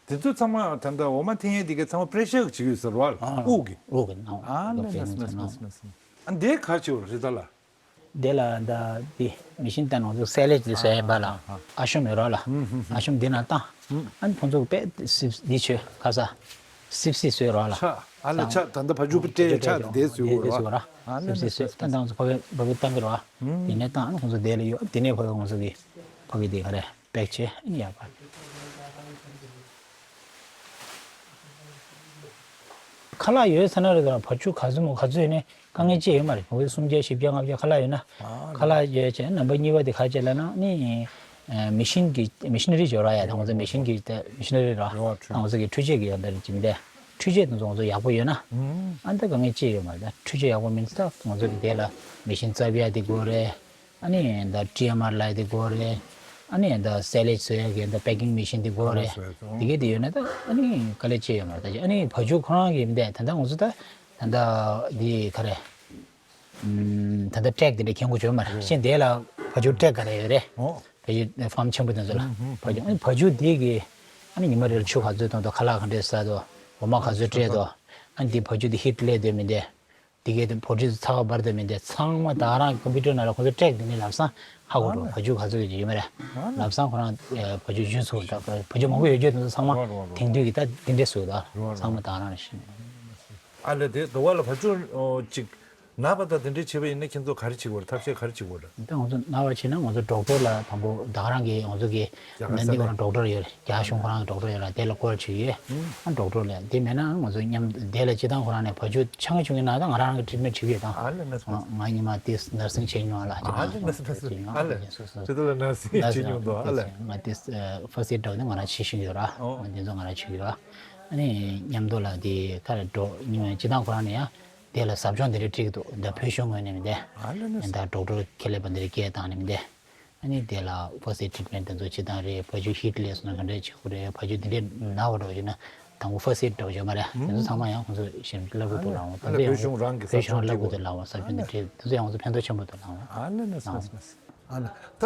དེ་ཚོ་ཚང་མ་ད་ལྟ་འོ་མ་འཐེན་ཡས་དེ་ག་ཚང་མ་པི་རེ་ཤར་གི་བྱེད་ཀྱི་ཡོད་ཟེར་བ་ལ་དབུགས་ཀྱི། དབུགས་ཀྱི་ནང་ཨ་ལ་ལ་ལ་ལ་ལ། ཨ་འདི་ག་བྱེད་རེད་ད་ལ། དེ་ལ་ད་དེ་མེ་ཤིན་ད་ང་ཚོ་སེ་ལེ་ཇི་ཟེར་ཡས་པ་ལ་ཨ་ཤོམ་ཡོད་ར་ལ། ཨ་ཤོམ་དེ་ན་བཏང་། ཨ་ནི་ཁོང་ཚོ་དཔེ་སིབ་འདི་བྱོས་ག་ས། སིབ་སིབ་བཟོས་རོགས་ལ། ཆ་ཨ་ལ་ཆ་ད་ལྟ་བ་ཕྱུགས་པོ་སྤྲད་ཆ་དེ་བཟོས་དགོས་རོགས། སིབ་སིབ་བཟོས་ད་ད་ང་ཚོ་ཕ་གི་ཕ་གི་བཏང་གི་རོགས། དེ་ནས་བཏང་ཨ་ནི་ཁོང་ཚོ་དེ་ལ་ཡོད། དེ་ནས་ཕ་གི་ང་ཚོ་གི་ཕ་གི་དེ་ག་རེ་པེག་བྱས་ཨ་ནི་ཡག་པ། ཁ་ལག་ཡོད་ས་ན་རེད་ད་བ་ཕྱུགས་ག་ཚོད་མོ་ག་ཚོད་ཡོད་ནས། དཀའ་ངལ་ཅི་ཡོད་མ་རེད། བོད་སུམ་བརྒྱ་བཞི་བརྒྱ་ལྔ་བརྒྱ་ཁ་ལག་ཡོད་ན། ཨ་ཁ་ལག་ཡོད་ཅེ་ནམ་པར་གཉིས་པ་དེ་ག་ཅེ་ལ་ན་ནི། ཨ་མེ་ཤིན་གི་མེ་ཤིན་རི་ཅོ་ར་ཡ་ད་ང་ཚོ་མེ་ཤིན་གི་ད་མེ་ཤིན་རི་ར་ད་ང་ཚོ་གི་འཕྲུལ་ཆས་གི་ཡོད་ད་རེད་ཅིག་མི་འདས་འཕྲུལ་ཆས་དེ་ཚོ་ང་ཚོ་ཡག་པོ་ཡོད་ན། ཨ་ད་དཀའ་ངལ་ཅི་ཡོད་མ་རེད། ད་འཕྲུལ་ཆས་ཡག་པོ་མིན་ཙང་ང་ཚོ་གི་དེ་ལ་མེ་ཤིན་རྩབ་ཡ་དེ་དགོས་རེད། ཨ་ནི་ད་ཊི་ཨེམ་ཨར་ལབ་ཡ་དེ་དགོས་རེད། ཨ་ནི་ད་སེ་ལེ་ཇི་བཟོ་ཡ་གི་ད་པེ་ཀིང་མེ་ཤིན་དེ་དགོས་རེད། དེ་གི་དེ་ཡོད་ན་ད་ཨ་ནི་དཀའ་ལས་ཅི་ཡོད་མ་རེད། ད་ཨ་ནི་བ་ཕྱུགས་ཁོ་རང་གི་མི་འདས་ད་ད་ང་ཚོ་ད། ད་ལྟ་འདི་ག་རེ། ཨམ་ད་ལྟ་ཊེག་འདི་འདྲ་མཁྱེན་གོ་བྱུང་མ་རེད། ཤེས་འདི་ལ་བ་ཕྱུགས་ཊེག་ག་རེ་ཡོད་རེད། ཨོ། བ་ཕྱུགས་ཕཱམ་ཆེན་པོ་དེ་ཚོ་ལ། ཨུམ་ཧུམ། བ་ཕྱུགས་ཨ་ནི་བ་ཕྱུགས་འདི་གི་ཨ་ནི་ཉི་མ་རེར་ཆུ་ག་ཚོད་བཏུང་འདུག་ཁ་ལག་ག་འདྲས་ཟ་འདུག་འོ་མ་ག་ཚོད་སྤྲད་འདུག་ཨ་ནི་འདི་བ་ཕྱུགས་འདི་ཧིཊ་སླེབས་འདུག་མི་འདུག་དེ་གའི་བོ་ཊི་ཚ་བ་འབར་དུ་མི་འདི་ཚང་མ་ད་རང་ཀམ་པུ་ཊར་ནང་ལ་ཁོ་ཚོ་ཊེག་དེ་ནི་ལབ་སང་ཧ་གོ་འགྲོ། ཕ་ཇུ་ག་ཚོད་ཀྱི་ཡོད་མ་རེད། ལབ་སང་ཁོ་རང་ཕ་ཇུ་ཞུ་ཚུགས། ད་ཕ་ཇུ་མང་པོ་ཡོད་རྒྱུ་དེ་ཚོ་ཚང་མ་དེང་དུས་ཀྱི་ད་དེ་འདྲས་སུ་ད་ཚང་མ་ད་རང་རེད་ཤི། ཨ་ལས་དེ་དུ་བ་ལ་ཕ་ཇུ་ཅིག་ན་བ་དང་དེ་འདྲས་བྱེད་པ་ཡིན་ན་ཁྱེད་ཚོ་ག་རེ་བྱེད་དགོས་རེད། ཐབས་ཤེས་ག་རེ་བྱེད་དགོས་རེད། ད་ང་ཚོ་ན་བ་བྱས་ན་ང་ཚོ་ཌོག་ཊར་ལ་དང་པོ་ད་ག་རང་གི་ང་ཚོ་གི་ནན་ཏི་ཁོ་རང་ཌོག་ཊར་ཡོད་རེད། རྒྱ་གཞུང་ཁོ་རང་གི་ཌོག་ཊར་ཡོད་ར། དེ་ལ་ཀོལ་བྱེད་ཀྱི་ཡོད། ཌོག་ཊར་ལ་དེ་མེད་ན་ང་ཚོ་མཉམ་དེ་ལ་སྤྱི་བཏང་ཁོ་རང་ནས་ཕ་ཇུ་ཆང་ཆུང་གི་ན་ད་ང་རང་གི་ཊི་རིཊ་མེན་ཊི་བྱེད་ཀྱི་ཡོད་ད། ང་ཉི་མ་དེ་ནར་སིང་བྱེད་མྱོང་ཨ་ལ། ཨ་ལས་ནར་སིང་ནར་སིང་ཨ་ལས་ཁྱེད་ཚོ་ལ་ནར་སིང་བྱེད་མྱོང་འདུག་ཨ་ལས། ང་དེ་ཕར་སི་ཨེཌ་འདྲ་བོ་དེ་ང་རང་བྱེད་བཞིན་ཡོད་ར། ང་དེ་ཚོ་ང་རང་བྱེད་ཀྱི་ཡོད་ར། ཨ་ནི་མཉམ་དུ་ལ་དེ་ཁ་ལ་འགྲོ་ཉི་མ་སྤྱི་བཏང་ཁོ་རང་ནས་ཡང་དེ་ལ་ཟབ་སྦྱོང་དེ་འདྲ་ཁྲིད་ཀྱི་འདུག་ད་བོད་གཞུང་ངོས་ནས་མི་འདས་ཨ་ལས་ནར་ད་ཌོག་ཊར་ཁེ་ལས་པ་འདི་རིགས་སྐད་བཏང་ནས་མི་འདས། ཨ་ནི་དེ་ལ་ཕར་སི་ཨེཌ་ཊི་རིཊ་མེན་ཊི་དེ་ཚོ་བྱེད་སྟངས་རེད། ཕ་ཇུ་ཧིཊ་སླེབས་སོང་ན་ག་འདྲས་བྱེད་དགོས་རེད། ཕ་ཇུ་དེ་འདྲས་ན་བ་འགྲོ་བྱས་ན་དང་པོ་ཕར་སི་ཨེཌ་འདྲ་བོ་ཡོད་མ་རེད། དེ་ཚོ་ཚང་མ་ཡང་ཁོང་ཚོ་ཞིབ་བསླབ་དགོས་འདུག་ལབ་འོང་། ད་ལྟ་ཡང་བོད་གཞུང་རང་གི་བོད་གཞུང་བསླབ་དགོས་འདུག་ལབ་འོང་། ཟབ་སྦྱོང་དེ་འདྲས་དེ་ཚོ་ཡང་ཁོང་ཚོ་ཕན་ཐོགས་ཆེན་པོ་འདུག་ལབ་འོང་། ཨ་ལ་ལ་ལ་ལ། ཨ་ལ་ད་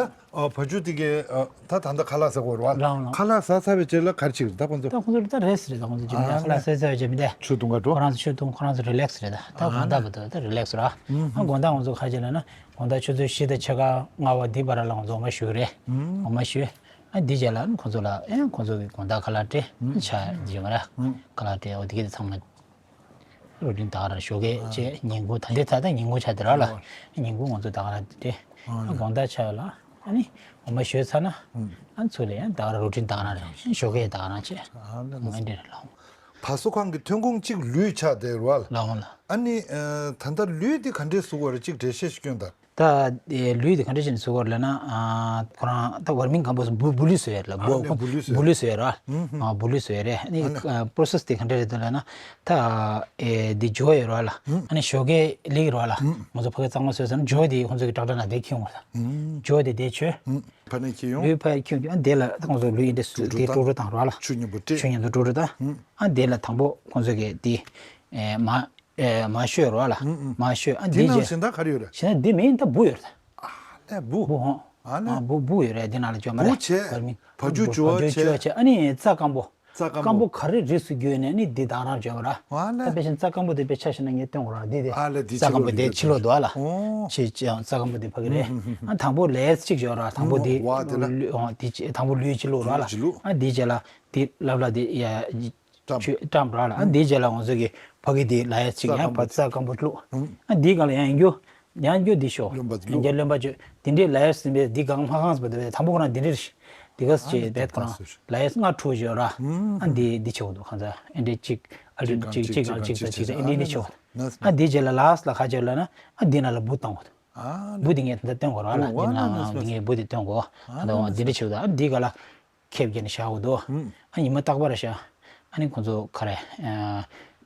ཕ་ཇུ་དེ་གའི་ད་ད་ལྟ་ཁ་ལག་ཟ་དགོས་རེད་བ། ལགས་འོང་། ཁ་ལག་ཟ་ཚར་བའི་རྗེས་ལ་ག་རེ་བྱེད་ཀྱི་རེད་ད་ཁོང་ཚོ། ད་ཁོང་ཚོ་ད་རེ་སི་ཊི་རེད། ད་ཁོང་ཚོ་ཅིག་ཨ་ཁ་ལག་ཟ་ཚར་བའི་རྗེས་མི་འདས་ཆུ་བཏུང་ག་འགྲོ། ཁོ་རང་ཚོ་ཆུ་བཏུང་། ཁོ་རང་ཚོ་རི་ལེག་སི་རེད། ད་ད་དགོང་དག་བར་དུ་ད་རི་ལེག་སི་ར། ཨ་དགོང་དག་ང་ཚོ་ག་རེ་བྱེད་ལབ་ན། དགོང་དག་ཆུ་ཚོད་བཞི་དང་ཕྱེད་ཀ་ལྔ་པ་འདི་བར་ལ་ང་ཚོ་འོ་མ་བཞུ་རེད། འོ་མ་བཞུ། ཨ་འདི་རྗེས་ལ་ཁོ་ཚོ་ལ་ཨེ་ཁོ་ཚོ་གི་དགོང་དག་ཁ་ལག་སྤྲད་ཆ་འདི་ཡོད་མ་རེད། ཁ་ལག་སྤྲད། འོ་འདི་གི་ཚང་མ་རུ་ཊིན་ད་ག་རང་ཞོགས་ཀས་བྱས་ཉིན་གུང་ད་ལྟའི་ད་ལྟ་ཉིན་གུང་ཆགས་བསྡད་ར་ལ། ཉིན་གུང་ང་ཚོ་ད་ག་རང་སྤྲད། ཨ་དགོང་དག་ཆ་ལ་ཨ་ནི་འོ་མ་བཞུ་ཚར་ན་ཨ་ཚུར་ལ་ཡང་ད་ག་རང་རུ་ཊིན་ད་ག་རང་རེད། ཞོགས་ཀས་ད་ག་རང་བྱས། འོ་འདི་རེད་ལ། བ་སོ་ཁང་གི་ཐོན་ཁུངས་གཅིག་ལུད་ཆགས་བསྡད་ར་ལ། ལགས་འོང་ལགས། ཨ་ནི་ད་ལྟ་ལུད་འདི་ག་འདྲས་བཟོ་དགོས་རེད། གཅིག་འགྲེལ་བཤད་ཞིག་སྐྱོན་དང་། ད་ལུད་དེ་ག་འདྲ་བྱས་ནས་བཟོ་དགོས་རེད་ལབ་ན། ཁོ་རང་ད་ཝར་མིང་ཀམ་པོ་སི་འབུ་འབུ་ལུད་བཟོ་ཡ་རེད་ལ། འབུ་ཨ་ནི་འབུ་ལུད་བཟོ་ཡ། འབུ་ལུད་བཟོ་ཡ་རེད་བ། ཨ་འབུ་ལུད་བཟོ་ཡ་རེད། ཨ་ནི་པོ་རོ་སེ་སི་དེ་ག་འདྲ་རེད་འདུག་ལབ་ན། ད་ཨེ་འདི་འཇོ་ཡ་རེད་བ་ལ། ཨ་ནི་ཞོགས་ཀས་ལེགས་རེད་བ་ལ། ང་ཚོ་ཕ་གི་གཙང་མ་བཟོས་ཚར་ན་འཇོ་དེ་ཁོང་ཚོ་གི་ཊེག་ཊར་ནང་དེ་ཁྱེར་ཡོང་བ་ལ། འཇོ་དེ་དེ་བྱོས། ཕ་ནས་ཁྱེར་ཡོང་། ལུད་ཕ་ཁྱེར་ཡོང་དུས་ཨ་འདི་ལ་ཁོང་ཚོ་ལུད་ཨེ་འདྲ་དེ་དཀྲོག་དཀྲོག་བཏང་རེད་བ་ལ། ཆུ་མཉམ་པོ་སྤྲད། ཆུ་མཉམ་དུ་དཀྲོག་དཀྲོག་བཏང་། ཨ་འདི་ལ་དང་པོ་ཁོང་ཚོ་གི་དེ་ཨེ་མ། ཨེ་མ་བཤོས་རོ་ལ། ཨུ་ཨུ། མ་བཤོས། ཨ་དེ་འདི་ནང་རྗེས་གཞན་དག་ག་རེ་ཡོད་རེད། གཞན་དག་འདི་མིན་ད་འབུ་ཡོད་རེད། ཨ་ལས་འབུ། འབུ་ཧོ། ཨ་ལས། ཨ་འབུ་འབུ་ཡོད་རེད། འདི་ནང་ལ་བཅོས་མ་རེད། འབུ་བྱས། བར་མི་བ་ཕྱུགས་འབུ་བཅོས་བ་བ་ཕྱུགས་བཅོས་བ་བྱས། བྱས། ཨ་ནི་རྩྭ་སྐམ་པོ། རྩྭ་སྐམ་པོ། སྐམ་པོ་ག་རེ་རིགས་སུ་གྱུར་ནས་ནི་འདི་དག་རང་བཅོས་པ་ར། ཨ་ལས། ད་དཔེ་བཞིན་རྩྭ་སྐམ་པོ་དེ་དཔེ་ཆ་བཞག་ན་ངས་སྟོན་དགོས་ར་འདི་དེ། ཨ་ལས་འདི་རྩྭ་སྐམ་པོ་དེ་ཕྱི་ལོགས་འདུག་ཨ་ལ། ཨོ། ཕྱི་ཕྱི་རྩྭ་སྐམ་པོ་དེ་ཕ་གི་རེད། ཨ་དང་པོ་ལས་གཅིག་བཅོས་ར། དང་པོ་འདི། ཨོ་བ་དེ་ལ། ལུས་ཨོ་དེ་དང་པོ་ལུས་གཅིག་བླུགས་ར་ལ། ལུས་གཅིག་བླུགས། ཨ་འདི་རྗེས་ལ་དེ་ལབ་ལ་དེ་ཡ། བཀྲམ། ཆུ་བཀྲམ་ར་ལ། ཨ་འདིའི་རྗེས་ལ་ང་ཚོ་གི་ཕ་གི་དེ་ལ་ཡ་ཚིག་ཡང་ཕར་རྩྭ་སྐམ་པོ་བླུགས། ཨ་འདིའི་སྒང་ལ་ཡང་རྒྱུ་ཡང་རྒྱུ་འདི་ཤོག་རློན་པ་བླུགས། ཡང་རྒྱུ་རློན་པ་བཅོས། དེ་འདྲའི་ལ་ཡ་ཟིན་པའི་འདི་གང་མ་གང་ཟིན་པ་དེ་དང་པོ་ཁོ་རང་འདི་འདྲའི་འདི་ག་ཟེ་བྱས་བེད་ཁོ་རང་ལ་ཡ་ལྔ་དྲུག་བཅོས་ར། ཨ་འདི་འདི་ཆེ་བོ་འདུག་གང་ཟ་ཨ་འདྲའི་གཅིག་ཨ་ལུ་གཅིག་གཅིག་གང་གཅིག་ཟ་གཅིག་ཟ་ཨ་འདི་འདི་ཆེ་བོ། ཨ་འདིའི་རྗེས་ལ་ལ་ས་ལ་ཁ་བཅོས་ལ་ན་ཨ་འདི་ན་ལ་འབུ་བཏང་བ་འདུག་འབུ་འདི་ངས་ད་ལྟ་སྟོན་དགོས་ར་ལ། འདི་ན་འདི་ངས་འབུ་འདི་སྟོན་དགོས། ཨ་འདི་འདྲ་ཆེ་བོ་འདུག་ཨ་འདི་ག་ལ། ཁེབས་བརྒྱབ་ནས་བཞག་དགོས་འདུག་ཨ་ཉི་མ་རྟག་པར་བཞག་ཨ་ནི་ཁོང་ཚོ་ག་རེ།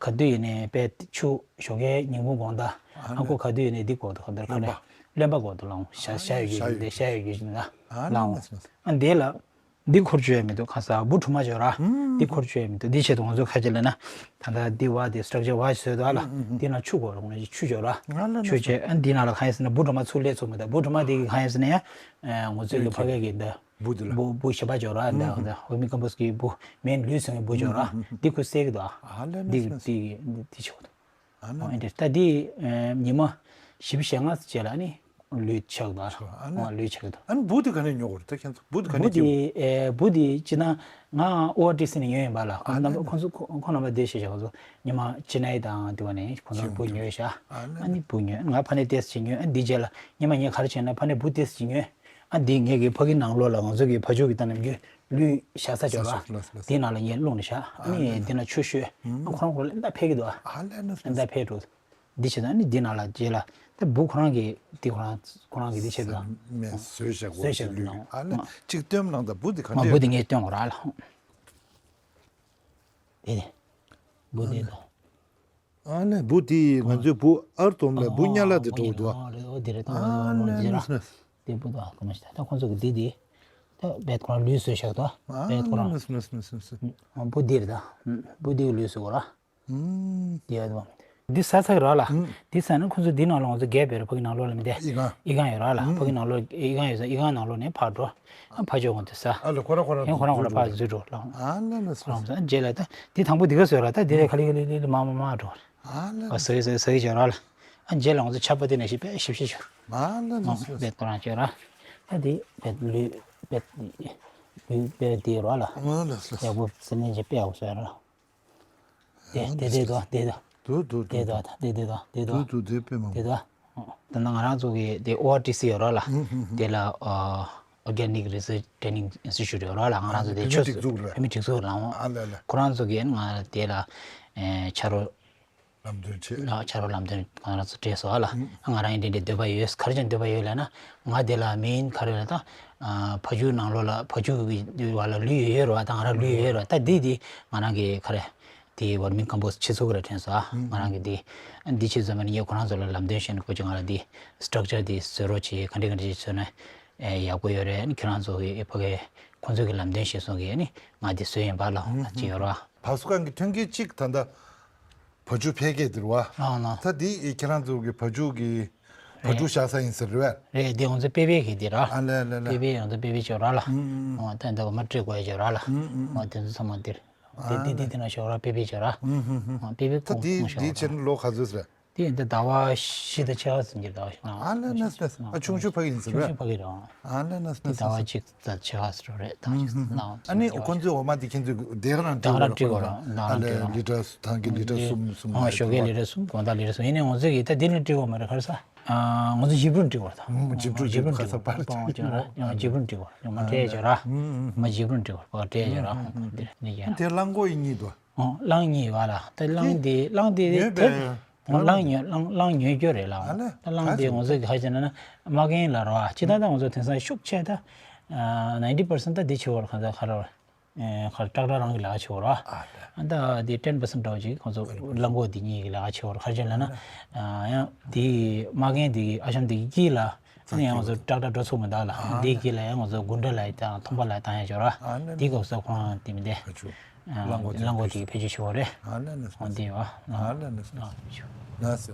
ག་དུས་ཡིན་ནའི་དཔེ་ཆུ་ཞོགས་ཀའི་ཉིན་གུང་དགོང་དག་ཨ་ཁོ་ག་དུས་ཡིན་ནའི་འདི་དགོས་འདུག་ག་འདིར་ག་རེ། རློན་པ་དགོས་འདུག་ལགས། ཤ་ཤ་ཡོད་རྒྱུ་ཞིག་འདི་ཤ་ཡོད་རྒྱུ་ཞིག་འདི་ལགས། ཨ་འདི་ལ་འདི་འཁོར་བཅོས་ཡ་མི་འདུག་ཁ་ས་འབུ་གྲུ་མ་བཅོས་ར། འདི་འཁོར་བཅོས་ཡ་མི་འདུག་འདི་ཆེད་དུ་ང་ཚོ་ཁ་ཆེ་ལ་ན་ད་ལྟ་འདི་བ་འདི་སི་ཊག་ཅར་བ་ཞིག་བཟོས་འདུག་ཨ་ལ། འདི་ན་ཆུ་དགོས་རུང་ན་ཆུ་བཅོས་ར། ཆུ་བཅོས་ཨ་འདི་ན་ལ་གང་ཡིན་ཟེར་ན་འབུ་གྲུ་མ་ཚུར་སླེབས་ཚུགས་མི་འདུག་འབུ་གྲུ་མ་འདི་གི་གང་ཡིན་ཟེར་ན་ཡ། ང་ཚོའི་གི་ཕ་གི་གི་འདི། འབུ་འདི་ལ། འབུ་འབུ་ཞེ་པོ་འབྱོར་ར་འདི་ཨ་འདི་ཧོ་མི་ཀམ་པོ་སི་གི་འབུ་མེན་ལུས་ཟུངས་ཀྱི་འབུ་འབྱོར་ར། འདི་ཁུ་སེ་གི་འདུག་ཨ། ཨ་ལས་འདི་ལས་འདི་འདི་འདི་ཆོག་འདུག་ཨ་ལས་ཨོ་འདི་ད་འདི་ཉི་མ་བཞི་བཅུ་ཞེ་ལྔ་རྗེས་ལ་ནི་ལུས་ཆགས་འདུག་ཨ། ཨ་ལས་ཨོ་ལུས་ཆགས་འདུག་ཨ་ནི་འབུ་འདི་ག་ནས་ཉོ་དགོས་རེད་ད་ཁྱེད་ཚོ་འབུ་འདི་ག་འབུ་ནས་འདི་ཁྱེར་ཨེ་འབུ་འདི་ཅི་ན་ང་ཨོ་ཨར་ཊི་སི་ནས་ཉོས་ཡིན་པ་ལ། ཁོང་ཨ་རྣམ་ལས་ཁོང་ཚོ་ཁོ་ཁོང་རྣམ་པ་འདི་ཞེས་བྱ་ཁོང་ཚོ་ཉི་མ་ཅི་ནའི་དང་འདི་བ་ནས་ཁོང་ཚོ་འབུ་ཉོས་ཤག་ཨ་ལས་ཨ་ནི་འབུ་ཉོས་ང་ཕ་ནས་ཏེས་ཅིག་ཉོས། ཨ་འདི་རྗེས་ལ་ཉི་མ་ངས་ག་རེ་བྱས་ན་ཕ་ནས་འབུ་ཏེས་ཅིག་ཉོས། ཨ་འདི་ངེད་ཀྱི་ཕ་གི་ནང་ལོགས་ལ་ང་ཚོ་གི་ཕ་ཇོ་གི་ད་ནམ་རྒྱུན་ལུས་བཞག་ས་ཅིག་ཡོད་ར། ལགས་སོ་ལགས་སོ། དེའི་ནང་ལ་ངས་བླུགས་ནས་བཞག་ཨ་ནི་དེ་ན་ཆུ་བཤོས། ཨ་ཁོ་རང་ཁོ་རང་ལ་ཕེབས་ཀྱི་འདུག་ཨ་ལས་ན་ལས་ན་ཕེབས་འགྲོ། འདི་བྱས་ཙང་ཨ་ནི་འདི་ནང་ལ་རྗེས་ལ་ད་འབུ་ཁོ་རང་གི་འདི་ཁོ་རང་ཁོ་རང་གི་འདི་བྱས་ཙང་། མེ་བཟོས་བཞག་གོ་བཟོས་བཞག་ལུས་ཨ་ལས་ཅིག་སྟོན་ལང་ད་འབུ་འདི་ག་འདྲས། འབུ་འདི་ངས་སྟོན་གོ་ར་ལ། དེ་ནས་འབུ་འདི་དང་། ཨ་ནི་འབུ་དེ་ང་ཚོའི་འབུ་ཨར་དོམ་ལ་འབུ་ཉ་ལ་དེ་འགྲོ་འདུག་ཨ་ལེ་འོ་དེ་རེད་ད། ཨ་ནི་ནི་ནི། དེ་འབུ་དང་གོ་མ་ཤི་ད་ཁོང་ཚོ་གི་དེ་དེ་ད་བེད་ཁོ་རང་ལུས་བཟོས་བཞག་ཏོ། ཨ་བེད་ཁོ་རང་ནི་ནི་ནི་ནི། འབུ་དེ་རེད་ད། འབུ་དེ་གི་ལུས་བཟོས་གོ་ར། དེ་ཡ་དོ། འདི་ས་ཚག་ར་ལ། འདི་ས་ནི་ཁོང་ཚོ་འདི་ནང་ལ་ང་ཚོ་རྒྱལ་བེ་ར་ཕ་གི་ནང་ལོགས་ལ་མི་དེ། ཨི་ཁང་། ཨི་ཁང་ཡོད་ར་ལ་ཕ་གི་ནང་ལོགས་ཨི་ཁང་ཡོད་ས་ཨི་ཁང་ནང་ལོགས་ནས་ཕར་འགྲོ། ཨ་ཕ་ཇོ་ཁོང་དེ་ས། ཨ་ལ་ཁོ་ར་ཁོ་ར་ཁོང་ཁོ་ར་ཁོ་ར་ཕར་འཛུལ་འགྲོ་ལ། ཨ་ལ་ལ་སོ། ལ་རྗེས་ལ་ད་དེ་དང་པོ་འདི་ག་བཟོས་ར་ད་དེ་རེད་ག་ལེ་ག་ལེ་ལེ་ལེ་མ་མ་མ་འགྲོ། ཨ་ལ་ལ་སོ། ཟ་ཟ་ཟ་ཟ་ཟ་ར་ལ། ཨ་རྗེས་ལ་ང་ཚོ་ཆར་པ་དེ་ནས་ཞིག་དཔེ་ཞིབ་ཞིབ་ཞུ། མ་ལ་ལ་ལ། དཔེ་ཁོ་རང་བྱོས་ར། ད་དེ་དཔེ་ལུས་དཔེ་ལུས་དཔེ་དེ་རོ་ལ། མ་ལ་ལ། ཡག་པོ་སེམས་ལྡན་ཅིག་དཔེ་ཡག་པོ་བཟོས་ར། དེ་དེ་དེ་དོ་དེ་དོ། དུ་དུ་དེ་དོ་དེ་དེ་དོ་དེ་དོ། དུ་དུ་དེ་དཔེ་མང་པོ། དེ་དོ། ད་ནང་ང་རང་ཚོ་གི་དེ་ཨོ་ཨར་ཊི་སི་ཡོད་ར་ལ། དེ་ལ་Organic Research Training Institute ཡོད་ར་ལ། ང་རང་ཚོ་དེ་ཆོས་སུ་བོད་མི་སྒྲིག་འཛུགས་ར། ཨ་ལ་ལ། ཁོ་རང་ཚོ་གི་ང་དེ་ལ་ཆ་རོགས། ལམ་སྟོན་བྱེད། ལ་ཕྱག་རོགས་ལམ་སྟོན་ང་རང་ཚོ་སྤྲད་སོང་ཨ་ལ། ང་རང་ཡིན་འདྲ་འདྲ་འདོད་པ་ཡོད། ག་རེ་བྱས་འདོད་པ་ཡོད་ལབ་ན། ང་དེ་ལ་མེན་ག་རེ་ལབ་ད། ཕ་ཇུ་ནང་ལོགས་ལ་ཕ་ཇུ་གི་བ་ལ་ལུད་ཡོད་ཡོད་རེད་བ། ད་ང་རང་ལུད་ཡོད་ཡོད་རེད་བ། ད་འདི་འདི་ང་རང་གི་ག་རེ། དེ་vermicompost་ཆེད་ཚུགས་རེད་དྲན་སོང་ཨ། ང་རང་གི་འདི་འདི་ཆེད་བཟོས་མ་ནི་ངས་ཁོ་རང་ཚོ་ལ་ལམ་སྟོན་བྱས་ནས་ཁོ་ཅིག་ང་ལ་འདི་structure་འདི་བཟོ་རོགས་བྱེད། ག་འདྲ་ག་འདྲ་བྱས་བཟོས་ན་ཡག་པོ་ཡོད་རེད། ཁྱེད་རང་ཚོ་གི་ཕ་གི་ཁོང་ཚོ་གི་ལམ་སྟོན་བྱས་སོང་གི་ནི་ང་འདི་བཟོས་ཡིན་པ་ལ་ཅི་ཡོད་རེད་བ། བ་སོ་ཁང་གི་ཐོན་སྐྱེད་གཅིག་ད་ལྟ། བ་ཕྱུགས་འཕེལ་རྒྱས་འདིར་བ། ཨ་ན། ད་འདི་ཁྱེད་རང་ཚོ་གི་བ་ཕྱུགས་ཀྱི་བ་ཕྱུགས་བཞག་ས་ཡིན་ཟེར་རེད་བས། རེད། འདི་ང་ཚོ་པེ་པེ་གི་འདི་ར། ཨ་ལེ་ལེ་ལེ། པེ་པེ་ང་ཚོ་པེ་པེ་ཅོ་ར་ལ། ཨ་ད་འདི་མ་སྤྲད་དགོས་ཅོ་ར་ལ། ཨ་དེ་ཚོ་ཚང་མ་འདིར། དེ་དེ་དེ་དེ་ན་ཤོག་ར་པེ་པེ་ཅོ་ར། ཨ་པེ་པེ་ད་ཁོང་འདི་ཁོང་ཤོག་འདི་ར། བྱས་ན་ལོ་ག་ཚོད་རེད། དེ་འདི་ཟླ་བ་བཞི་དང་ཕྱེད་ཀ་ཟིན་གྱི་ཟླ་བ་བཞི་ན། ཨ་ལེ་ལེ་ལེ། ཨ་ཆུང་ཆུང་ཕ་གི་ཡིན་ཟེར་བས། ཆུང་ཆུང་ཕ་གི་ར། ཨ་ལེ་ལེ་ལེ། དེ་ཟླ་བ་གཅིག་ཙམ་ཕྱེད་ཀ་ཟེར་རེད། ད་ཅིག་ན། ཨ་ནི་ཁོང་ཚོའི་འོ་མ་དེ་ཁྱེད་ཚོས་སྡེ་ག་རང་སྡེ་ག་རང་སྤྲད་དགོས་ར། ཨ་ལེ་ལི་ཊར་ཐང་གི་ལི་ཊར་གསུམ་གསུམ། ཨ་ཞོགས་ཀས་ལི་ཊར་གསུམ། དགོང་དག་ལི་ཊར་གསུམ། ཡིན་ནའི་ང་ཚོས་ཀྱིས་ད་འདི་ལ་སྤྲད་དགོས་མ་རེད། ག་རེ་ཟ། ང་ཚོ་ཇི་བྲུན་སྤྲད་དགོས་ར་ད། ཇི་བྲུན་སྤྲད་དགོས་ཁ་ས་པར་ཇི་བྲུན་སྤྲད་དགོས་ར། ཇི་བྲུན་སྤྲད་དགོས་ར། ཡང་མ་སྤྲད་ཅོ་ར། མ་ཇི་བྲུན་སྤྲད་དགོས་པ་སྤྲད་ཅོ་ར། འདིར་ནི་ཡ། དེ་གླང་གོག་གཉིས་འདུག་ཨོ་གླང་གཉིས་བ་ལ། ད་གླང་དེ་གླང་དེ་ཉོས་དེ་པས། ཨོ་གླང་ཉོས་གླང་གླང་ཉོས་རྒྱུ་རེད་ལ། ཨ་ལེ། ད་གླང་དེ་ང་ཚོ་གི་ཧ་ཅང་ན་མ་རྒན་ལ་རོ་ཨ་ཅི་ད་ད་ང་ཚོ་དེང་སང་ཤུགས་ཆེ་ད། ninety percent ད་དེ་ཆེ་བར་གང་ད་ཁ་ར་ཁ་ཏྲག་ཏྲག་རང་གི་ལས་ཀ་ཆེ་བར་རོ་ཨ། ད་དེ་ten percent འདྲ་བ་ཅིག་ཁོང་ཚོ་གླང་གོག་དེ་གཉིས་ཀྱི་ལས་ཀ་ཆེ་བར་ཁ་ཅན་ལ་ན། ཡང་དེ་མ་རྒན་དེ་གི་ཨ་ཤམ་དེ་གི་དཀྱིལ་ལ། ཨ་ནི་ཡང་ང་ཚོ་ཏག་ཏག་འགྲོ་ཚུགས་མི་འདུག་ལ། ཨ་འདི་གི་ལ་ཡང་ང་ཚོ་དགུན་ཁ་ལ་དང་ཐོམ་པ་ལ་བཏང་ཡ་ཅོ་ར། ཨ་ནི་འདི་གོ་ས་ཁོ་རང་དེ་མི་འདེ། ཨ་ཆུ། གླང་གོག་གླང་གོག་ཅིག་ཕལ་ཆེར་ཆེ་བ་རེད། ཨ་ནི་ནི་ཨ་འདི་བ། ཨ་ནི་ནི་ཨ་ཆུ། ན་སི།